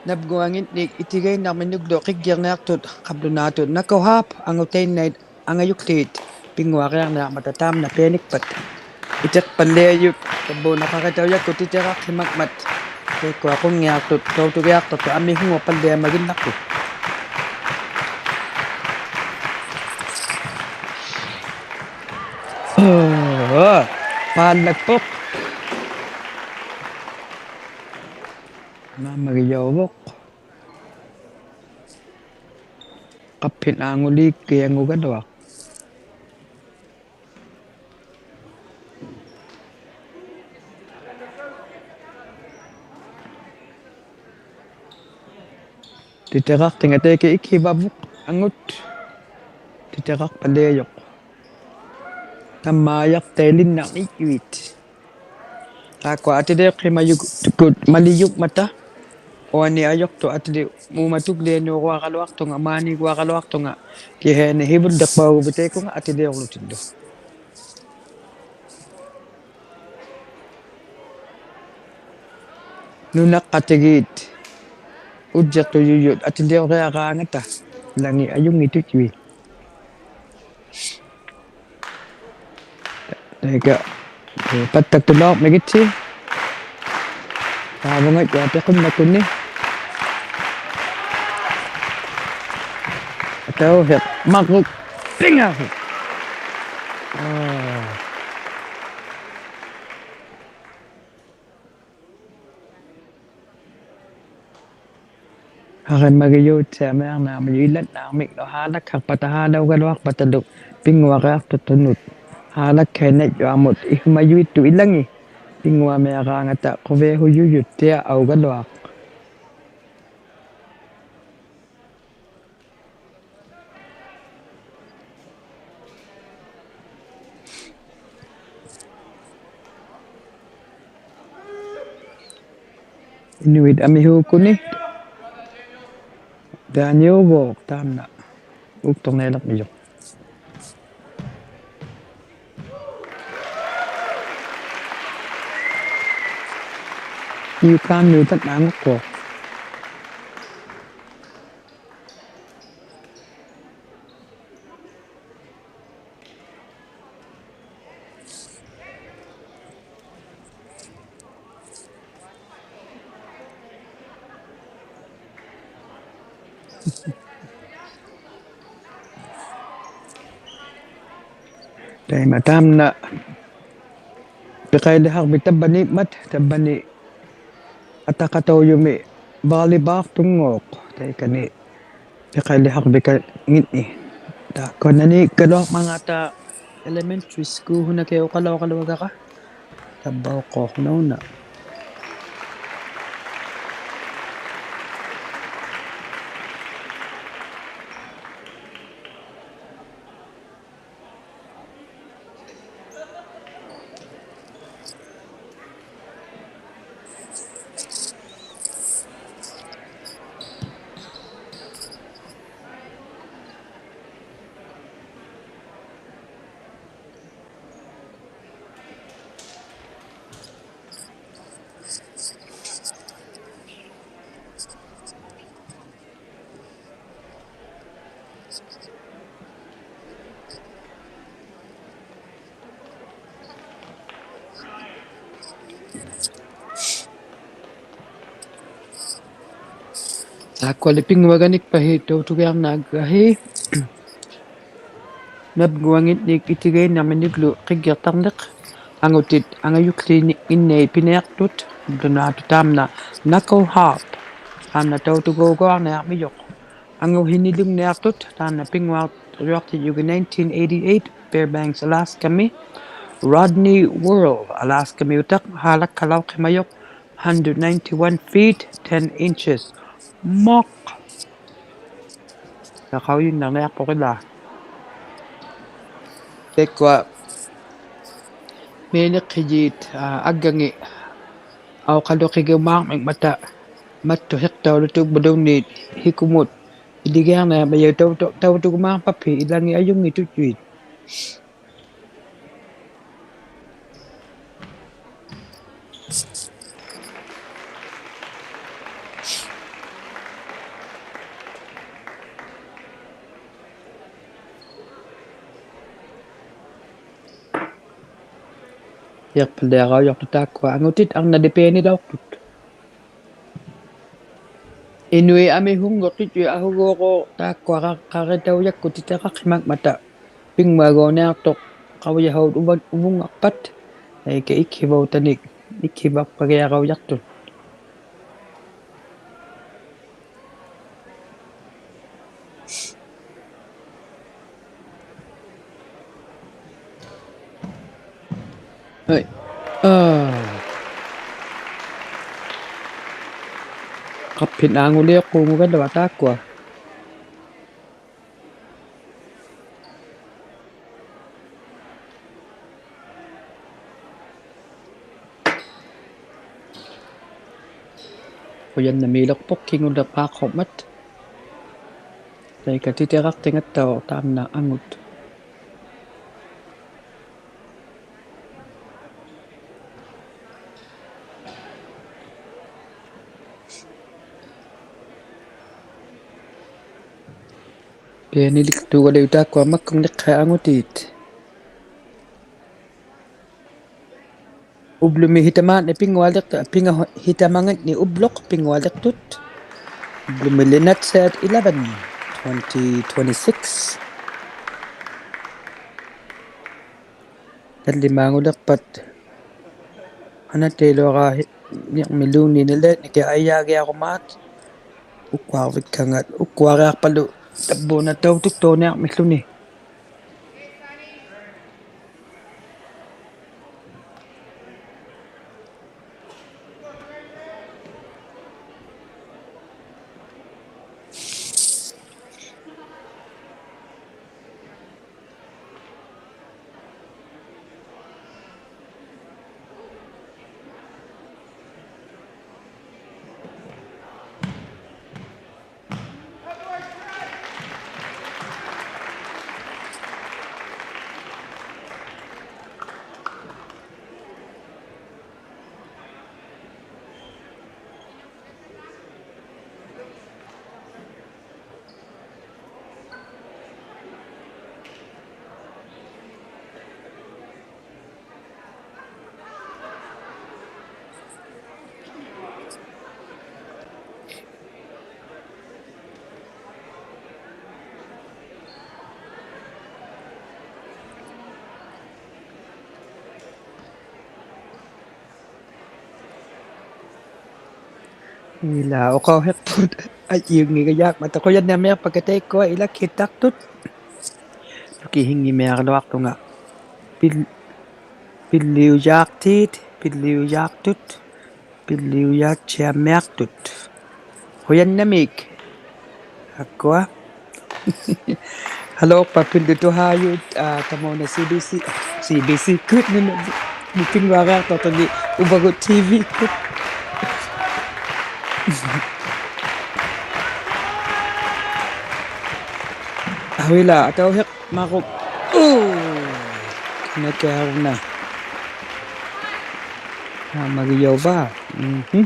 ᓇᑉᒍᐊᖏᓐᓂᒃ ᐃᑎᒐᐃᓐᓇᕐᒥᓂᒡᓗ ᕿᒡᒋᕐᓂᐊᖅᑐᑦ, ᖃᑉᓗᓈᑐᑦ, ᓇᑯᕼᐋᑉ, ᐊᖑᑕᐃᓐᓇᐃᑦ, ᐊᖓᔪᒃᖠᑦ, ᐱᙳᐊᕆᐊᕐᓂᐊᕐᒪᑕ ᑖᒻᓇ ᐱᐊᓂᒃᐸᑦ. ᐃᑎᖅᐸᓪᓕᐊᔪᑦ, ᑕᕝᕘᓇ ᖃᕆᑕᐅᔭᒃᑯᑦ ᑎᑎᕋᖅᓯᒪᖕᒪᑦ. ᑕᐃᒃᑯᐊ ᖁᙱᐊᖅᑐᑦ, ᑕᐅᑐᒋᐊᖅᑐᖅᑐᑦ, ᐊᒥᓱᖑᖅᐸᓪᓕᐊᒪᒋᓐᓇᖅᑐᖅ. ᐆ, ᐸᓪᓚᒃᐳᖅ. ᒫᒪᒋᔭᐅᕗᖅ. ᖃᑉᓯᓐᓇᖑᓕᒃᑭᐊᖑᒐᓗᐊᖅ. ᑎᑎᕋᖅᑎᖓ ᑕᐃᑲ ᐃᑭᕙᕗᖅ ᐊᖑᑦ. ᑎᑎᕋᖅᐸᓪᓕᐊᔪᖅ. ᑕᒪᔭᖅᑕᐃᓕᓐᓇᕐᓂᔪᐃᑦ. ᑖᒃᑯᐊ ᐊᑎᓕᐅᖅᓯᒪᔪᒃᑯᑦ ᒪᓕᔪᖕᒪᑕ. ᐅᐊᓂ ᐊᔪᖅᑐᖅ ᐊᑎᓕ ᒨᒪᑐᒃᓕᐊᓅᕈᐊᕋᓗᐊᖅᑐᖓ, ᒫᓂᒍᐊᕋᓗᐊᖅᑐᖓ. ᑭᓯᐊᓂ ᓯᕗᓪᓕᖅᐸᐅᒍᕕᑦ ᑕᐃᑯᖓ ᐊᑎᓕᐅᕐᓗᑎᓪᓗ. ᓄᓇᖅᑲᑎᒌᑦ ᐅᔾᔨᖅᑐᔪᔪᑦ ᐊᑎᓕᐅᕆᐊᕌᖓᑕ. ᐃᓚᖏᑦ ᐊᔪᙱᑦᑐᔪᐃᑦ. ᑕᐃᑲ, ᐄ, ᐸᑦᑕᒃᑐᓚᐅᕐᒥᒋᑦᓯ. ᑖᕗᖓᑦ ᐅᐊᐱᖁᓐᓇᖁᓂ. ᐊᑕᐅᓯᖅ ᒪᕐᕉᒃ ᐱᖓᕈᒃ. ᐋ. ᖃᕆᒪᒋᔪᑦᓯᐊᒥᐊᕐᓇᕐᒥᔪᑦ ᐃᓚᓐᓈᕐᒥᒃ ᓄᖅ ᓵᓚᒃᓴᖅᐸᑕ ᓵᓚᐅᒐᓗᐊᖅᐸᑕᓗ ᐱᙳᐊᕆᐊᖅᑐᖅᑐᓄᑦ. ᓵᓚᒃᓴᐃᓐᓇᔾᔪᐊᕐᒧᑦ ᐃᓱᒪᔪᐃᑦᑐᑦ ᐃᓚᖏᑦ ᐱᙳᐊᒥᐊᕌᖓᑕ ᖁᕕᐊᓱᔪᔪᑦ ᑎᐊ ᐊᐅᒐᓗᐊᖅ. ᐃᓄᐃᑦ ᐊᒥᓲᒃᑯᓂ. ᑖᓂᐅᕗᖅ ᑖᒻᓇ ᐆᒃᑐᕐᓂᐊᓕᕐᒥᔪᖅ. ᐃᐅᑳᓐᓅᖃᑦᓇᖑᒃᑯ. ᑕᐃᒪ ᑖᒻᓇ ᐱᖃᐃᓕᓴᕐᒥ ᑕᕝᕙᓃᖕᒪᑦ, ᑕᕝᕙᓂ ᐊᑕᖃᑕᐅᔪᒥ volleyball-ᖑᖅᑐᖓ, ᑕᐃᑲᓂ ᐱᖃᐃᓕᖃᕐᕕᑲᙱᓐᓂᒃ. ᑖᒃᑯᓇᓂ ᑲᓗᐊᕐᒪᖔᑕ elementary school ᓱᓇᑭᐊᖅ ᐅᖃᓚᐅᕋᓗᐊᒐᕋ. ᑕᕝᕙᐅᖅᑰᖅ ᓄᓇ. ᑖᒃᑯᐊᓕ ᐱᙳᐊᒐᓂᒃᐸᓯ ᑕᐅᑐᒋᐊᕐᓇᒐᓯ. ᓇᑉᖑᐊᖏᓐᓂᒃ ᐃᑎᒐᐃᓐᓇᕐᒥᓂᒡᓗ ᕿᒡᒋᖅᑕᕐᓂᖅ. ᐊᖑᑎᑦ ᐊᖓᔪᒃᖠᓂᖏᓐᓂ ᐱᓂᐊᖅᑐᑦ. ᑐᓈᑐᑦ ᑖᒻᓇ knuckle hop. ᑖᒻᓇ ᑕᐅᑐᒎᒍᐊᕐᓂᐊᕐᒥᔪᖅ. ᐊᖑᓯᓂᓗᖕᓂᐊᖅᑐᑦ, ᑖᓐᓇ ᐱᙳᐊᕐᔪᐊᖅᑎᔾᔪᒋᑦ nineteen eighty-eight Fairbanks, Alaska-ᒥ. Rodney Worrall, Alaska-ᒥᐅᑕᖅ, ᓵᓚᒃᓴᓚᐅᖅᓯᒪᔪᖅ, hundred ninety-one feet, ten inches. ᒧᖅ! ᑕᖃᐅᔨᓐᓇᕐᓂᐊᖅᐳᖅ ᐃᓛ. ᑕᐃᒃᑯᐊ ᒥᓂᖅᓯᔩᑦ, ᐋ, ᐊᒡᒐᖏᑦ ᐊᐅᖃᓗᕿᒍᒫᕐᒥᖕᒪᑕ ᒪᑦᑐᖅᓯᖅᑕᐅᓗᑐᒃ ᐸᓗᓐᓃᑦ ᓯᑯᒧᑦ ᐃᓕᒋᐊᕐᓂᐊᕐᒪᔪᑦ ᑕᐅᑐ-, ᑕᐅᑐᒍᒫᖅᐸᑉᐱ ᐃᓚᖏᑦ ᐊᔪᙱᑦᑐᑦ ᔪᐃᑦ. ᐃᖅᐸᓪᓕᐊᕋᐅᔭᖅᑐᑦ ᑖᒃᑯᐊ ᐊᖑᑎᑦ ᐊᕐᓇᓕ ᐱᐊᓂᓚᐅᖅᑐᑦ. ᐃᓄᐃᑦ ᐊᒥᓱᙳᖅᑎᑦ ᔪᐃᑦ ᐊᓱᒎᖅ ᑖᒃᑯᐊ ᖃ-, ᖃᕆᑕᐅᔭᒃᑯᑦ ᑎᑎᕋᖅᓯᒪᖕᒪᑕ ᐱᙳᐊᒎᓐᓂᐊᖅᑐᖅ ᖃᐅᔨᓴᐅᑦ ᐅᕙᓐ-, ᐅᕗᙵᖅᐸᑦ. ᐃᑲ ᐃᒃᓯᕙᐅᑕᓂᒃ, ᐃᒃᓯᕙᖅᐸᒋᐊᕋᐅᔭᖅᑐᑦ. ᐊᐃ. ᐋ. ᖃᑉᓯᓐ ᐊᖑᓕᐅᖅᑰᖑᒐᓗᐊᖅ ᑖᒃᑯᐊ. ᖁᔭᓐᓇᒦᓕᖅᐳᖅ ᑭᖑᓕᖅᐹᖅᑯᕐᒪᑦ. ᑕᐃᑲ ᑎᑎᕋᖅᑎᖓᑦᑕᐅᖅ ᑖᒻᓇ ᐊᖑᑦ. ᐱᐊᓂᓕᒃᑑᒐᓕᐅᒃ ᑖᒃᑯᐊ ᒪᒃᑯᖕᓂᖅᓴᐃᑦ ᐊᖑᑏᑦ. ᐅᑉᓗᒥ ᓯᑕᒫᓐᓂᒃ ᐱᙳᐊᓕᖅᑐᑦ, ᐱᖓ-, ᓯᑕᒪᖏᓐᓂᒃ ᐅᑉᓗᖅ ᐱᙳᐊᓕᖅᑐᑦ. ᐅᑉᓗᒥᓕ ᓇᑦᓴᑦ eleven, twenty twenty-six. ᑕᓪᓕᒫᖑᓕᖅᐸᑦ. ᓴᓇᑦᑕᐃᓗᐊᕋ ᓯ-, ᓂᕐᒥᓘᓐᓃᑦ ᓂᓚᐃᑦ ᓂᑭᐊ ᐊᔮᒋᐊᕈᒫᑦ. ᐅᒃᑯᐊᕐᕕᒃᓴᖓᑦ, ᐅᒃᑯᐊᕆᐊᖅᐸᓗ ᑕᕝᕘᓇ ᑕᐅᑐᒃᑑᓂᐊᕐᒥᓪᓗᓂ. Ila uqauhiqtut ajjiunngigajaakmata. Qujannamiaqpakka taikkua ilakkhittaqtut. Nukihinngimiaraluaqtunga. Pil-, pilliujaaqtiit, pilliujaaqtut, pilliujaattiamiaqtut. Qujannamiik. Taakkua. Haluqpa pillutuhaajut, aa, tamauna C B C, C B C-kkut nuna, ni pinnguariaqtuqtuni Uvagut T V-kkut. Ahuila, atauhiq, maqup. Uu. Kinakiaruna. Aa, magiyauvaa. Mhm.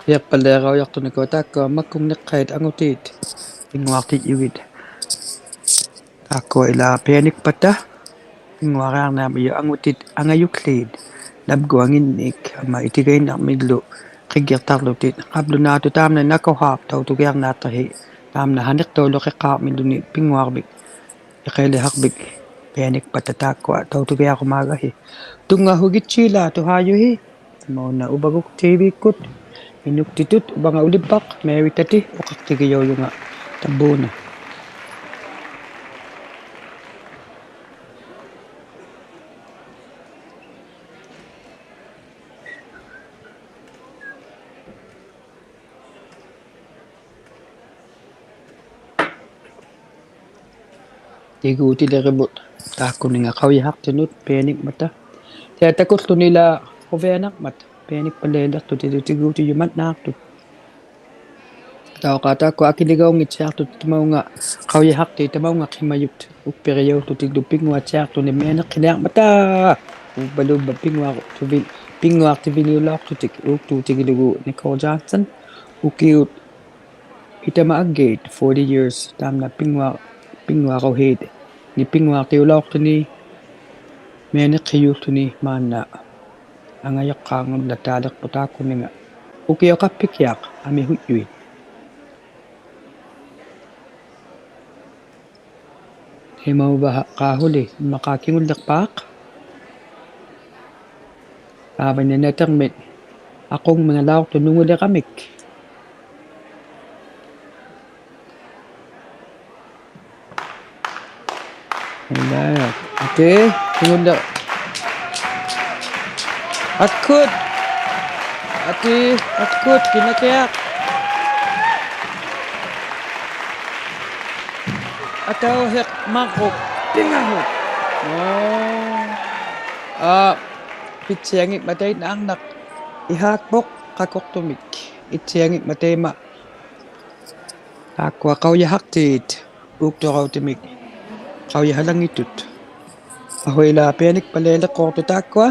Iqpalliqaujaqtunikuuq taakkua makkungniqqait angutiit pinnguaqtijjugit. Taakkua ilaa pianikpata. Pinnguariarniarmijut angutit angajukłiit, lapguanginnik amma itigainnarmillu qiggiqtaqłutit, qablunaatut taamna nakuhaap tautugiarniaqtahi, taamna haniqtauluqiqqaarmilluni pinnguarvik, iqailihaqvik, pianikpata taakkua tautugiarumaagahi. Tunngahugittilaatuhaajuhi, tamauna Uvagut T V-kkut, inuktitut, uvanga ulivvaq, Mary Tati, uqaqtigijaujunga, tavvuuna. Tiguutilirivut taakkuninga qaujihaqtinut pianikmata. Taikkua takuqłuni ilaa quvianaqmat pianikpallialiqtutit tiguutijumannaaqtut. Tauqaa taakkua akiligaunngittiaqtut tamaunga qaujihaqtiit tamaunga qimajut ukpirijautlutiglu pinnguattiaqtuni mianiqhiniarmata. Uvvaluuvva pinnguaqtivi-, pinnguaqtiviniulauqtutik uuktuutiglugu Nicole Johnson. Ukiut itama aggiit forty years taamna pinnguaq-, pinnguaruhiit ni pinnguaqtiulauqtuni mianiqhijuuqtuni maanna. Angajuqqaangullataaliqput taakkuninga. Ukiuqappikjaq amihuijjuit. Imauvaha qaahuli, immaqaa kingulliqpaaq. Qaavani natirmit aqungmingalauqtut nunguliramik. Ila, ati, kingulliq. Akkut. Ati, akkut, kinakiaq. Atauhiq, maqup, pingahut. Oo. Aa, pitsianngitmatainnaarnaq. Ihaakpuq, qakuqtumik. Itsianngitmataima. Taakkua qaujihaqtiit uukturautimik qaujihalanngitut. Ahuila pianikpallialiqquuqtut taakkua.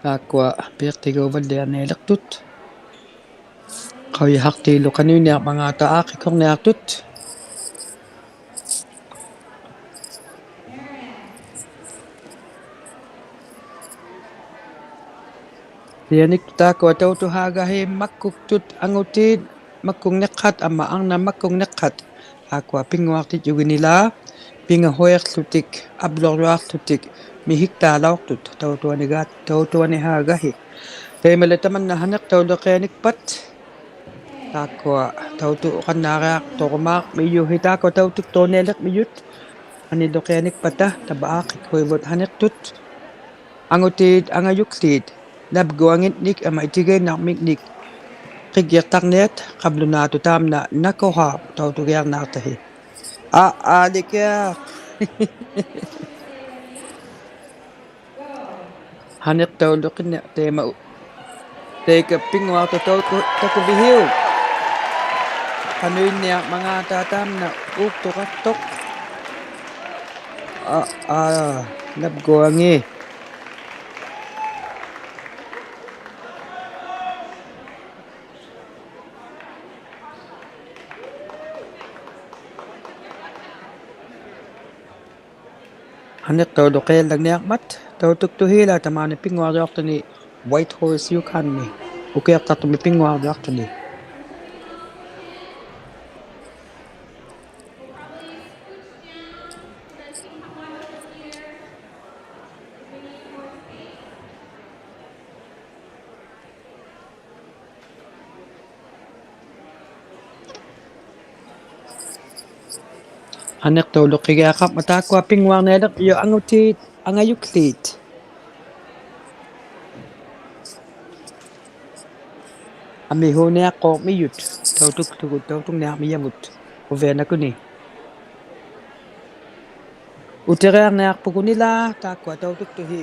Taakkua piiqtigauvalliarnialiqtut. Qaujihaqtiilu qanuiniarmangaata aaqqikkurniaqtut. Pianiktut taakkua tautuhaagahi makkuktut angutiit makkungniqqat amma arnat makkungniqqat. Taakkua pinnguaqtijjugin ilaa, pingahuiqłutik, aplurjuaqłutik, mihiktaalauqtut, tautuaniga-, tautuanihaagahi. Taimala tamanna haniqtauluqianikpat. Taakkua tautuqannaariaqturumaarmijuhi taakkua tautuktuunialiqmijut. Haniluqianikpata, tavva aaqqikhuivut haniqtut. Angutiit, angajukłiit, lapguanginnik amma itigainnarmingnik qiggiqtarniat, qablunaatut taamna nakuhaap tautugiarniaqtahi. Aa, aalikiaq. Haniqtauluqinniaq taima u-, Taika pinnguaqtuq taku-, takuvihiuq. Qanuinniarmangaata taamna uuktuqaqtuq. Aa, aa, napguangi. Aniqtauluqiallangniarmat, tautuktuhiilaa tamaani pinnguariuqtani Whitehorse, Yukon-mi. Ukiuqtaqtumi pinnguariuqtani. Aniqtauluqigiaqarmat taakkua pinnguarnialiq, uu, angutiit, angayuqhiit. Amihuuniaqquuq mijut, tautuktugut, tautungniarmijangut, uvianakuni. Utiriarniaqpugut ilaa, taakkua tautuktuhi.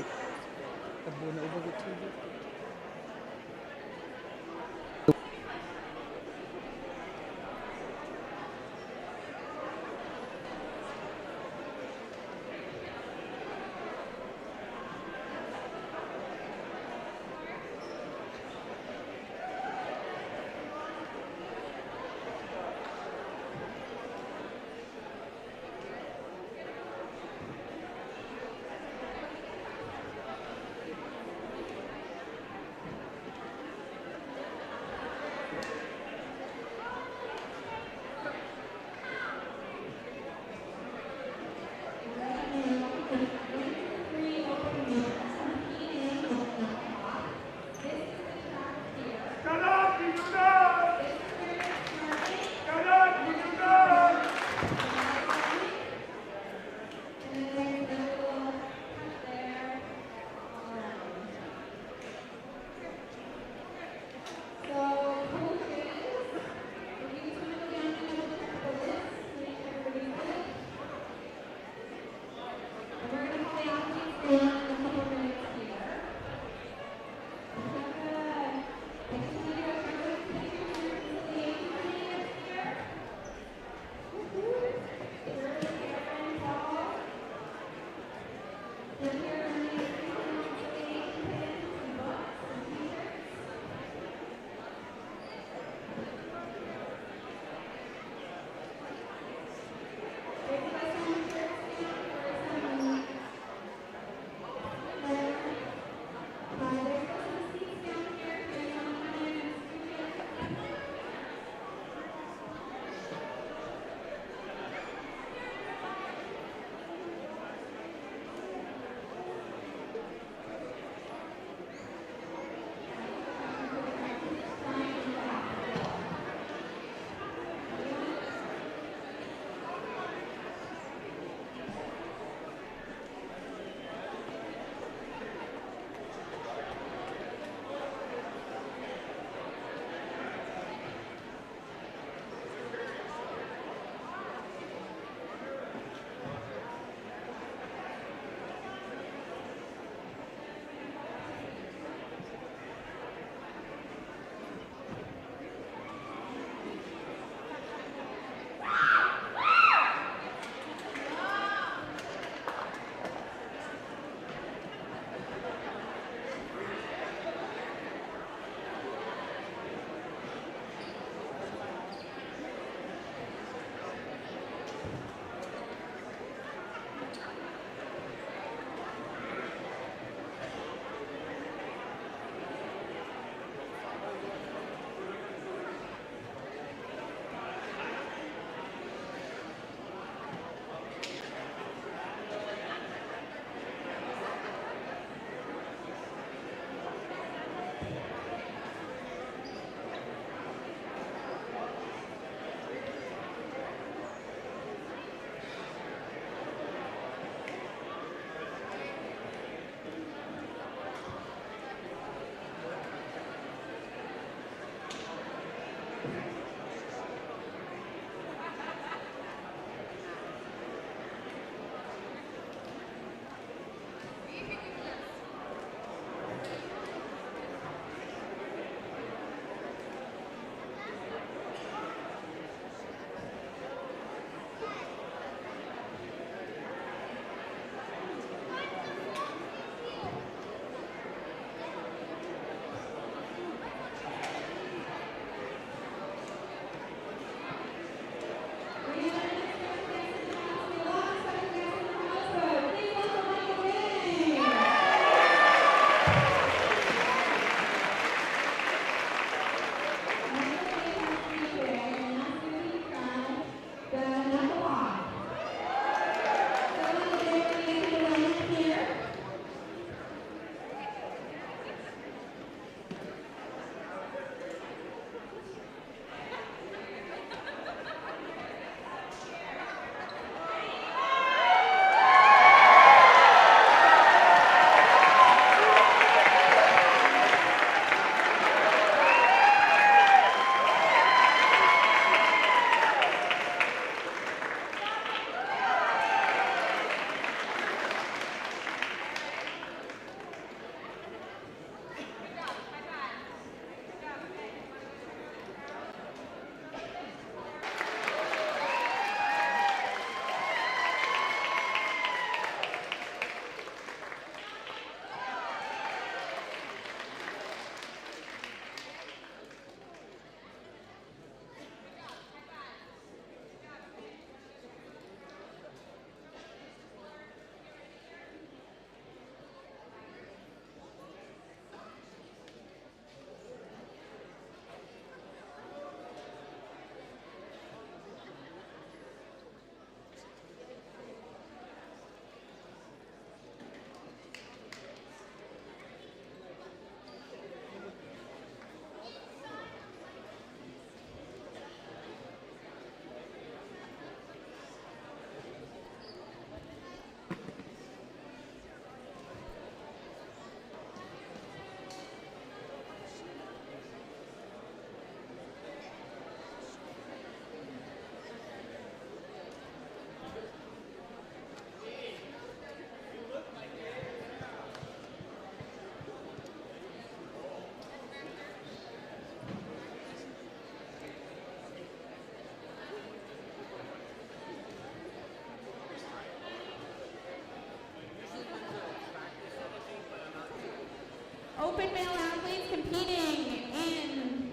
Open male athletes competing in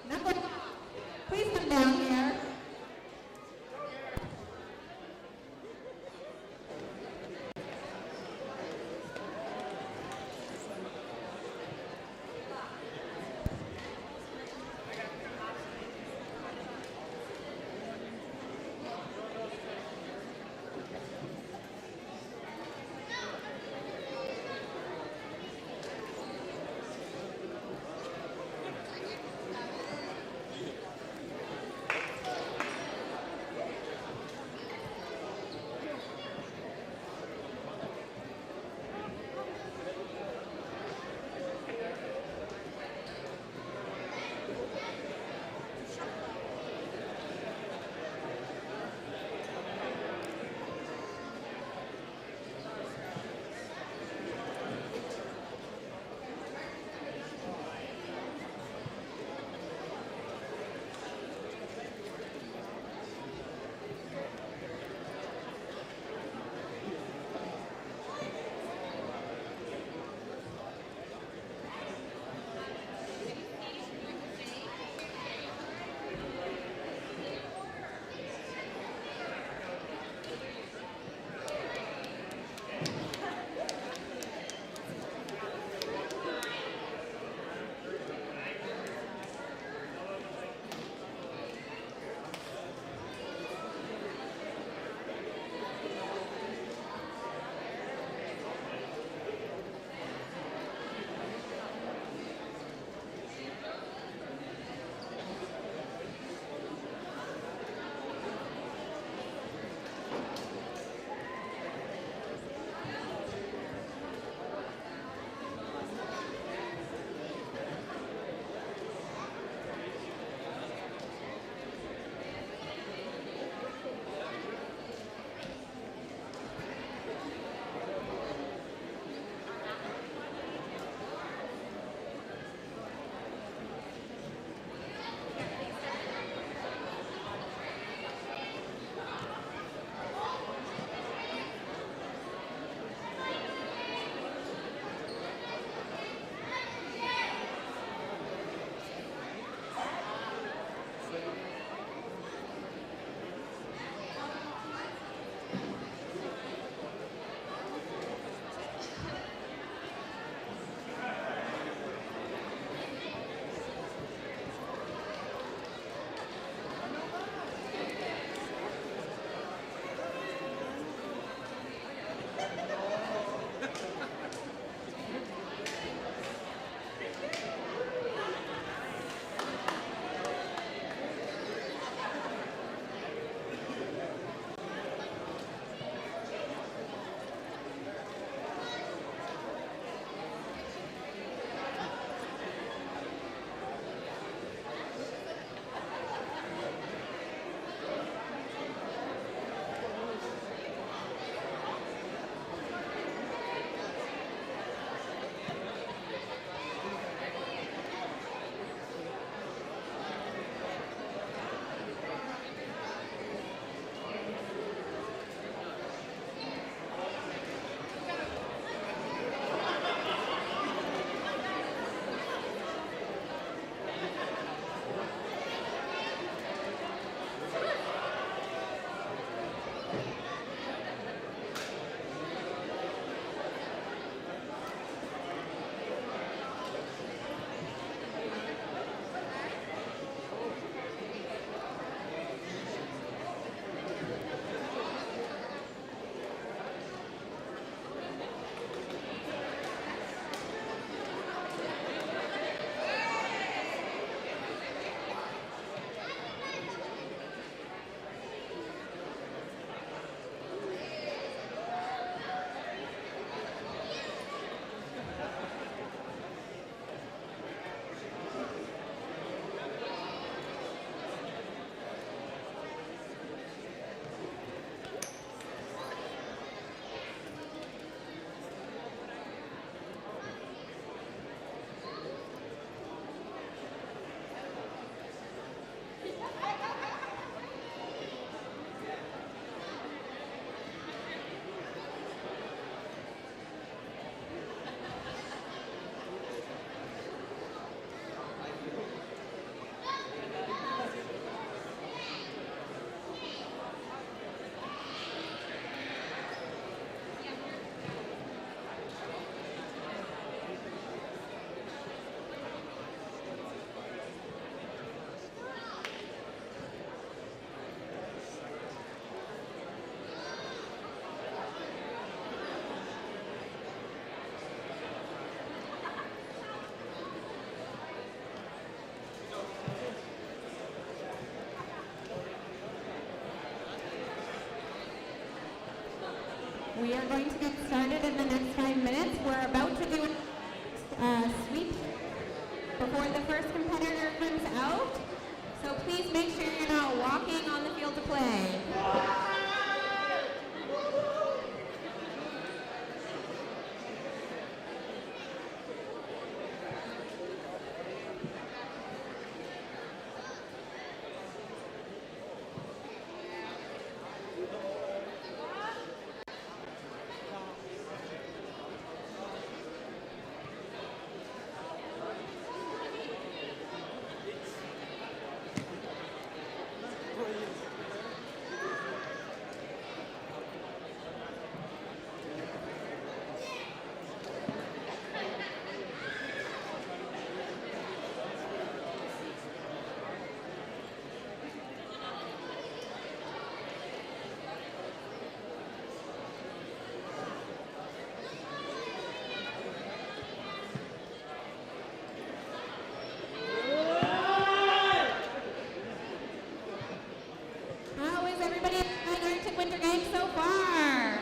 knuckle. Please come down here. We are going to get started in the next five minutes. We're about to do a sweep before the first competitor comes out. So please make sure you're not walking on the field to play. How is everybody enjoying Arctic Winter Games so far?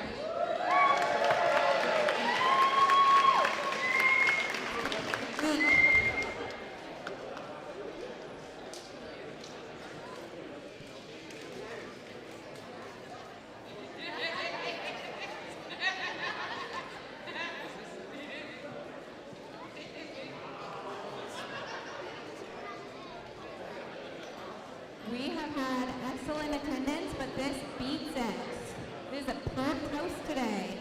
We have had excellent attendance, but this beats it. It is a packed house today.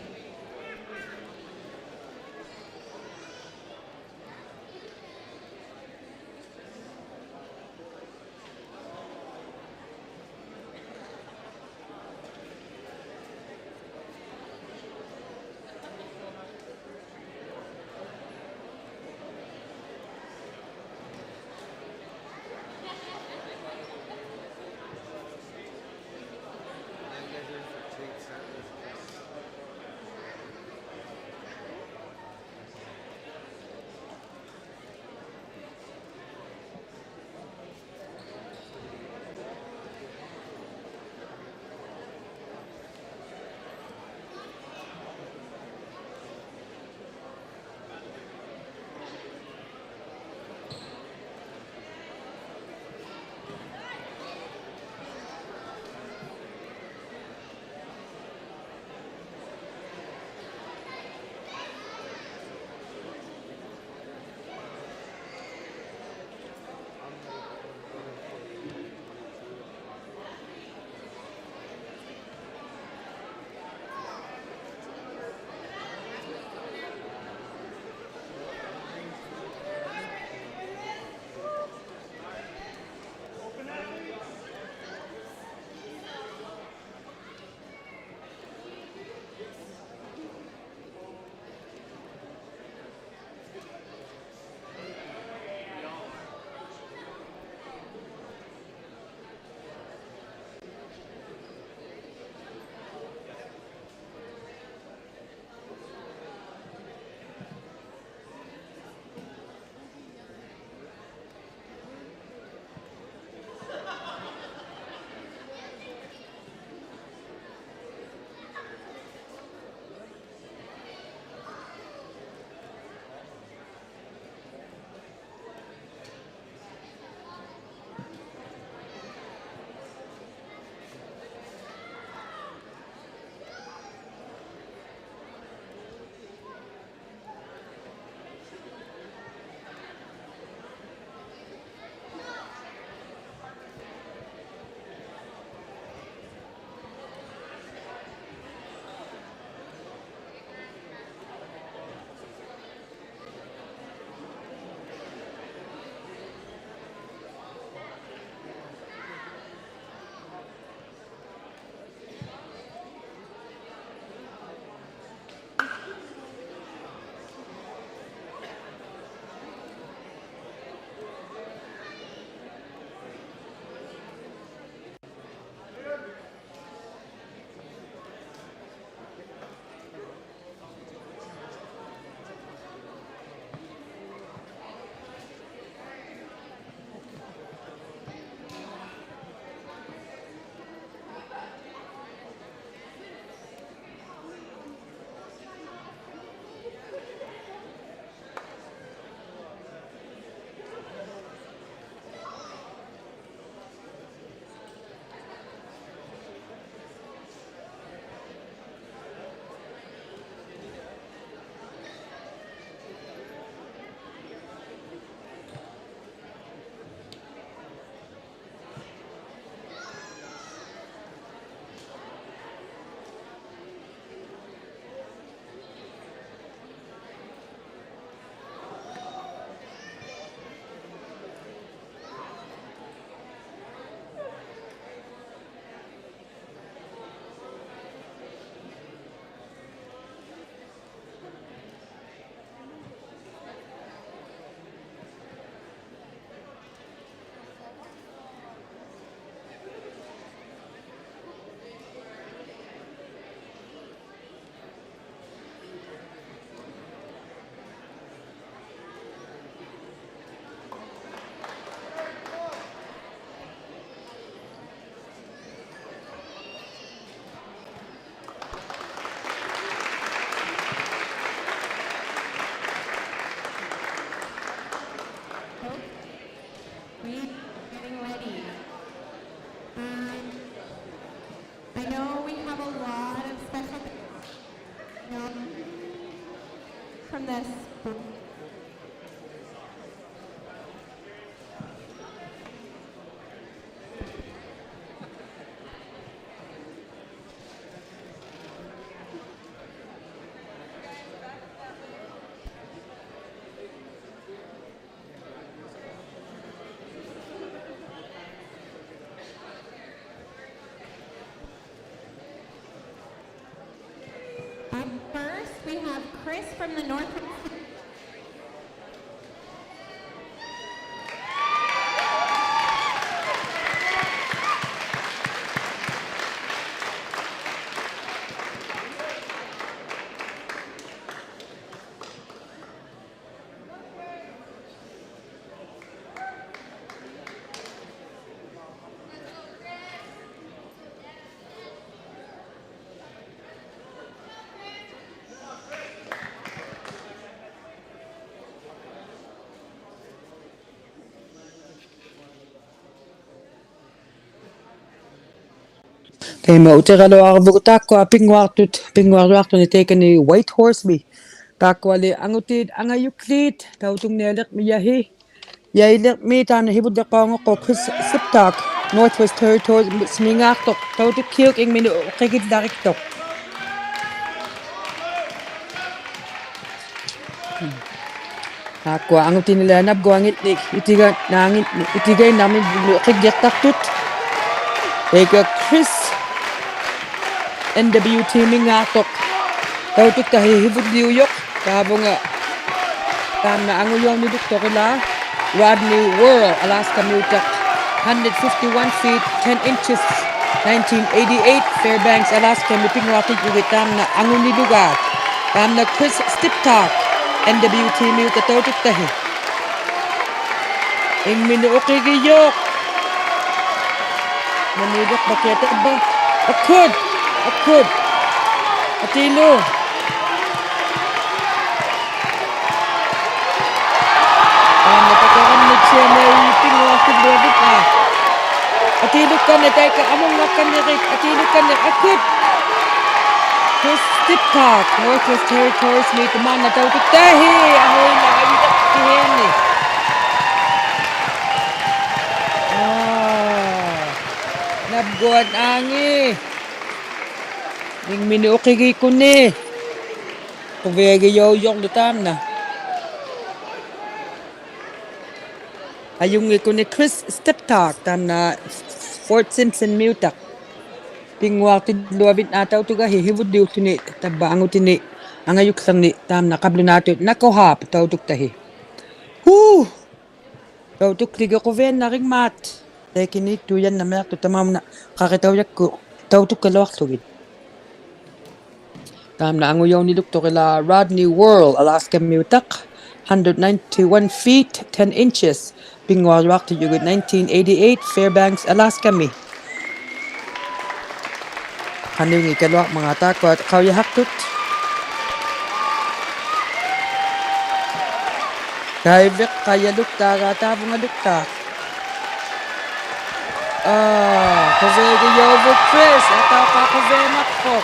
from this. Up first, we have Chris from the Northwest. ᑕᐃᒪ ᐅᑎᕋᓗᐊᕋᕗᒍ ᑖᒃᑯᐊ ᐱᙳᐊᖅᑐᑦ, ᐱᙳᐊᕐᔪᐊᖅᑐᓂ ᑕᐃᑲᓂ Whitehorse-ᒥ. ᑖᒃᑯᐊᓕ ᐊᖑᑏᑦ ᐊᖓᔪᒃᖠᑦ, ᑕᐅᑐᖕᓂᐊᓕᕐᒥᔭᕼᐃ. ᔭᐃᓕᕐᒥ ᑖᓐᓇ ᓯᕗᓪᓕᖅᐹᖑᖅᑰᖅ Chris Stiptak, Northwest Territories-ᒥᙶᖅᑐᖅ, ᑕᐅᑐᒃᑭᐅᒃ ᐃᖕᒥᓂᒃ ᐅᕿᒋᓪᓚᕆᒃᑐᖅ. ᑖᒃᑯᐊ ᐊᖑᑎᓂᓕ ᓇᑉᒍᐊᖏᓐᓂᒃ, ᐃᑎᒐ-, ᓇᖏᓐᓂᒃ, ᐃᑎᒐᐃᓐᓇᕐᒥᒃ ᐅᕿᒡᒋᖅᑕᖅᑐᑦ. ᑕᐃᑲ Chris, N W T-ᒥᙶᖅᑐᖅ, ᑕᐅᑐᒃᑕᕼᐃ ᓯᕗᓪᓕᐅᔪᖅ, ᑖᕗᖓ ᑖᒻᓇ ᐊᖑᔭᐅᓂᓗᒃᑐᕆᓛᒃ, Rodney Worl, Alaska-ᒥᐅᑕᖅ, hundred fifty-one feet, ten inches, nineteen eighty-eight, Fairbanks, Alaska-ᒥ ᐱᙳᐊᖅᑎᔾᔪᒋᑦ ᑖᒻᓇ ᐊᖑᓂᓗᒑᖅ. ᑖᒻᓇ Chris Stiptak, N W T-ᒥᐅᑕᖅ, ᑕᐅᑐᒃᑕᕼᐃ. ᐃᖕᒥᓂᒃ ᐅᕿᒋᔪᖅ. ᒪᓃᓕᖅᐸᑭᐊᖅ ᑕᕝᕙ. ᐊᑯᑦ. ᐊᑯᑦ. ᐊᑏᓗ. ᑖᒻᓇ ᑕᑯᕋᒻᒥᑦᓯᐊᒻᒪᔪᖅ ᐱᙳᐊᖅᑎᓪᓗᐊᕕᑦ ᐊ. ᐊᑏᓗᒃᑲᓐᓂᖅ ᑕᐃᑲ ᐊᒧᙵᒃᑲᓐᓂᕆᒃ, ᐊᑏᓗᒃᑲᓐᓂᖅ ᐊᑯᑦ. Chris Stiptak, Northwest Territories-ᒥ ᑕᒫᓐᓇ ᑕᐅᑐᒃᑕᕼᐃ, ᐊᓱᐃᓛ ᐊᔪᕐᓚᒃᑎᕼᐃᓂ. ᐋ, ᓇᑉᒍᐊᖅ ᐊᖏ. ᐃᖕᒥᓂᒃ ᐅᕿᒌᒃᑯᓐᓂ. ᖁᕕᐊᒋᔭᐅᔪᕐᓗ ᑖᒻᓇ. ᐊᔪᙱᒃᑯᓐᓂ Chris Stiptak, ᑖᒻᓇ Fort Simpson-ᒥᐅᑕᖅ. ᐱᙳᐊᖅᑎᓪᓗᐊᕕᑦ ᐊ ᑕᐅᑐᒐᕼᐃ ᓯᕗᓪᓕᐅᖅᑐᓂ, ᑕᕝᕙ ᐊᖑᑎᓂᒃ, ᐊᖓᔪᒃᖠᓂᒃ, ᑖᒻᓇ ᖃᑉᓗᓈᑐᑦ Knuckle Hop ᑕᐅᑐᒃᑕᕼᐃ. ᕼᐆ! ᑕᐅᑐᒃᖠᒋᑦ ᖁᕕᐊᓇᕆᖕᒪᑦ. ᑕᐃᑲᓂ ᑐᔮᓐᓇᒥᐊᖅᑐᖅ ᑕᒪᒧᓇ ᖃᕆᑕᐅᔭᒃᑯ ᑕᐅᑐᒃᑲᓗᐊᖅᖢᒋᑦ. ᑖᒻᓇ ᐊᖑᔭᐅᓂᓗᒃᑐᕆᓛᒃ Rodney Worl, Alaska-ᒥᐅᑕᖅ, hundred ninety-one feet, ten inches, ᐱᙳᐊᕐᔪᐊᖅᑎᔾᔪᒋᑦ nineteen eighty-eight, Fairbanks, Alaska-ᒥ. ᖃᓄᐃᙱᒃᑲᓗᐊᕐᒪᖔᑦ ᑖᒃᑯᐊ ᖃᐅᔨᓴᖅᑐᑦ. ᑕᐃᕕᖅᑲᔭᓗᒃᑖᕋ ᑕᕗᖓᓗᒃᑖᖅ. ᐋ, ᖁᕕᐊᒋᔭᐅᕗᖅ Chris, ᐊᑕᐅᖅᑲ ᖁᕕᐊᓇᖅᐳᖅ.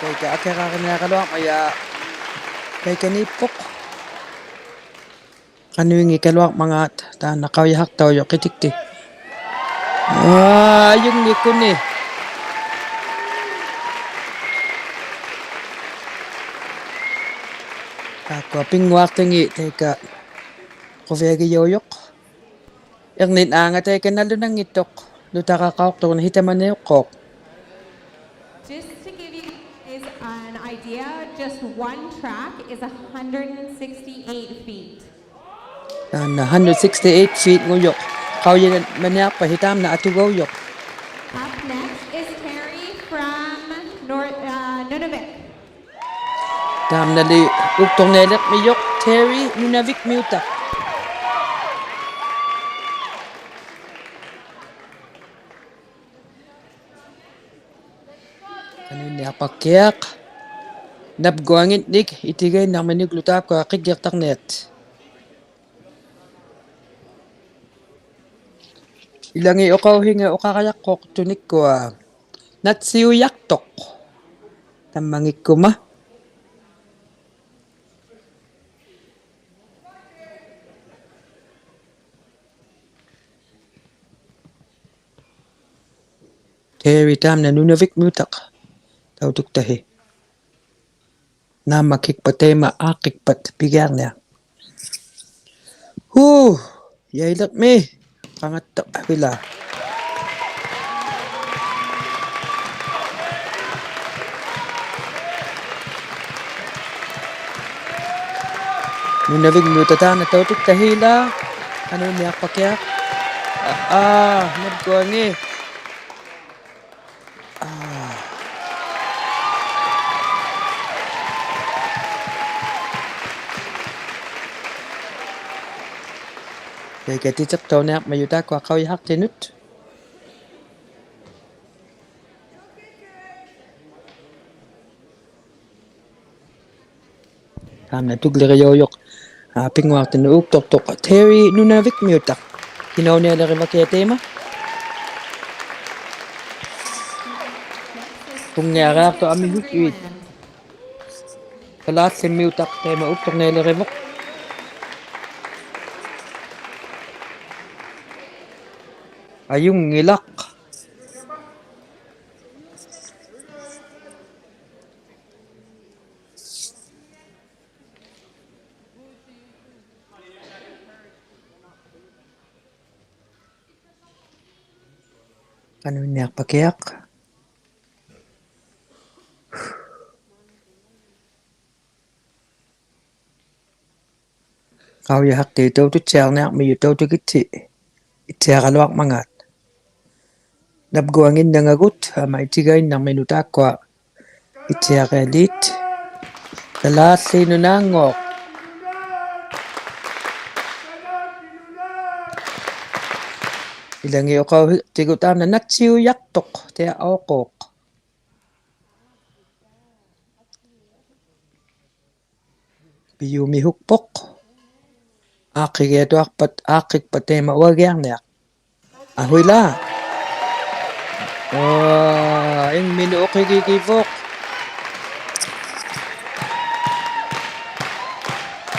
ᑕᐃᑲ ᐊᑭᕋᕆᓂᐊᕋᓗᐊᕐᒪᔮ ᑕᐃᑲᓃᑉᐳᖅ. ᖃᓄᐃᙱᒃᑲᓗᐊᕐᒪᖔᑦ ᑖᓐᓇ ᖃᐅᔨᓴᖅᑕᐅᔪᖅ ᕿᑎᒃᑎ. ᐋ, ᐊᔪᙱᒃᑯᓐᓂ. ᑖᒃᑯᐊ ᐱᙳᐊᖅᑎᖏᑦ ᑕᐃᑲ ᖁᕕᐊᒋᔭᐅᔪᖅ. ᐃᕐᓂᓐ ᐋᖓ ᑕᐃᑲ ᓇᓗᓇᙱᑦᑐᖅ, ᓄᑕᕋᖃᖅᑐᕐᓂ ᓯᑕᒪᓂᐅᖅᑰᖅ. Just to give you guys an idea, just one track is a hundred and sixty-eight feet. ᑖᓐᓇ hundred sixty-eight feet-ᖑᔪᖅ. ᖃᐅᔨᒪᓂᐊᖅᐸᓯ ᑖᒻᓇ ᐊᑐᒐᐅᔪᖅ. Up next is Terry from Nor-, uh, Nunavik. ᑖᒻᓇᓕ ᐅᒃᑐᕐᓂᐊᓕᕐᒥᔪᖅ Terry Nunavik-ᒥᐅᑕᖅ. ᖃᓄᐃᓐᓂᐊᖅᐸᒃᑭᐊᖅ. ᓇᑉᒍᐊᖏᓐᓂᒃ ᐃᑎᒐᐃᓐᓇᕐᒥᓂᒡᓗ ᑖᒃᑯᐊ ᕿᒡᒋᖅᑕᕐᓂᐊᑦ. ᐃᓚᖏᑦ ᐅᖃᐅᓯᖓ ᐅᖃᕋᔭᖅᑰᖅ ᑐᓂᒃᑯᐊ. ᓇᑦᓯᐅᔭᖅᑐᖅ. ᑕᒪᙱᒃᑯᒪ. ᑕᐃᒪ ᑕᒪᓐᓇ ᓄᓇᕕᒃᒥᐅᑕᖅ ᑕᐅᑐᒃᑕᕼᐃ. ᓈᒻᒪᒃᑭᒃᐸᑦ ᑕᐃᒪ ᐋᖅᑭᒃᐸᑦ ᐱᒋᐊᕐᓂᐊᖅ. ᕼᐆ, ᔭᐃᓕᕐᒥ, ᖃᖓᑦᑕ ᐊᕼᐅᐃᓛ. ᓄᓇᕕᒃᒥᐅᑕᖅ ᑕᒪᓐᓇ ᑕᐅᑐᒃᑕᕼᐃᓛᒃ, ᖃᓄᐃᓐᓂᐊᖅᐸᑭᐊᖅ. ᐋ, ᐋ, ᓇᒡᒍᐊᖏ. ᐋ. ᑕᐃᒪ ᑎᑎᖅᑕᐅᓂᐊᕐᒥᔪᑦ ᑖᒃᑯᐊ ᖃᐅᔨᓴᖅᑎᓄᑦ. ᑕᒪᓐᓇ ᑐᒡᓕᕆᔭᐅᔪᖅ, ᐋ, ᐱᙳᐊᖅᑎᓐᓄᑦ ᐆᒃᑐᖅᑐᖅ ᑕᐃᒪ ᓄᓇᕕᒃᒥᐅᑕᖅ. ᑭᓇᐅᓂᐊᓕᕆᕙᑭᐊᖅ ᑕᐃᒪ. ᖁᙱᐊᕆᐊᖅᑐᖅ ᐊᒥᓱᑦᑐᐃᑦ. ᑲᓛᖦᖠᒥᐅᑕᖅ ᑕᐃᒪ ᐆᒃᑐᕐᓂᐊᓕᕆᕗᖅ. ᐊᔪᙱᓚᖅ. ᖃᓄᐃᓐᓂᐊᖅᐸᑭᐊᖅ. ᖃᐅᔨᓴᖅᑏᑦ ᑕᐅᑐᑦᓯᐊᕐᓂᐊᕐᒥᔪᑦ ᑕᐅᑐᒃᑭᑦᓯ ᐃᑦᓯᐊᕋᓗᐊᕐᒪᖔᑦ. ᓇᒡᒍᐊᖏᓐᓇᖓᒍᑦ, ᐊᒻᒪ ᐃᑎᒐᐃᓐᓇᕐᒥᓄᑦ ᑖᒃᑯᐊ ᐃᑦᓯᐊᕆᐊᓖᑦ. ᑲᓛᖦᖠ ᓄᓇᙳᖅ. ᐃᓚᖏᑦ ᐅᖃᐅᓯᑎᒍ ᑕᒪᓐᓇ ᓇᑦᓯᐅᔭᖅᑐᖅ, ᑕᐃᒪ ᐅᖃᐅᖅ. ᐱᔪᒥᓱᒃᐳᖅ. ᐋᖅᑭᒋᐊᑐᐊᖅᐸᑦ, ᐋᖅᑭᒃᐸᑦ ᑕᐃᒪ ᐅᐊᒋᐊᕐᓂᐊᖅ. ᐊᕼᐅᐃᓛ. ᐋ, ᐃᖕᒥᓄᑦ ᐅᖃᕆᒋᕗᖅ.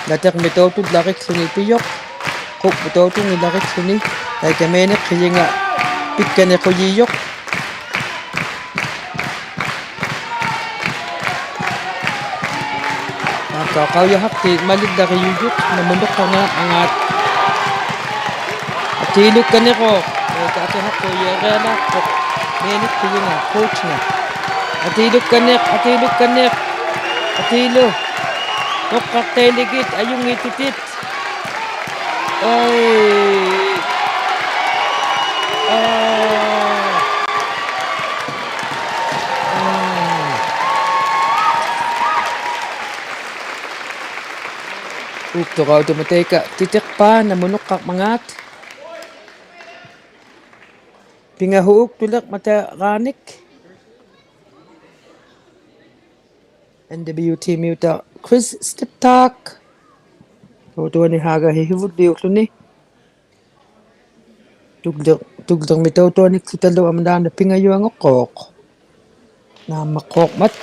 ᓇᑎᕐᒥ ᑕᐅᑐᓪᓚᕆᒃᖢᓂ ᐱᔪᖅ. ᖁᖅᒧᑦ ᑕᐅᑐᙱᓚᕆᒃᖢᓂ. ᑕᐃᑲ ᒫᓂᖅᑭᔨᖓ ᐱᒃᑲᓂ ᖁᔨᔪᖅ. ᑖᒃᑯᐊ ᖃᐅᔨᓴᖅᑏᑦ ᒪᓕᓪᓚᕆᔪᔪᖅ, ᓇᒧᓐ ᓄᖅᑲᕐᓂᐊᕐᒪᖔᑦ. ᐊᑏᓗᒃᑲᓐᓂᕈᖅ, ᐄ, ᐊᑎᖃᖅᑰᔨᐊᕆᐊᓛᖅᐳᖅ, ᒫᓂᖅᑭᔨᖓ, coach-ᖓ. ᐊᑏᓗᒃᑲᓐᓂᖅ, ᐊᑏᓗᒃᑲᓐᓂᖅ, ᐊᑏᓗ. ᓄᖅᑲᖅᑕᐃᓕᒋᑦ, ᐊᔪᙱᑎᑎᑦ. ᐊᐃ. ᐋ. ᐋ. ᐆᒃᑐᕋᐅᑐᒪ ᑕᐃᑲ ᑎᑎᖅᐹᖅ ᓇᒧᓐ ᓄᖅᑲᕐᒪᖔᑦ. ᐱᖓᓱ ᐆᒃᑐᓕᕐᒪᑕ ᖃᓂᒃ. N W T-ᒥᐅᑕᖅ Chris Stiptak. ᑕᐅᑐᓂ ᓵᒐᕼᐃ ᓯᕗᓪᓕᐅᖅᖢᓂ. ᑐᒡᓕ-, ᑐᒡᓕᕐᒥ ᑕᐅᑐᓂᒃᖢᑕᓗ ᐊᒻᒪ ᑕᒪᓐᓇ ᐱᖓᔪᐊᖑᖅᑰᖅ. ᓈᒻᒪᖅᑰᕐᒪᑦ.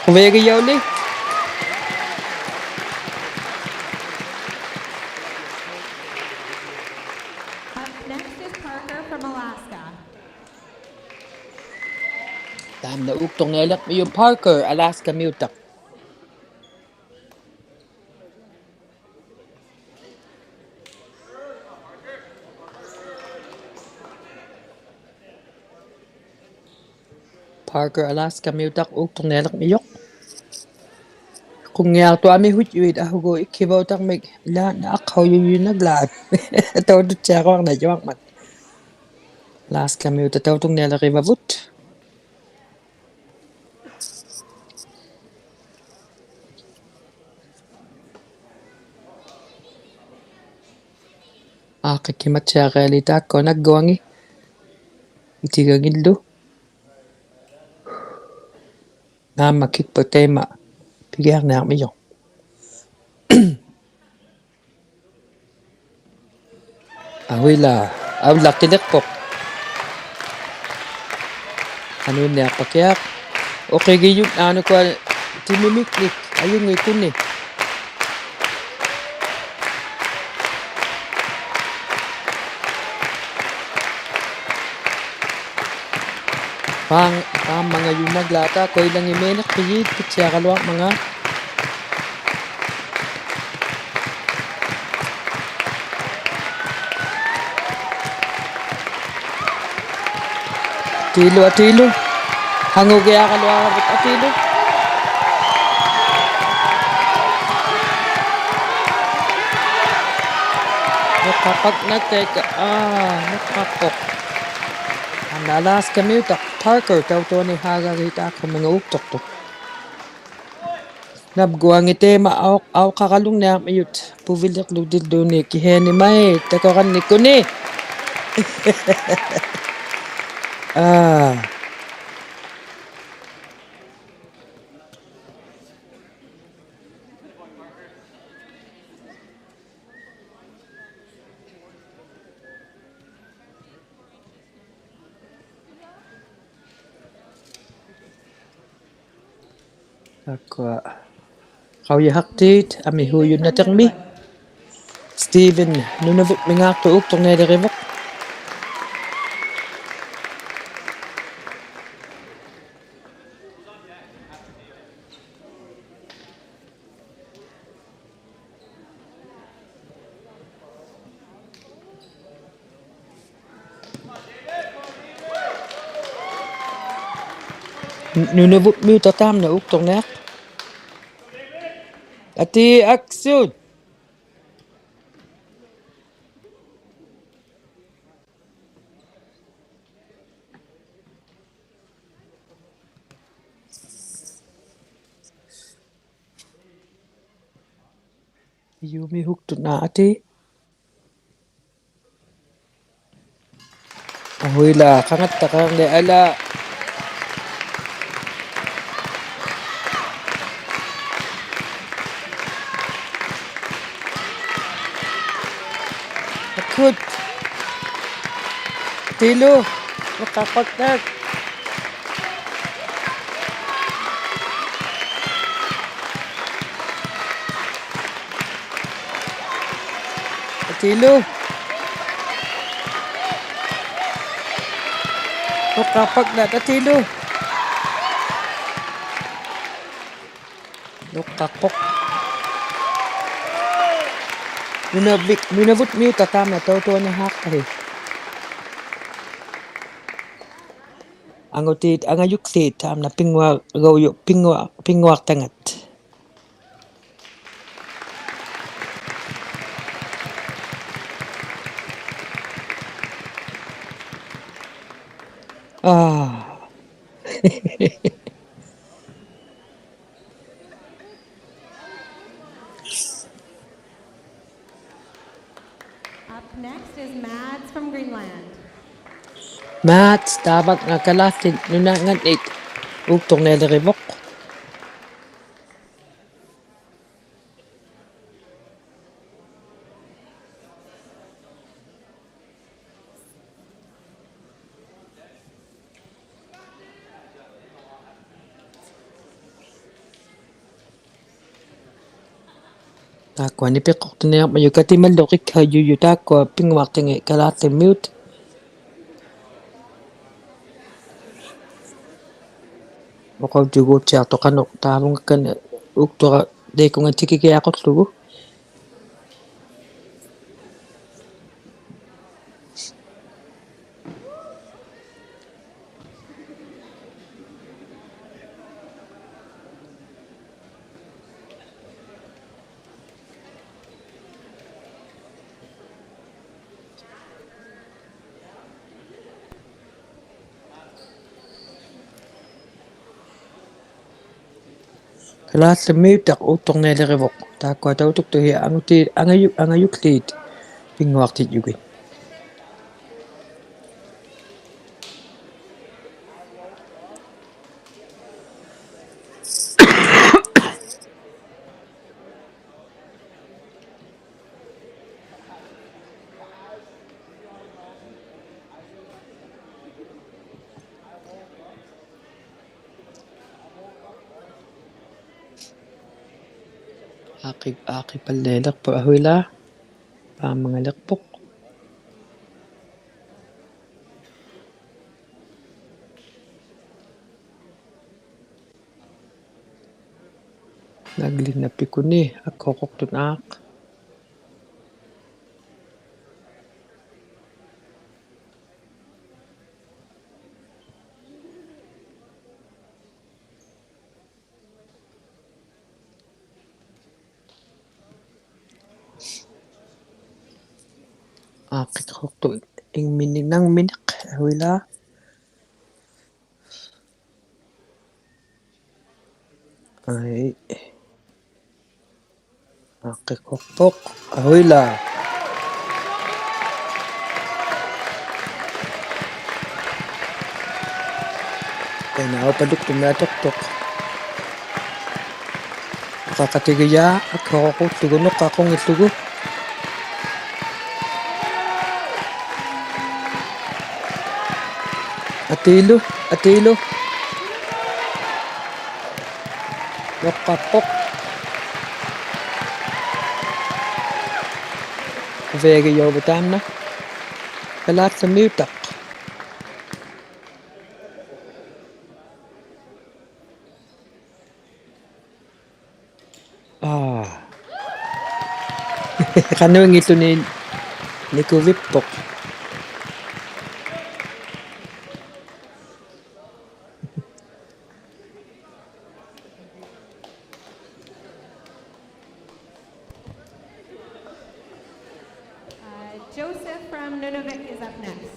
ᖁᕕᐊᒋᔭᐅᓕ. Up next is Parker from Alaska. ᑕᒪᓐᓇ ᐆᒃᑐᕐᓂᐊᓕᕐᒥᔪᖅ Parker, Alaska-ᒥᐅᑕᖅ. Parker, Alaska-ᒥᐅᑕᖅ ᐆᒃᑐᕐᓂᐊᓕᕐᒥᔪᖅ. ᖁᙱᐊᖅᑐᖅ ᐊᒥᓱᑦᑐᐃᑦ ᐊᓱᒎᖅ ᐃᒃᓯᕙᐅᑕᕐᒥᒃ ᐃᓛᓐᓂ ᐊᖅᓴᐅᔪᔪᓐᓇᒡᓛᑦ. ᑕᐅᑐᑦᓯᐊᕈᐊᕐᓇᔪᐊᕐᒪᑦ. Alaska-ᒥᐅᑕᖅ ᑕᐅᑐᕐᓂᐊᓕᕆᕙᕗᑦ. ᐋᖅᑭᒃᓯᒪᑦᓯᐊᕆᐊᓖᑦ ᑖᒃᑯᐊ ᓇᒡᒍᐊᖏᑦ. ᐃᑎᒐᖏᓪᓗ. ᓈᒻᒪᒃᑭᒃᐸᑦ ᑕᐃᒪ ᐱᒋᐊᕐᓂᐊᕐᒥᔪᖅ. ᐊᕼᐅᐃᓛ, ᐊᐅᓪᓚᖅᑎᓕᖅᐳᖅ. Qanuunniaqpakiaq. Uqigijut, aa, nukua timimiknik, ajunngikuni. Paam-, paammangajunnaglaata, kuilangimiiniq, pijit, pitsiaqaluaqmanga. Atiilu, atiilu. Hangugiaqaluarvik, atiilu. Nuqqaqpaknak taika, aa, nuqqaqpuq. Taamna Alaskamiutaq Parker tautuuni haagagit aaqqimanga uuktuqtuq. Nabguangi tiima au-, auqaqalungniarmijut puviliqlugdilluunniik kihianimait takurannikkuni. Aa. Taakkua qaujihaqtiit amihuujunnatiqmi. Stephen Nunavutmingaaqtuq uuktuqnialirivuq. Nunavutmiutaq taamna uuktuqniaq. Atii, aksut. Ijuumi huktuna, atii. Ahuila, qangattaqarni ala. Akut. Atiilu. Nuqqaqpaknak. Atiilu. Nuqqaqpaknak, atiilu. Nuqqaqpuq. Nunavik-, Nunavutmiutaq taamna tautuanihaaqtahi. Angutiit angajuktiit taamna pinnguagaujuq, pinngua-, pinnguaqtangat. Aa. Up next is Mads from Greenland. Mads, taavaknga Kalaallit Nunaanngannit uuktuqnialirivuq. Taakkua nipiqquqtuniarmajut katimalluq ikhajuju taakkua pinnguaqtangit kalaallimmiut. Uqautigutsiaqtuq qanuq taavungakkan uktuq taikunga tikikiaqullugu. Kalaallimmiutaq uuktuqnialirivuq. Taakkua tautuktuhi anguti-, angaju-, angajuktiit pinnguaqtijjugit. ᐋᖅᑭ-, ᐋᖅᑭᒃᐸᓪᓕᐊᓕᖅᐳᖅ ᐊᓱᐃᓛᒃ. ᐸᒻᒪᖓᓕᖅᐳᖅ. ᓇᒡᓕᓐᓇᐱᒃᑯᓂ ᐊᒃᓱᖅᑯᖅᑐᑦ ᐋᖅ. ᐋᖅᑭᖅᑯᖅᑐᑦ ᐃᖕᒥᓂᖅ ᓇᖕᒥᓂᖅ ᐊᓱᐃᓛᒃ. ᐊᐃ. ᐋᖅᑭᖅᑯᖅᐳᖅ ᐊᓱᐃᓛᒃ. ᑕᐃᓐᓇ ᐊᐅᐸᓗᒃᑐᒻᒥᐊᑐᖅᑐᖅ. ᖃᖃᑎᒋᔭᖅ, ᐊᒃᓱᖅᑯᖅᑐᒍ, ᓄᖅᑲᖅᑯᖏᓪᓗᒍ. ᐊᑏᓗ, ᐊᑏᓗ. ᓄᖅᑲᖅᐳᖅ. ᖁᕕᐊᒋᔭᐅᕙ ᑖᒻᓇ. ᑲᓛᖅᖢᒥᐅᑕᖅ. ᐋ. ᖃᓄᐃᙱᑦᑐᓂ ᓂᑯᕕᑉᐳᖅ. Uh, Joseph from Nunavik is up next.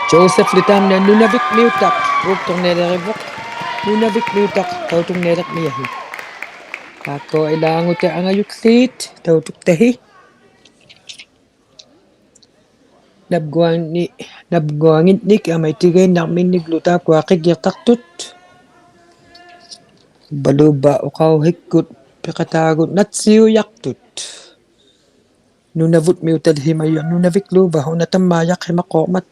ᔫᓴᑉᓕ ᑖᒻᓇ ᓄᓇᕕᒃᒥᐅᑕᖅ, ᐆᒃᑐᕐᓂᐊᓕᕆᕗᖅ. ᓄᓇᕕᒃᒥᐅᑕᖅ, ᑕᐅᑐᕐᓂᐊᓕᕐᒥᔭᕼᐃ. ᑖᒃᑯᐊ ᐃᓛᖑᑕ ᐊᖓᔪᒃᖠᑦ, ᑕᐅᑐᒃᑕᕼᐃ. ᓇᑉᒍᐊᖏᓐᓂ-, ᓇᑉᒍᐊᖏᓐᓂᒃ ᐊᒪᐃᑦᑎᒋᓐᓇᕐᒥᓂᒡᓗ ᑖᒃᑯᐊ ᕿᑭᐊᖅᑕᖅᑐᑦ. ᐅᕝᕙᓘᕝᕙ ᐅᖃᐅᓯᒃᑯᑦ ᐱᖃᑖᒍᑦ ᓇᑦᓯᐅᔭᖅᑐᑦ. ᓄᓇᕗᒻᒥᐅᑕᓕᕼᐃᒪᔪᖅ ᓄᓇᕕᒃᓘᕝᕙ ᐅᓇ ᑕᒻᒪᔭᖅᓯᒪᖅᑰᕐᒪᑦ.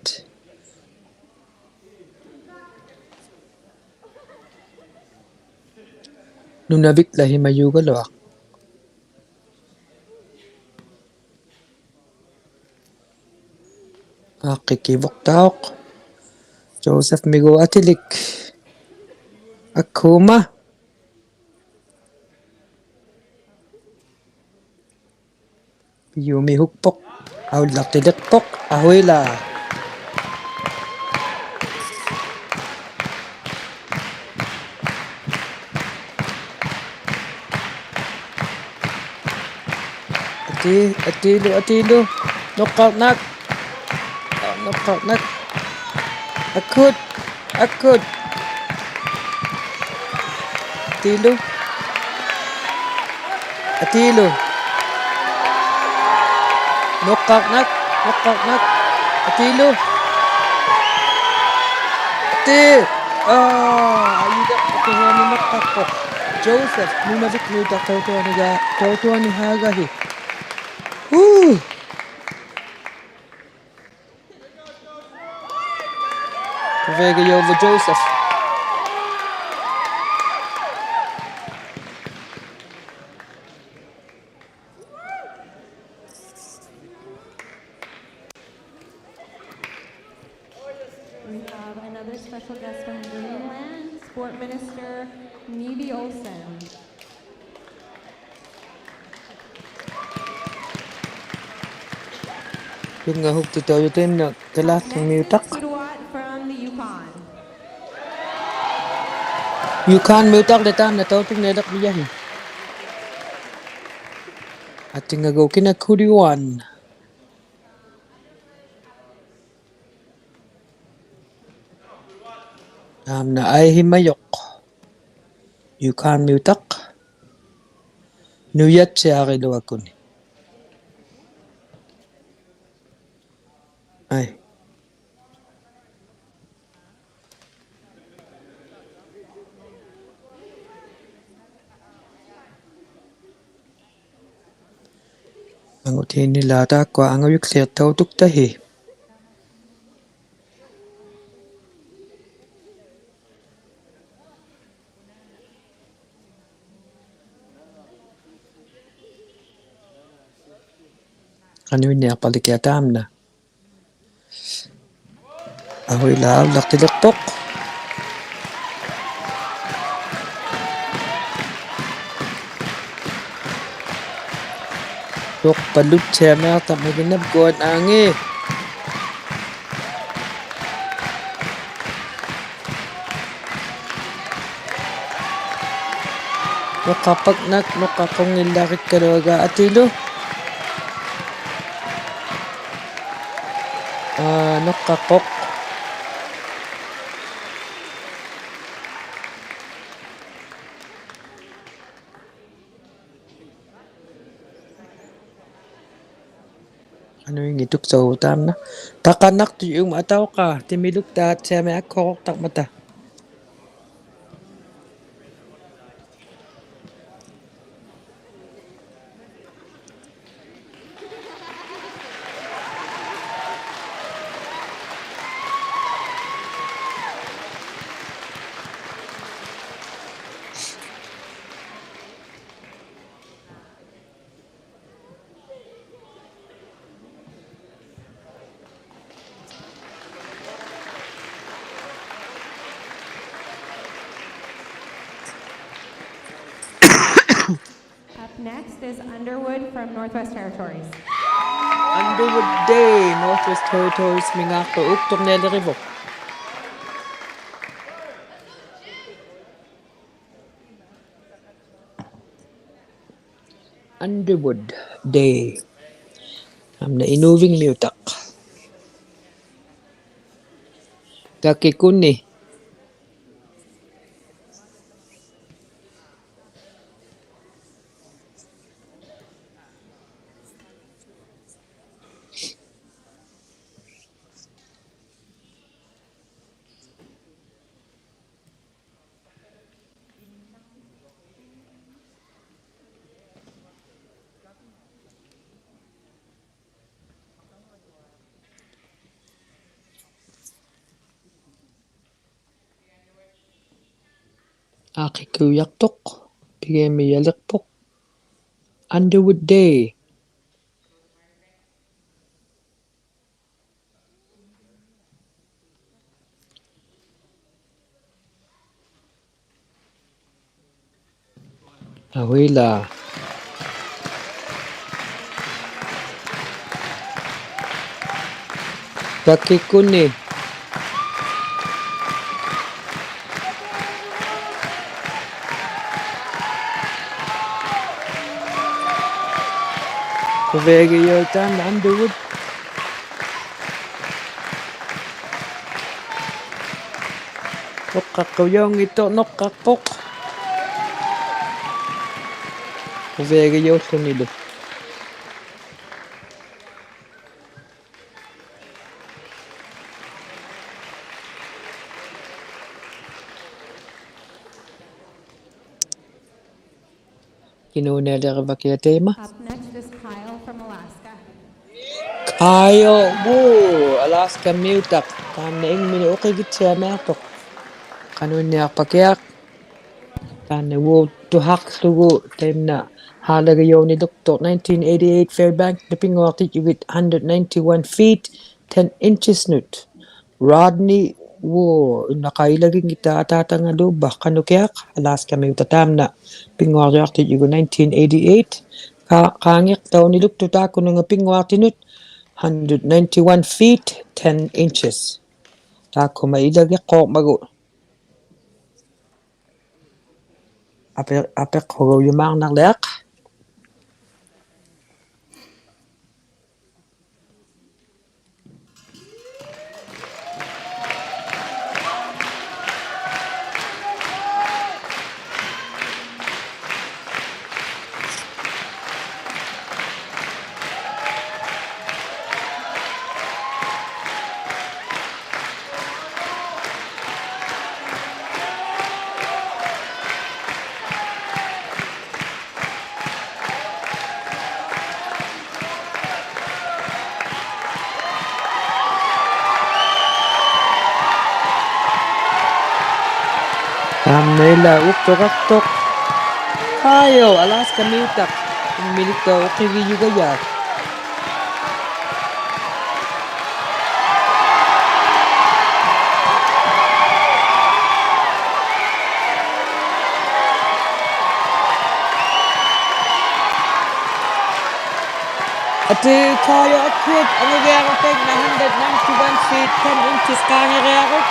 ᓄᓇᕕᒃᓚᕼᐃᒪᔫᒐᓗᐊᖅ. ᐋᖅᑭᒃᑭᕗᖅᑕᐅᖅ. ᔫᓴᑉᒥᒎᖅ ᐊᑎᓕᒃ. ᐊᒃᓱᒪ. ᐱᔪᒥᓱᒃᐳᖅ. ᐊᐅᓪᓚᖅᑎᓕᖅᐳᖅ. ᐊᓱᐃᓛᒃ. ᐊᑏ, ᐊᑏᓗ, ᐊᑏᓗ. ᓄᖅᑲᕐᓇᖅ. ᐋ, ᓄᖅᑲᕐᓇᖅ. ᐊᒃᓱᑦ, ᐊᒃᓱᑦ. ᐊᑏᓗ. ᐊᑏᓗ. ᓄᖅᑲᕐᓇᖅ, ᓄᖅᑲᕐᓇᖅ. ᐊᑏᓗ. ᐊᑏ. ᐋ, ᐊᔪᓕᖅ ᖁᕕᐊᓂ ᓄᖅᑲᖅᐳᖅ. ᔫᓴᑉ, ᓄᓇᕕᒃᒥᐅᑕᖅ ᑕᐅᑐᐊᓂᒐ, ᑕᐅᑐᐊᓂᓵᒐᕼᐃ. ᕼᐆ. ᖁᕕᐊᒋᔭᐅᕙ ᔫᓴᑉ. We have another special guest from Greenland, Sport Minister Nivi Olsen. ᐱᖓᓱᒃᑎᑕᐅᔪᑎᓐᓇᖅ ᑲᓛᖅᑐᒥᐅᑕᖅ. Next is Suduat from the Yukon. ᔫᑳᓐᒥᐅᑕᖅ ᑕᒪᓐᓇ ᑕᐅᑐᕐᓂᐊᓕᕐᒥᔭᕼᐃ. ᐊᑎᖓᒎᖅ ᑭᓇ ᑯᓕᕚᓐ. ᑕᒪᓐᓇ ᐊᐃᕼᐃᒪᔪᖅ. ᔫᑳᓐᒥᐅᑕᖅ. ᓄᔭᑦᓯᐊᕆᓗᐊᒃᑯᓂ. ᐊᐃ. ᐊᖑᑎᓂᓛᒃ ᑖᒃᑯᐊ ᐊᖓᔪᒃᖠᖅ ᑕᐅᑐᒃᑕᕼᐃ. Qanuinniaqpalikiaq taamna. Ahuila aulaqtiliqpuq. Nuqpaluttiamiaqtaq Maginapguan Angi. Nuqqaqpaknak, nuqqaqqunngilarikkaluaq atilu. Aa, nuqqaqquq. Qanuinngittuksauq taamna. Taqanaqtuq Juma Tauqa, timiluktaattiamiaq akhuruqtaqmata. Up next is Underwood from Northwest Territories. Underwood Day, Northwest Territories-mingaaqtuq, ukturnialirivuq. Underwood Day. Taamna Inuvingmiutaq. Gakikuni. Aaqqikkiujaqtuq, pigiamijaliqpuq. Underwood Day. Ahuila. Gakikuni. Quviagijauq taamna Underwood. Nuqqaqqujaunngittuq, nuqqaqquq. Quviagijaullunilu. Kinuunaliqvakiaq taima. Up next is Kyle from Alaska. Kyle Wu, Alaskamiutaq. Taamna ingminik uqigittiamiaqtuq. Qanuinniaqpakiaq. Taanna Wu tuhaqługu taimna haalagijauniluktuq nineteen eighty-eight Fairbanks-nut pinnguaqtijjugit hundred ninety-one feet, ten inches-nut. Rodney Wu, innaqailaginngitaq ataatangaluubba qanukiaq, Alaskamiutaq taamna, pinnguaqtijaqtijjugut nineteen eighty-eight. Qa-, qaangiqtauniluktuq taakkununga pinnguaqtinut, hundred ninety-one feet, ten inches. Taakkuma ilagiqquuqmagu. Api-, apiqhugajumaarnarliaq. Taamna ilaa uktuqaqtuq. Kyle, Alaskamiutaq. Ingminiktuq uqigijugajaq. Tayo Akut, angugiaruk taimna hundred ninety-one feet, ten inches qaangiriaruk.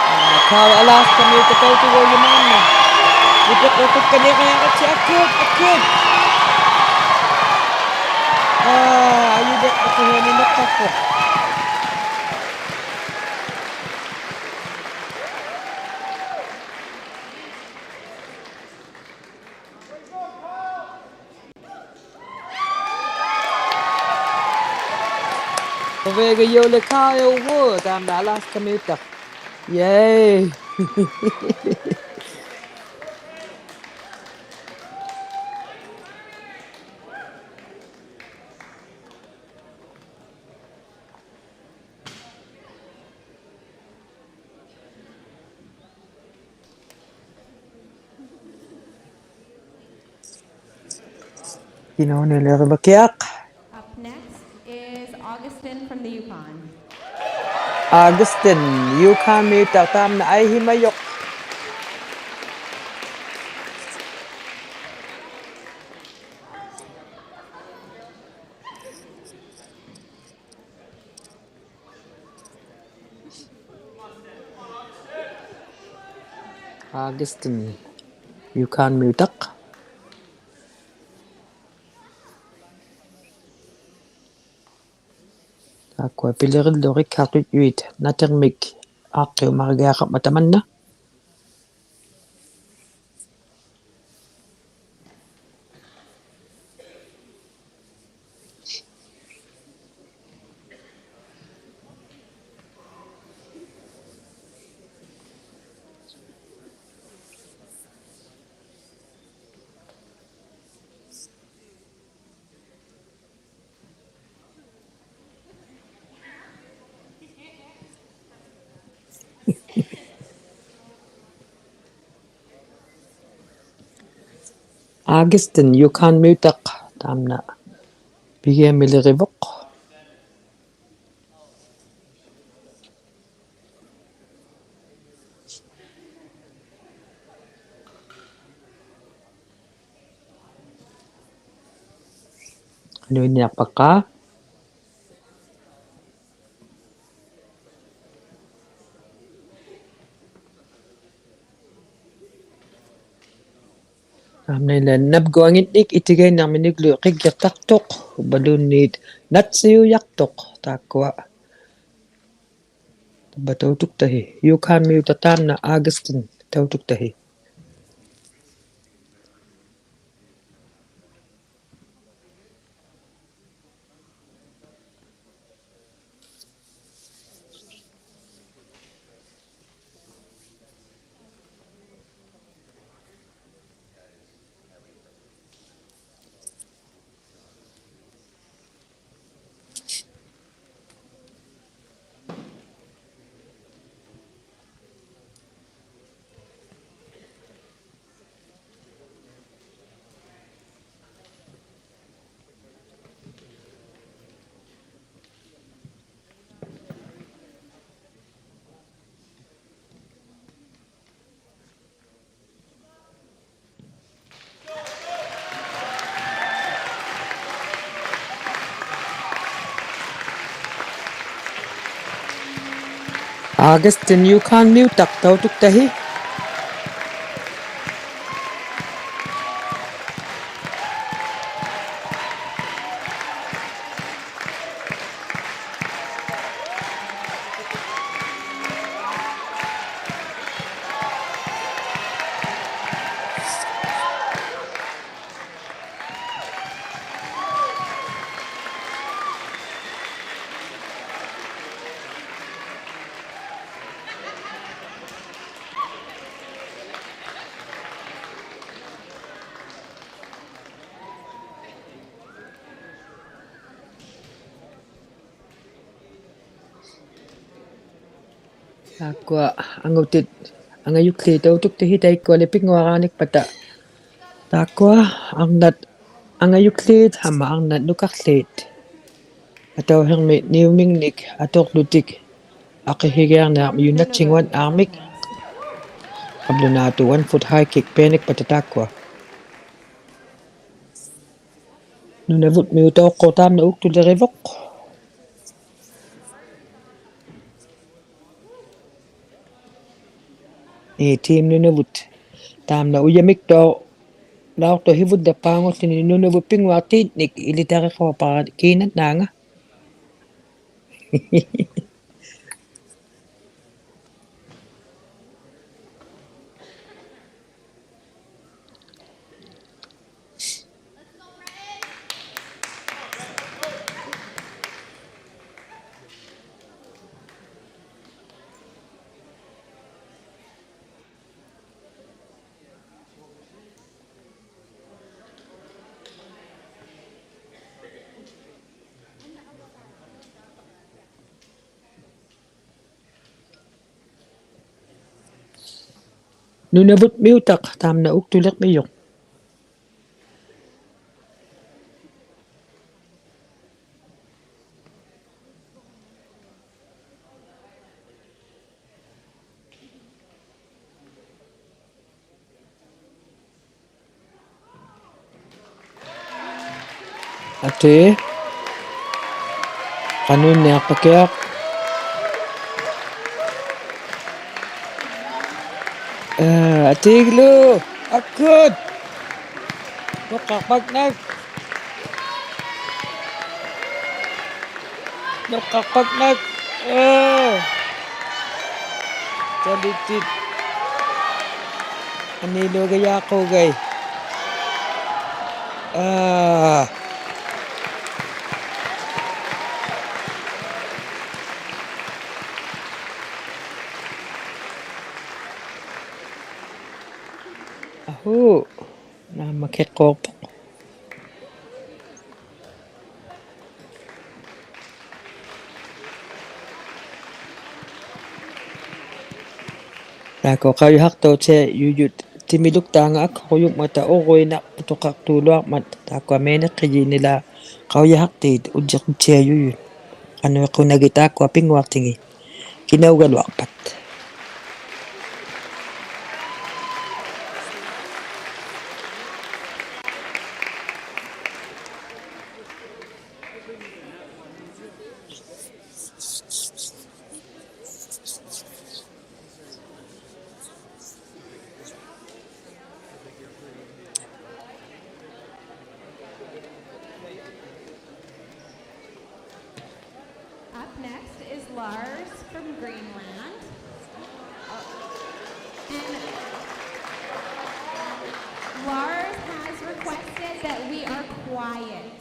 Aa, taava Alaska-miutat tautiguujumaanna. Ipiqqutukkaniriaruk Akut, Akut. Aa, ayugiqqutuhiani niqqaqquq. Uvega Yuli Kyle Wood, taamna Alaska-miutaq. Yay! Kinauniliqpakiaq. Up next is Augustin from the Yukon. Augustin, Yukon-miutaq, taamna aihimajuq. Augustin, Yukon-miutaq. Taakkua pilirilurit kaatujjuit natirmik aaqqiumagiaqarmata tamanna. Augustin, Yukon-miutaq, taamna pigiamilirivuq. Qanuiniaqpakka. Taamna napguanginnik itigainnarminiglu qiggiqtaqtuq, balloon-it natsiujaqtuq, taakkua. Tavva tautuktahi, Yukon-miutaq taamna Augustin tautuktahi. Augustin, Yukon-miutaq tautuktahi. Taakkua angutit angajukliit tautuktahi taikkuali pinnguaraanikpata. Taakkua arnat angajukliit amma arnat nukaqliit. Atauhirmi niumingnik atuqlutik aqihigiarniarmik unattinguanarmik. Qablunaatut one foot high kick pianikpata taakkua. Nunavutmiutauqquq taamna uktulirivuq. Ii, Team Nunavut. Taamna ujamiktuq, lauqtuq hivudappaangulluni Nunavut pinnguaqtinik ilitariquaqpara kiinannaanga. Nunavutmiutaq taamna uktulirmijuq. Atii. Qanuunniaqpakiaq. Aa, atiiglu. Akkut. Nuqqaqpaknak. Nuqqaqpaknak. Aa. Talitit. Aniiluugajaaquugai. Aa. Ahuu. Naammakiqquuqpuq. Taakku qaujihaqtauqtiajujut timiluktaanga akhuqujungmata uruinaqputuqaqtuuluarmat, taakkua miiniqqijiinila qaujihaqtiit ujjiqtiajujut. Qanuiqunagit taakkua pinnguaqtingit kinaugaluaqpat. Up next is Lars from Greenland. And Lars has requested that we are quiet.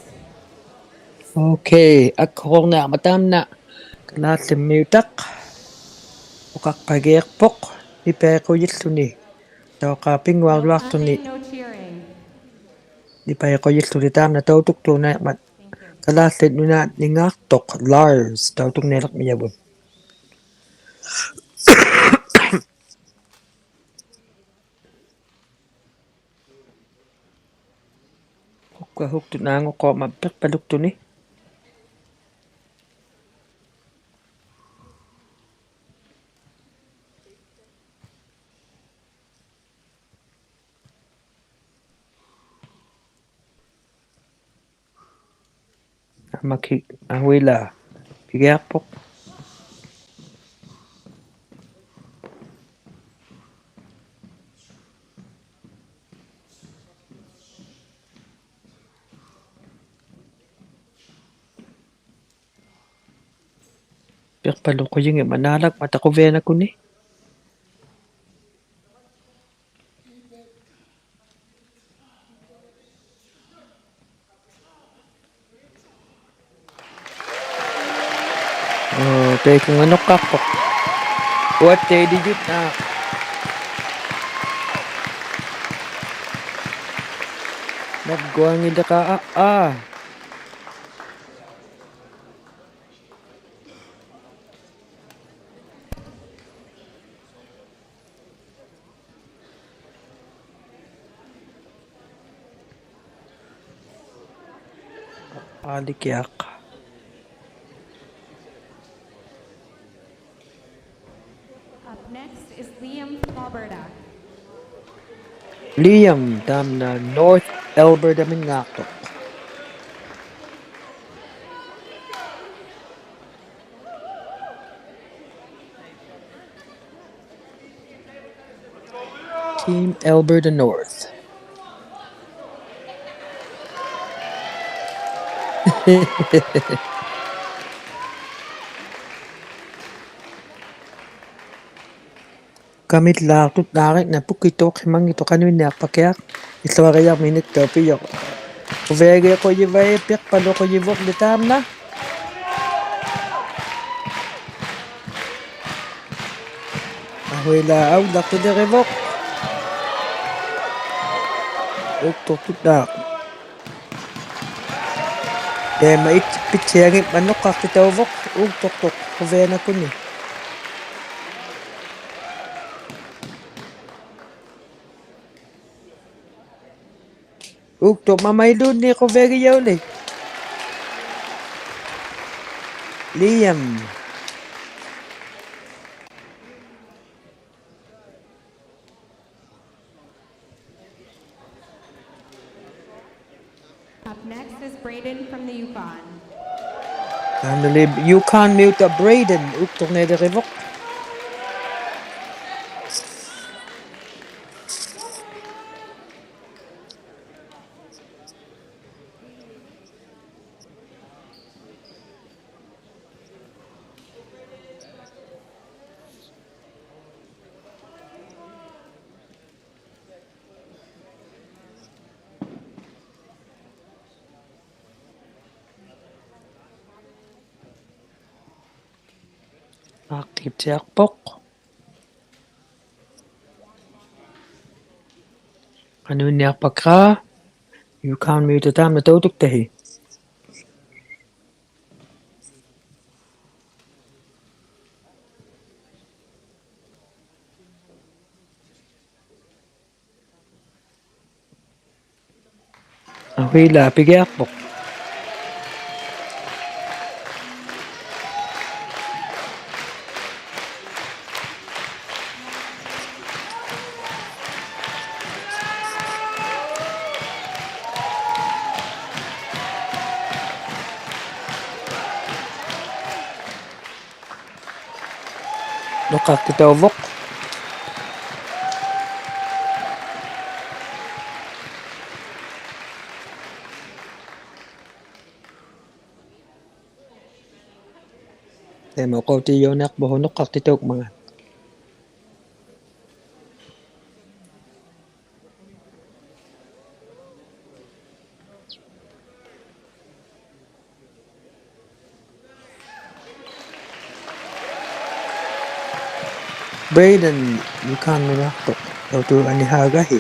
Okay, akhuqniarmat taamna. Kalaallimmiutaq. Uqaqpagiiqpuq. Nipaiqujilluni. Tauqaa pinnguaqluaqtuni. No huffing, no cheering. Nipaiqujilluni taamna tautuktuuniarmat. Kalaallit Nunaanningaaqtuq Lars tautuknialiqmijavut. Ukkua huktut naanguqquuqmat piqpaluktuni. Amakik, ahuila, pigiaqpuq. Piqpaluqujingimmat naalakmata quvianakuni. Oo, taikunga nuqqaqpuq. Uattailijut, aa. Nagguangilaqa, aa, aa. Alikiaq. Up next is Liam from Alberta. Liam, taamna North Alberta-minngaaqtuq. Team Alberta North. ᑲᒥᓪᓛᖅᑐᑦ ᓈᕆᒃᓇ ᐳᑭᑐᖅ ᕿᒪᙱᑦᑐᖅ ᖃᓄᐃᓐᓂᐊᖅᐸᑭᐊᖅ. ᐃᖢᐊᕆᔭᕐᒥᓂᒃ ᑕᐅᐱᔪᖅ. ᖁᕕᐊᒋ ᖁᔨᕙᐃ ᐱᖅᐸᓗᖁᔨᕗᖅ ᓕ ᑖᒻᓇ. ᐊᕼᐅᐃᓛ ᐊᐅᓪᓚᖅᑎᓕᕆᕗᖅ. ᐆᒃᑐᖅᑐᑦ ᑖ. ᑕᐃᒪ ᐃᑦ ᐱᑦᓯᐊᖏᒻᒪᑦ ᓄᖅᑲᖅᑎᑕᐅᕗᖅ ᐆᒃᑐᖅᑐᖅ ᖁᕕᐊᓇᖅᑯᓂ. ᐆᒃᑐᖅ ᒪᒪᐃᓘᓐᓃᑦ ᖁᕕᐊᒋᔭᐅᓕ. Liam. Up next is Braden from the Yukon. ᐊᓄᓕ Yukon-ᒥᐅᑕᖅ Braden ᐆᒃᑐᕐᓂᓕᕆᕗᖅ. ᐋᖅᑭᑦᓯᐊᖅᐳᖅ. ᖃᓄᐃᓐᓂᐊᖅᐸᒃᑲ. Yukon-ᒥᐅᑕᖅ ᑖᒻᓇ ᑕᐅᑐᒃᑕᕼᐃ. ᐊᕼᐅᐃᓛ ᐱᒋᐊᖅᐳᖅ. ᓄᖅᑲᖅᑎᑕᐅᕗᖅ. ᑕᐃᒪ ᐅᖃᐅᑎᔪᓂᐊᖅᐳᖅ ᓄᖅᑲᖅᑎᑕᐅᖕᒪᖔᑦ. Braden, Yukon-ᒧᑦ ᐊᒃᑐᖅ, ᑕᐅᑐᒃ ᐊᓂᕼᐋᒐᕼᐃ.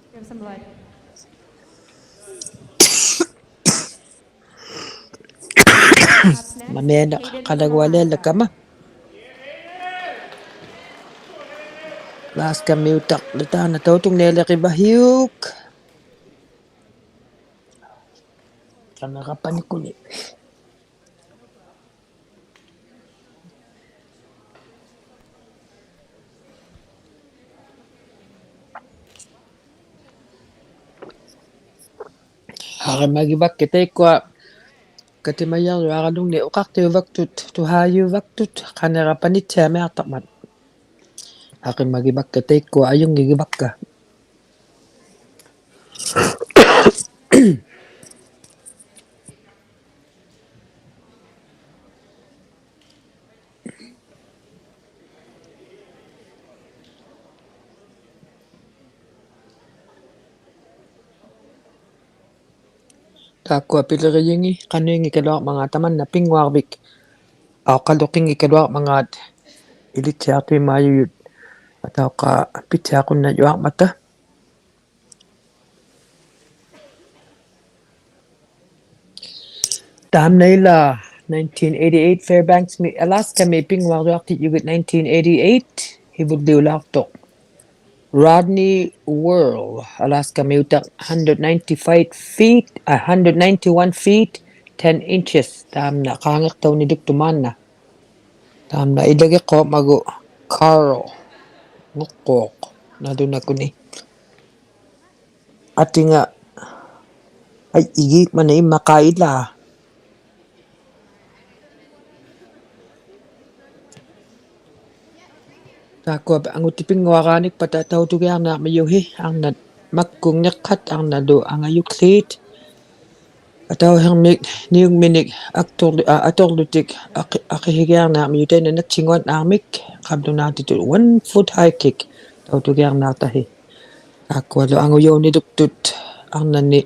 Give some blood. ᒪᒥᐊᓇ ᖃᓚᒍᐊᓕᐊᓚᒃᑲᒪ. Alaska-ᒥᐅᑕᖅ ᓕ ᑖᒻᓇ ᑕᐅᑐᖕᓂᐊᓕᕆᕙᕼᐃᐅᒃ. ᑲᒪᕋᐸᓂᒃᑯᓂ. ᖃᕆᒪᒋᕙᒃᑭᑦ ᑕᐃᒃᑯᐊ ᑲᑎᒪᔭᕐᔪᐊᕋᓗᖕᓂᒃ ᐅᖃᖅᑎᐅᕙᒃᑐᑦ, ᑐᕼᐋᔫᕙᒃᑐᑦ, ᖃᓂᕋᐸᓂᑦᑎᐊᒥᐊᖅᑕᕐᒪᑦ. ᖃᕆᒪᒋᕙᒃᑭᑦ ᑕᐃᒃᑯᐊ ᐊᔪᙱᒋᕙᒃᑲ. ᑖᒃᑯᐊ ᐱᓕᕆᔨᖏᑦ ᖃᓄᐃᙱᒃᑲᓗᐊᕐᒪᖔᑦ ᑕᒪᓐᓇ ᐱᙳᐊᕐᕕᒃ, ᐊᐅᖃᓗᕿᙱᒃᑲᓗᐊᕐᒪᖔᑦ ᐃᓕᑦᓯᐊᖅᑐᐃᒻᒪᔪᔪᑦ, ᐊᑕᐅᖅᑲ ᐱᑦᓯᐊᖁᓐᓇᔪᐊᕐᒪᑕ. ᑕᒻᓇ ᐃᓛ nineteen eighty-eight Fairbanks-ᒥ Alaska-ᒥ ᐱᙳᐊᕐᔪᐊᖅᑎᔾᔪᒋᑦ nineteen eighty-eight ᓯᕗᓪᓕᐅᓛᖅᑐᖅ Rodney Worl, Alaska-ᒥᐅᑕᖅ, hundred ninety-five feet, a hundred ninety-one feet ten inches. ᑕᒻᓇ ᖄᖏᖅᑕᐅᓂᓗᒃᑐᒫᓐᓇ. ᑕᒻᓇ ᐃᓚᒋᖅᑯᕐᒪᒍ Carl ᖑᖅᑰᖅ ᓇᓗᓇᒃᑯᓂ. ᐊᑎᖓ ᐊᐃ ᐃᒋᒃ ᒪᓇ ᐃᒻᒪᖄ ᐃᓛ. Taakkua angutit pinnguaraanikpata tautugiarniarmijuhi, arnat makkungniqqat, arnalu angajukłiit. Atauhirmik niungminik aktur-, a, aturlutik aqi-, aqihigiarniarmijuq tainna nattinguannaarmik, qablunaatitut one foot high kick tautugiarniaqtahi. Taakkualu angujuuniluktut arnani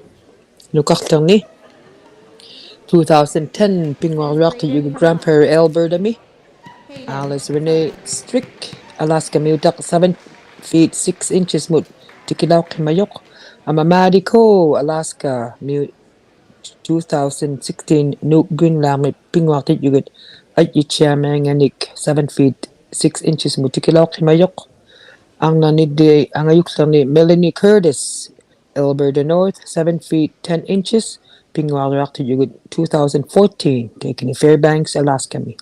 nukaqłirni two thousand ten pinnguarjuaqtitjugut Grand Prairie, Albertami. Alice Renee Strick, Alaskamiutaq seven feet six inchesmut tikilauqhimajuq. Ama Maddie Ko, Alaskamiu two thousand sixteen Nuuk, Greenlandmi pinnguaqtitjugut ajjitsiamianganik seven feet six inchesmut tikilauqhimajuq. Arnanilli angajukłirni Melanie Curtis, Alberta North, seven feet ten inches, pinnguarjuaqtitjugut two thousand fourteen, taikani Fairbanks, Alaskami.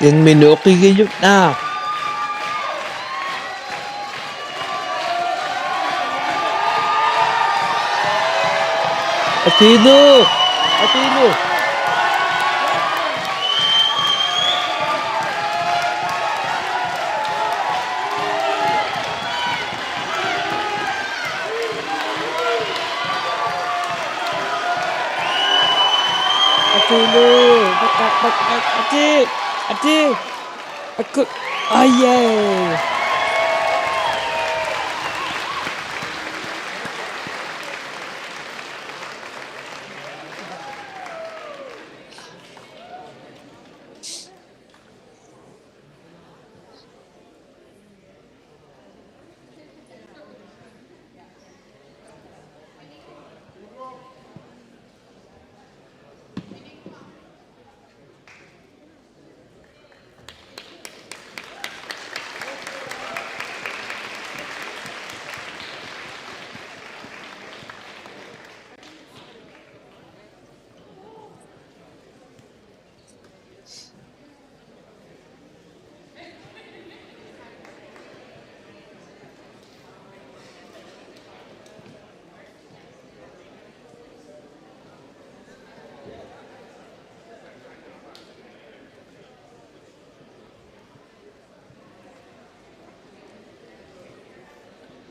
Inmi nuuqigijunnaaq. Atilu! Atilu! Atilu! Bak, bak, bak, bak. Ati! Ati! Aku, aye.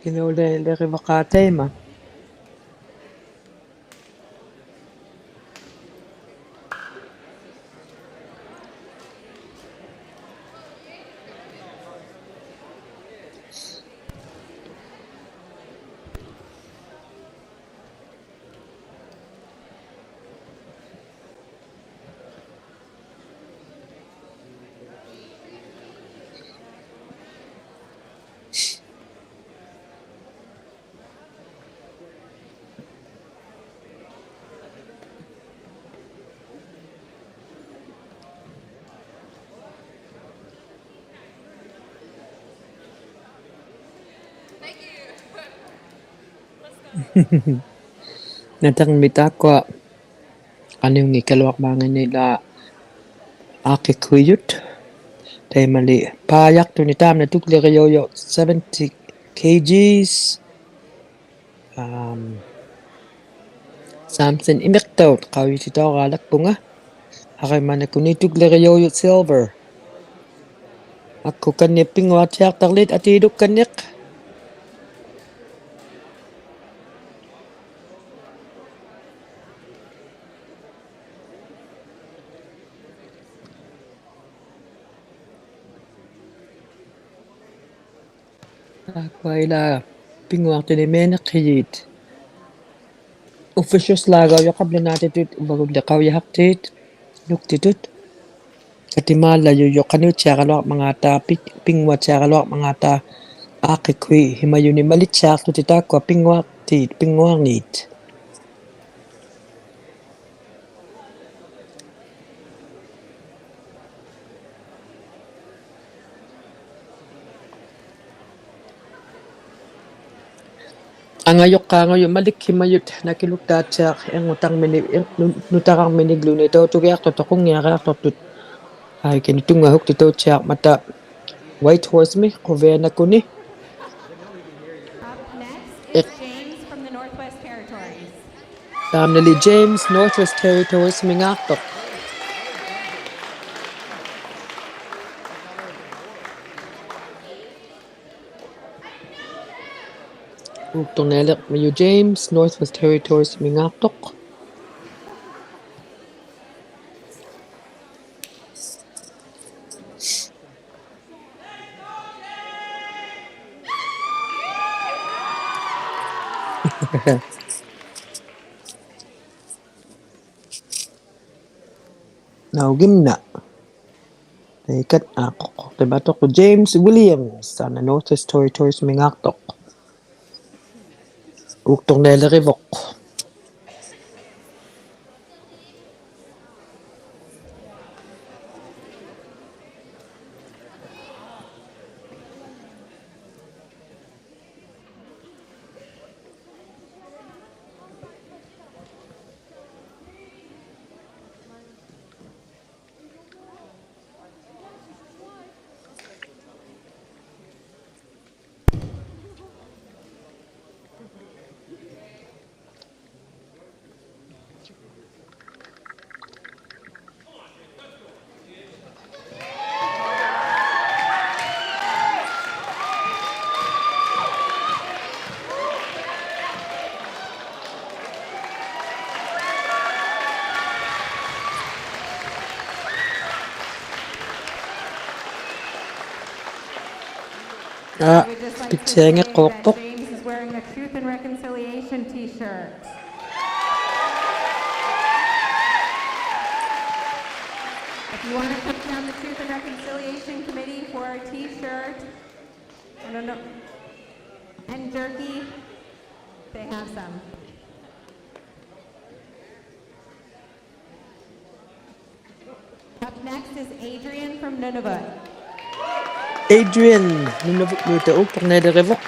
Kinuliqaqaa taima. Natirmi taakkua qaniunngikkaluaqmaanginni ilaa aaqqikhuijut. Taimali paajaqtuni taamna tuklirijuujuq seventy kilograms. Um, Samson Imiqtaut qaujititauqaalakpunga. Arimanakuni tuklirijuujuq silver. Akkukanniq pinnguaqtiaqtaqłit atiilukkanniq. Taakkua ilaa pinnguaqtinimiiniqhijit. Officials-laagaujuq qablunaatitut uvagulli qaujihaqtiit nuktitut. Katimaallajujuq qanuittiaraluarmangaata, pi-, pinnguattiaraluarmangaata, ᐋᖅᑭᒃᑯᐃ ᕿᒪᔪᓂᒃ ᒪᓕᑦᑎᐊᖅᑐᑎᑦ ᑖᒃᑯᐊ ᐱᙳᐊᖅᑏᑦ, ᐱᙳᐊᕐᓃᑦ. ᐊᖓᔪᖅᑳᖑᔪᖅ ᒪᓕᒃ ᕿᒪᔪᑦ ᓇᑭᓗᒃᑖᑦᑎᐊᖅ ᐃᕐᖑᑕᕐᒥᓂᒃ, ᐃᕐ-, ᓄ-, ᓄᑕᕋᕐᒥᓂᒡᓗᓂ ᑕᐅᑐᒋᐊᖅᑐᖅᑐᑦ, ᖁᙱᐊᕆᐊᖅᑐᖅᑐᑦ. ᐊᐃ, ᑭᓇ ᑐᙵᓱᒃᑎᑕᐅᑦᑎᐊᕐᒪᑕ Whitehorse-ᒥ ᖁᕕᐊᓇᖅᑯᓂ. Up next is James from the Northwest Territories. ᑖᒻᓇᓕ James, Northwest Territories-ᒥᙶᖅᑐᖅ. ᐆᒃᑐᕐᓂᐊᓕᕐᒥᔪᖅ James, Northwest Territories-ᒥᙶᖅᑐᖅ. ᓇᐅᒋᓐᓇ. ᑕᐃᑲ, ᐋ, ᖁ-, ᖁᕐᑎᒪᑐᖅ James Williams, ᐊᓈᓇ Northwest Territories-ᒥᙶᖅᑐᖅ. ᐆᒃᑐᕐᓂᐊᓕᕆᕗᖅ. ᐋ, I would just like to say that ᐱᑦᓯᐊᖏᖅᑰᖅᐳᖅ. James is wearing a Truth and Reconciliation T-shirt. If you want to come down the Truth and Reconciliation Committee for a T-shirt, oh, no, no, and jerky, they have some. Up next is Adrian from Nunavut. Adrian, Nunavut-ᒦᑕ ᐆᒃᑐᕐᓂᐊᓕᕆᕗᖅ.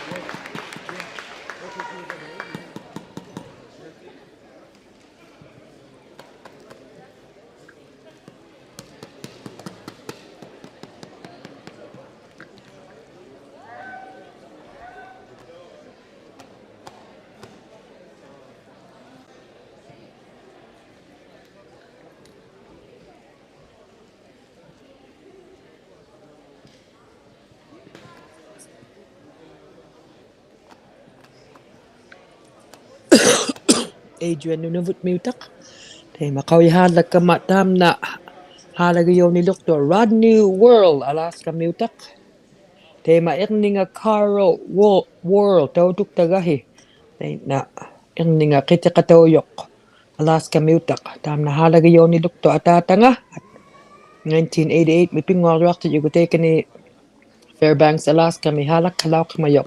Adrian Nunavut-ᒥᐅᑕᖅ. ᑕᐃᒪ ᖃᐅᔨᓴᓚᒃᑲᒪ ᑕᒪᓐᓇ ᓵᓚᒋᔭᐅᓂᓗᒃᑐᐊ Rodney Worrell, Alaska-ᒥᐅᑕᖅ. ᑕᐃᒪ ᐃᕐᓂᖓ Carl Wo-, Worrell, ᑕᐅᑐᒃᑕᒐᕼᐃ. ᑕᐃᓐᓇ ᐃᕐᓂᖓ ᕿᑎᖃᑕᐅᔪᖅ, Alaska-ᒥᐅᑕᖅ. ᑕᒪᓐᓇ ᓵᓚᒋᔭᐅᓂᓗᒃᑐᐊ ᐊᑖᑕᖓ, nineteen eighty-eight-ᒥ ᐱᙳᐊᕐᔪᐊᖅᑎᔪᒍᑦ ᑕᐃᑲᓂ Fairbanks, Alaska-ᒥ ᓵᓚᒃᓴᓚᐅᖅᓯᒪᔪᖅ,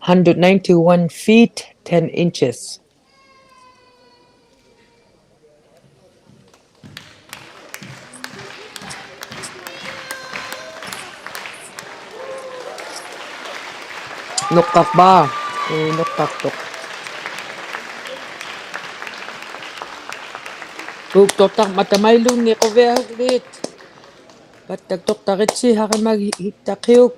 hundred ninety-one feet, ten inches. ᓄᖅᑲᖅᐹ, ᐄ, ᓄᖅᑲᖅᑐᖅ. ᐆᒃᑐᖅᑕᕐᒪᑕ ᒪᐃᓘᓐᓃᑦ ᖁᕕᐊᓱᒃᓖᑦ. ᐸᑦᑕᒃᑐᖅᑕᕆᑦᓯ ᓴᕆᒪᒋᑦᑕᕿᐅᒃ.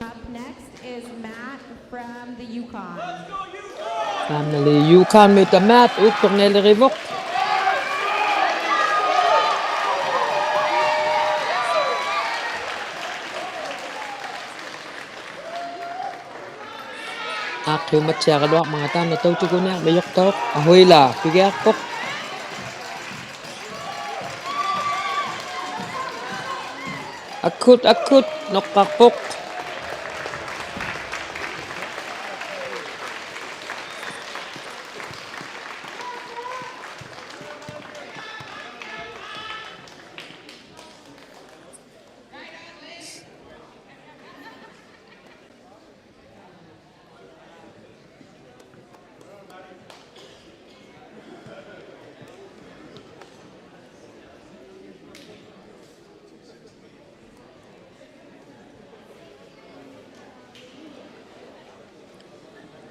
Up next is Matt from the Yukon. ᑕᒪᓐᓇᓕ Yukon-ᒥᐅᑕᖅ Matt, ᐆᒃᑐᕐᓂᐊᓕᕆᕗᖅ. ᐋᖅᑭᐅᒪᑦᓯᐊᕋᓗᐊᕐᒪᖔᑦ ᑕᒪᓐᓇ ᑕᐅᑐᒍᓂᐊᕐᒥᔪᖅᑕᐅᖅ, ᐊᓱᐃᓛᒃ ᐱᒋᐊᖅᐳᖅ. ᐊᒃᑯᑦ, ᐊᒃᑯᑦ, ᓄᖅᑲᖅᐳᖅ.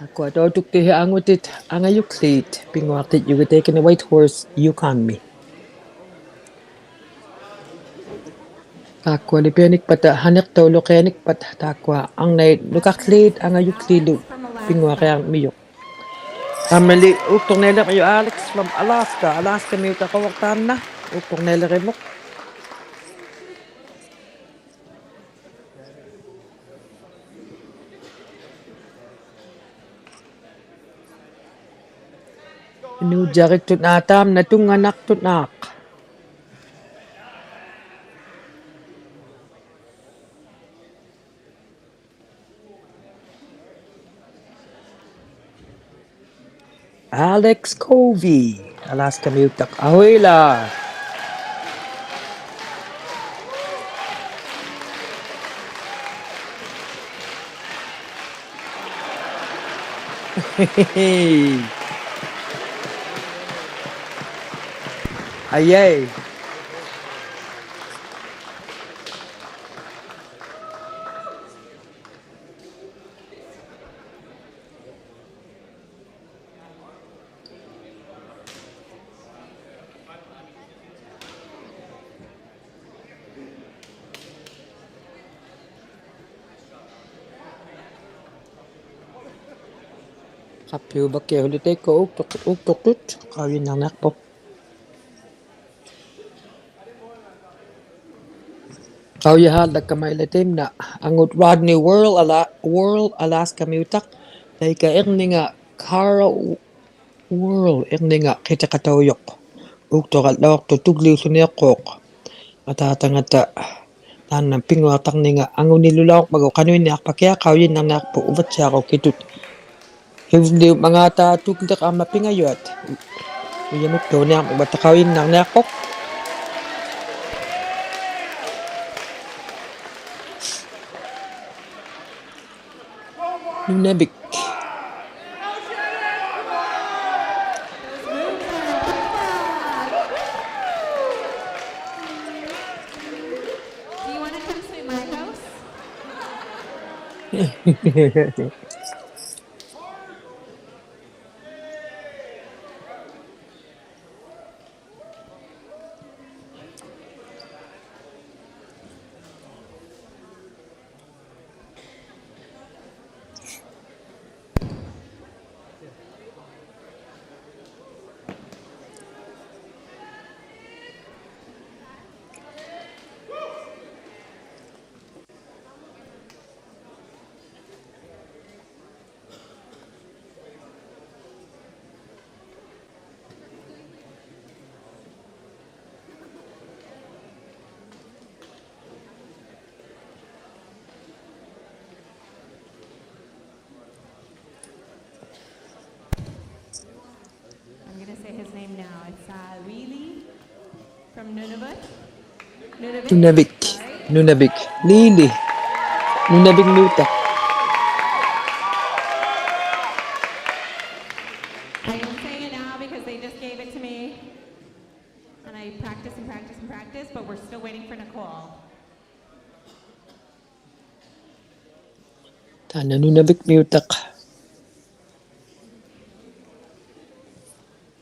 ᐊᒃᑯᐊ ᑕᐅᑐᒃᑎ ᐊᖑᑎᑦ ᐊᖓᔪᒃᖠᑦ ᐱᙳᐊᖅᑎᔾᔪᒋᑦ ᑕᐃᑲᓂ Whitehorse, Yukon-ᒥ. ᑖᒃᑯᐊᓕ ᐱᐊᓂᒃᐸᑕ ᓴᓂᖅᑕᐅᓗ ᕿᐊᓂᒃᐸᑕ ᑖᒃᑯᐊ ᐊᕐᓇᐃᑦ ᓄᑲᖅᖠᑦ ᐊᖓᔪᒃᖠᓗ ᐱᙳᐊᕆᐊᕐᒥᔪᖅ. ᑕᒪᓕ ᐅᒃᑐᕐᓂᐊᓕᕐᒥᔪᖅ Alex from Alaska, Alaska-ᒥᐅᑕᖅ ᖃᐅᒃᑖᓐᓇ ᐅᒃᑐᕐᓂᐊᓕᕆᒧᖅ. ᓄᔾᔭᕆᒃᑐᑦ ᐋᑖᒻᓇ ᑐᙵᓇᖅᑐᑦ ᐋᖅ. Alex Covey, Alaska-ᒥᐅᑕᖅ, ᐊᕼᐅᐃᓛ. ᐊᔭᐃ. ᖃᑉᐱᐅᑉ ᕙᑭᐊᖅ ᓱᓕ ᑕᐃᒃᑯᐊ ᐅᒃᑐᖅ-, ᐅᒃᑐᖅᑐᑦ ᖃᐅᔨᓐᓇᕐᓂᐊᖅᐳᖅ. ᖃᐅᔨᓴᓪᓚᒃᑲᒪ ᐃᓛ ᑕᐃᒪᓐᓇ ᐊᖑᑦ Rodney Worrell, Ala-, Worrell, Alaska-ᒥᐅᑕᖅ, ᑕᐃᑲ ᐃᕐᓂᖓ Carl Worrell, ᐃᕐᓂᖓ ᕿᑎᖃᑕᐅᔪᖅ, ᐅᒃᑐᕋᓪᓚᐅᖅᑐᖅ ᑐᒡᓕᐅᖅᖢᓂ ᐃᖅᑯᖅ. ᐊᑖᑕᖓᑕ ᑖᓐᓇ ᐱᙳᐊᖅᑕᕐᓂᖓ ᐊᖑᓂᓗᓚᐅᕐᒪᒍ ᖃᓄᐃᓐᓂᐊᖅᐸᑭᐊᖅ ᖃᐅᔨᓐᓇᕐᓂᐊᖅᐳᖅ ᐅᕙᑦᓯᐊᕈᒃᑭᑐᑦ. ᓯᕗᓪᓕᐅᖕᒪᖔᑕ ᑐᒡᓕᖅ ᐊᒻᒪ ᐱᖓᔪᐊᑦ. ᐅᔭᒧᑦᑑᓂᐊᕐᒪᖔᑕ ᖃᐅᔨᓐᓇᕐᓂᐊᖅᐳᖅ. ᓄᓇᕕᒃ. Do you wanna come sleep at my house? I'm gonna say his name now. It's, uh, Lili from Nunavut. Nunavik. Nunavik. Sorry. Nunavik. Lili. Nunavik-ᒥᐅᑕᖅ. I can say it now because they just gave it to me. And I practice and practice and practice, but we're still waiting for Nicole. ᑖᓐᓇ ᓄᓇᕕᒃ-ᒥᐅᑕᖅ.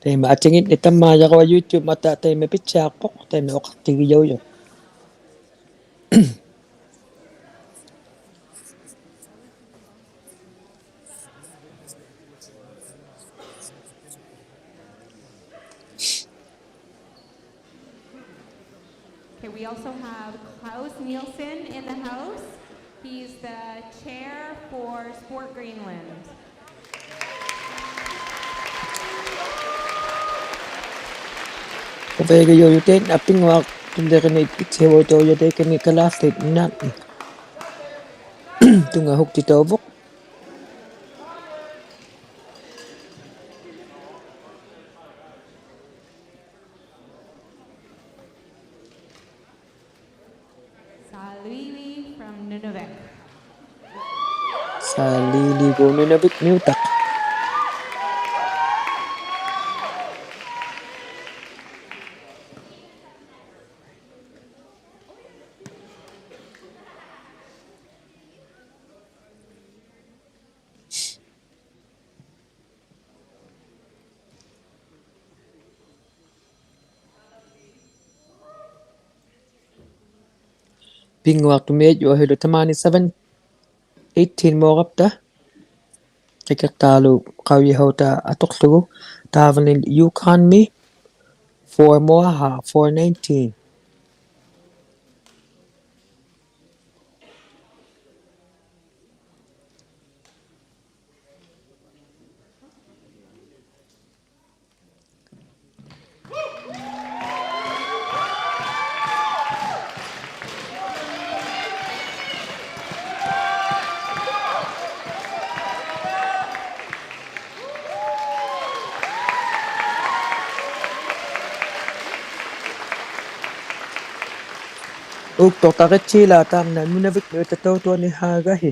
ᑕᐃᒪ ᐊᑎᖏᑦ ᓂ ᑕᒻᒪᔭᒃᑯᐊ YouTube-ᒪᑕ ᑕᐃᒪ ᐱᑦᓯᐊᖅᐳᖅ, ᑕᐃᒪ ᐅᖃᖅᑎᒋᔭᐅᔪᖅ. Okay, we also have Klaus Nielsen in the house. He's the chair for Sport Greenland. ᐅᕕᒐᔪᔪᑎᑦ ᐊᐱᙳᐊᖅ Tullirini itsihuutaujatikami kalaallit naanni. Tungahuktitauvuq. Salili from Nunavik. Salili Nunavik-miutaq. Pinnguaqtumiit juhilu tamaani seven eighteen-muuqapta. Qikiqtaalu qaujihauta atuqługu. Taavani Yukon-mi four-muuq, four nineteen. Uktuq Taritila taamna Nunavik-miutat tautuanihaagahi.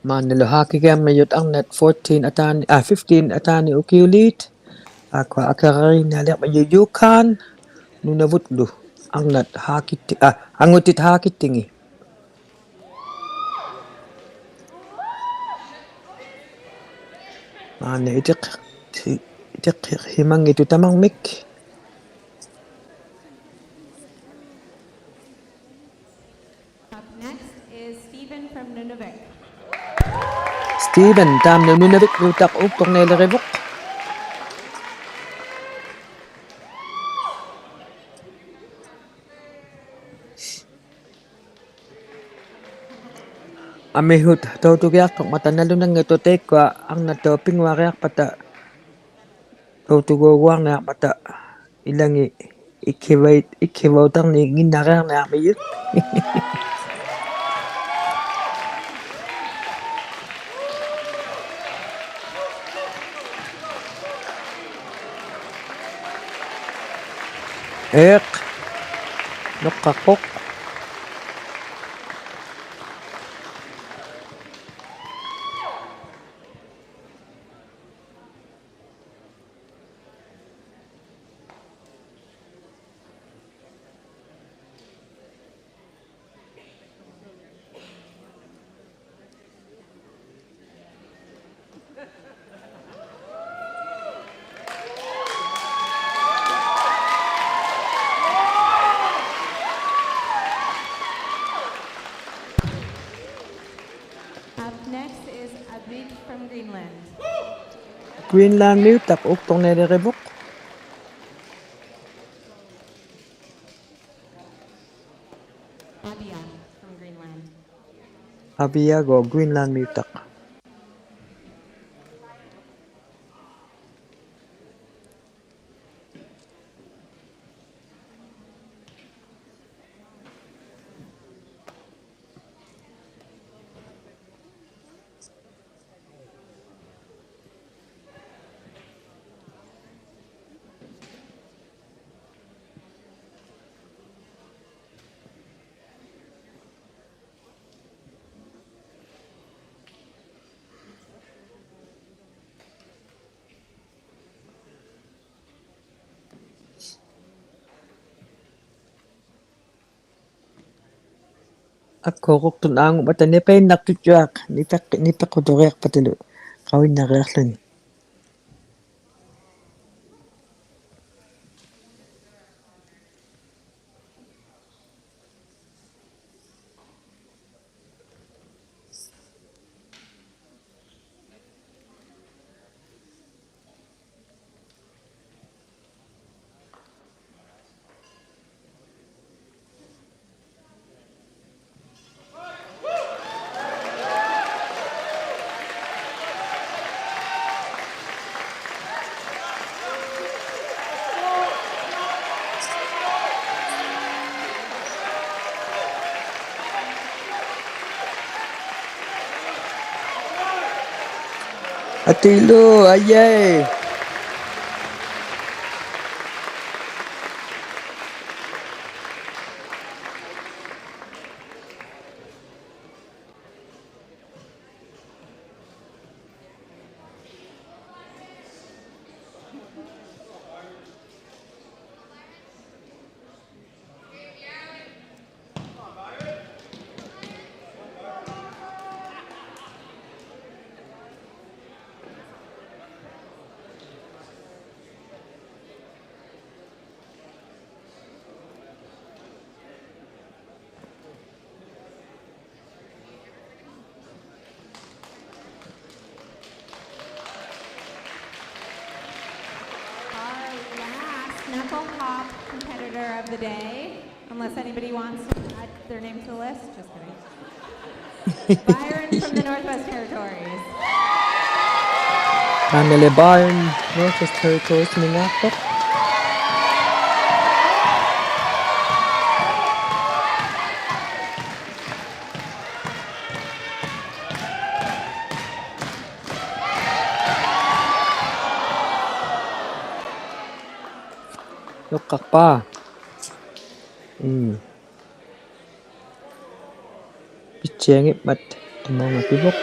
Maanilu haakigiarmijut arnat fourteen ataani, ah, fifteen ataani ukiuliit. Akua akirariinnialiqmijut Yukon Nunavutlu arnat haakitti-, ah, angutit haakittingi. Maani itiq-, itiqhimanngitut tamarmik. Up next is Stephen from Nunavik. Stephen, taamna Nunavik-miutaq uktuqnialirivuq. Amihut tautugiaqtuqmata nalunanngitut taikkua arnat taupinnguariaqpata tautuguuguarniaqmata ilangi ikhivaut-, ikhivautarninginnariarniarmijut. Iq. Nuqqaqquq. Up next is Abid from Greenland. Greenland-miutaq uktuqnialirivuq. Abia from Greenland. Abia-gu Greenland-miutaq. Akhuruqtun angumata nipainnaqtuttuaq, nipiq-, nipiquturiaqpatalu qavinnariaqłuni. Tilu, ajai. Our last knuckle hop competitor of the day, unless anybody wants to add their name to the list, just kidding. Byron from the Northwest Territories. Taamnali Byron, Northwest Territories-mi ngaappa. Nuqqaqpa. Mm. Pitchiangimmat tamaunga pivuq.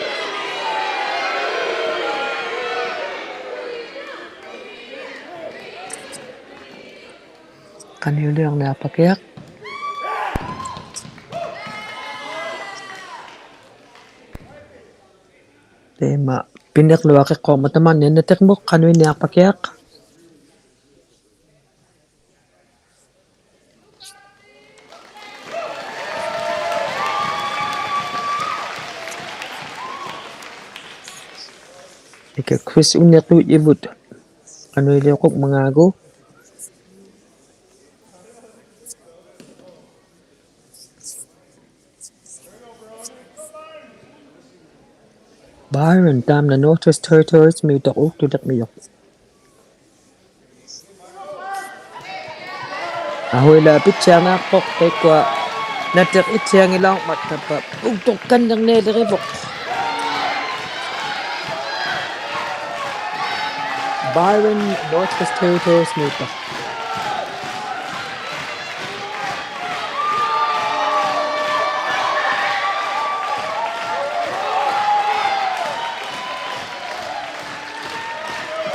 Qanuiliurniaqpakiaq. Taima piniqluaqiqquummat tamaani natiqmut qanuiniaqpakiaq. Ikiaq Chris uniqtuujivut. Qanuiliuqmangaagu. Byron taamna Northwest Territories-miutaq uktutiqmijuq. Ahuila pitchiarniaqpuq taikkua natiq itchiangilaungmat tapa uktuqkanniqnialiqpuq. Byron, Northwest Territories-miutaq.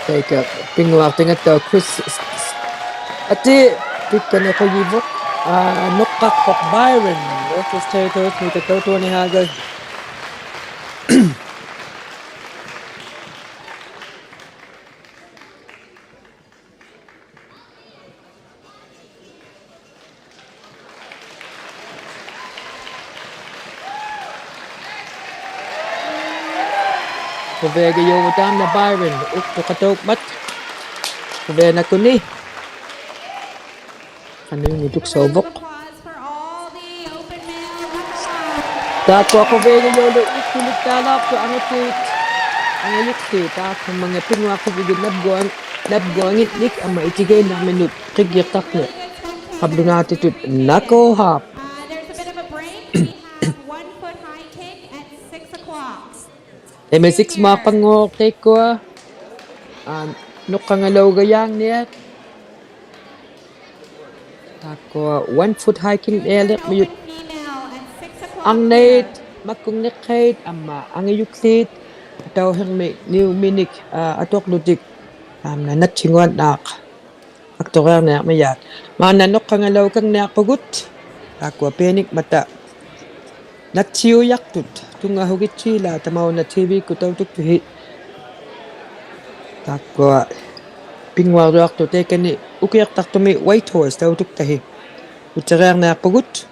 Taika pinnguaqtingattauq Chris. Ati, pikkaniqujivuq, aa, nuqqaqpuq Byron, Northwest Territories-miutaq tautuunihaaga. Quviagijuvut taamna Byron, uktuqataungmat. Quvianakuni. Qanuingituksauvvuq. Taakkua quviagijulu uktuliktaalauqtuq angutit. Angayuksiit, taakkumanngit pinnguaqtitijut napguang-, napguangitnik amma itigainnarminut qiggiqtaqniq. Qablunaatitut knuckle hop. Taima six-maaqpannguuq taikkua. Aa, nuqqangalaugajaangniat. Taakkua one foot high kick-nialiqmijut. Arnait, makkungniqqait, amma angayuksiit, tauhiqmi niuminik, aa, atuqlutik, taamna natchinguannaaq. Akturiarniarmijaat. Maanna nuqqangalaukanniaqpugut. Taakkua pianikmata. Natchiujaqtut. Tunngahugittiilaa tamauna T V-kkut tautuktuhi. Taakkua pinnguarjuaqtut taikani ukiuqtaqtumi Whitehorse tautuktahi. Uttiriarniaqpugut.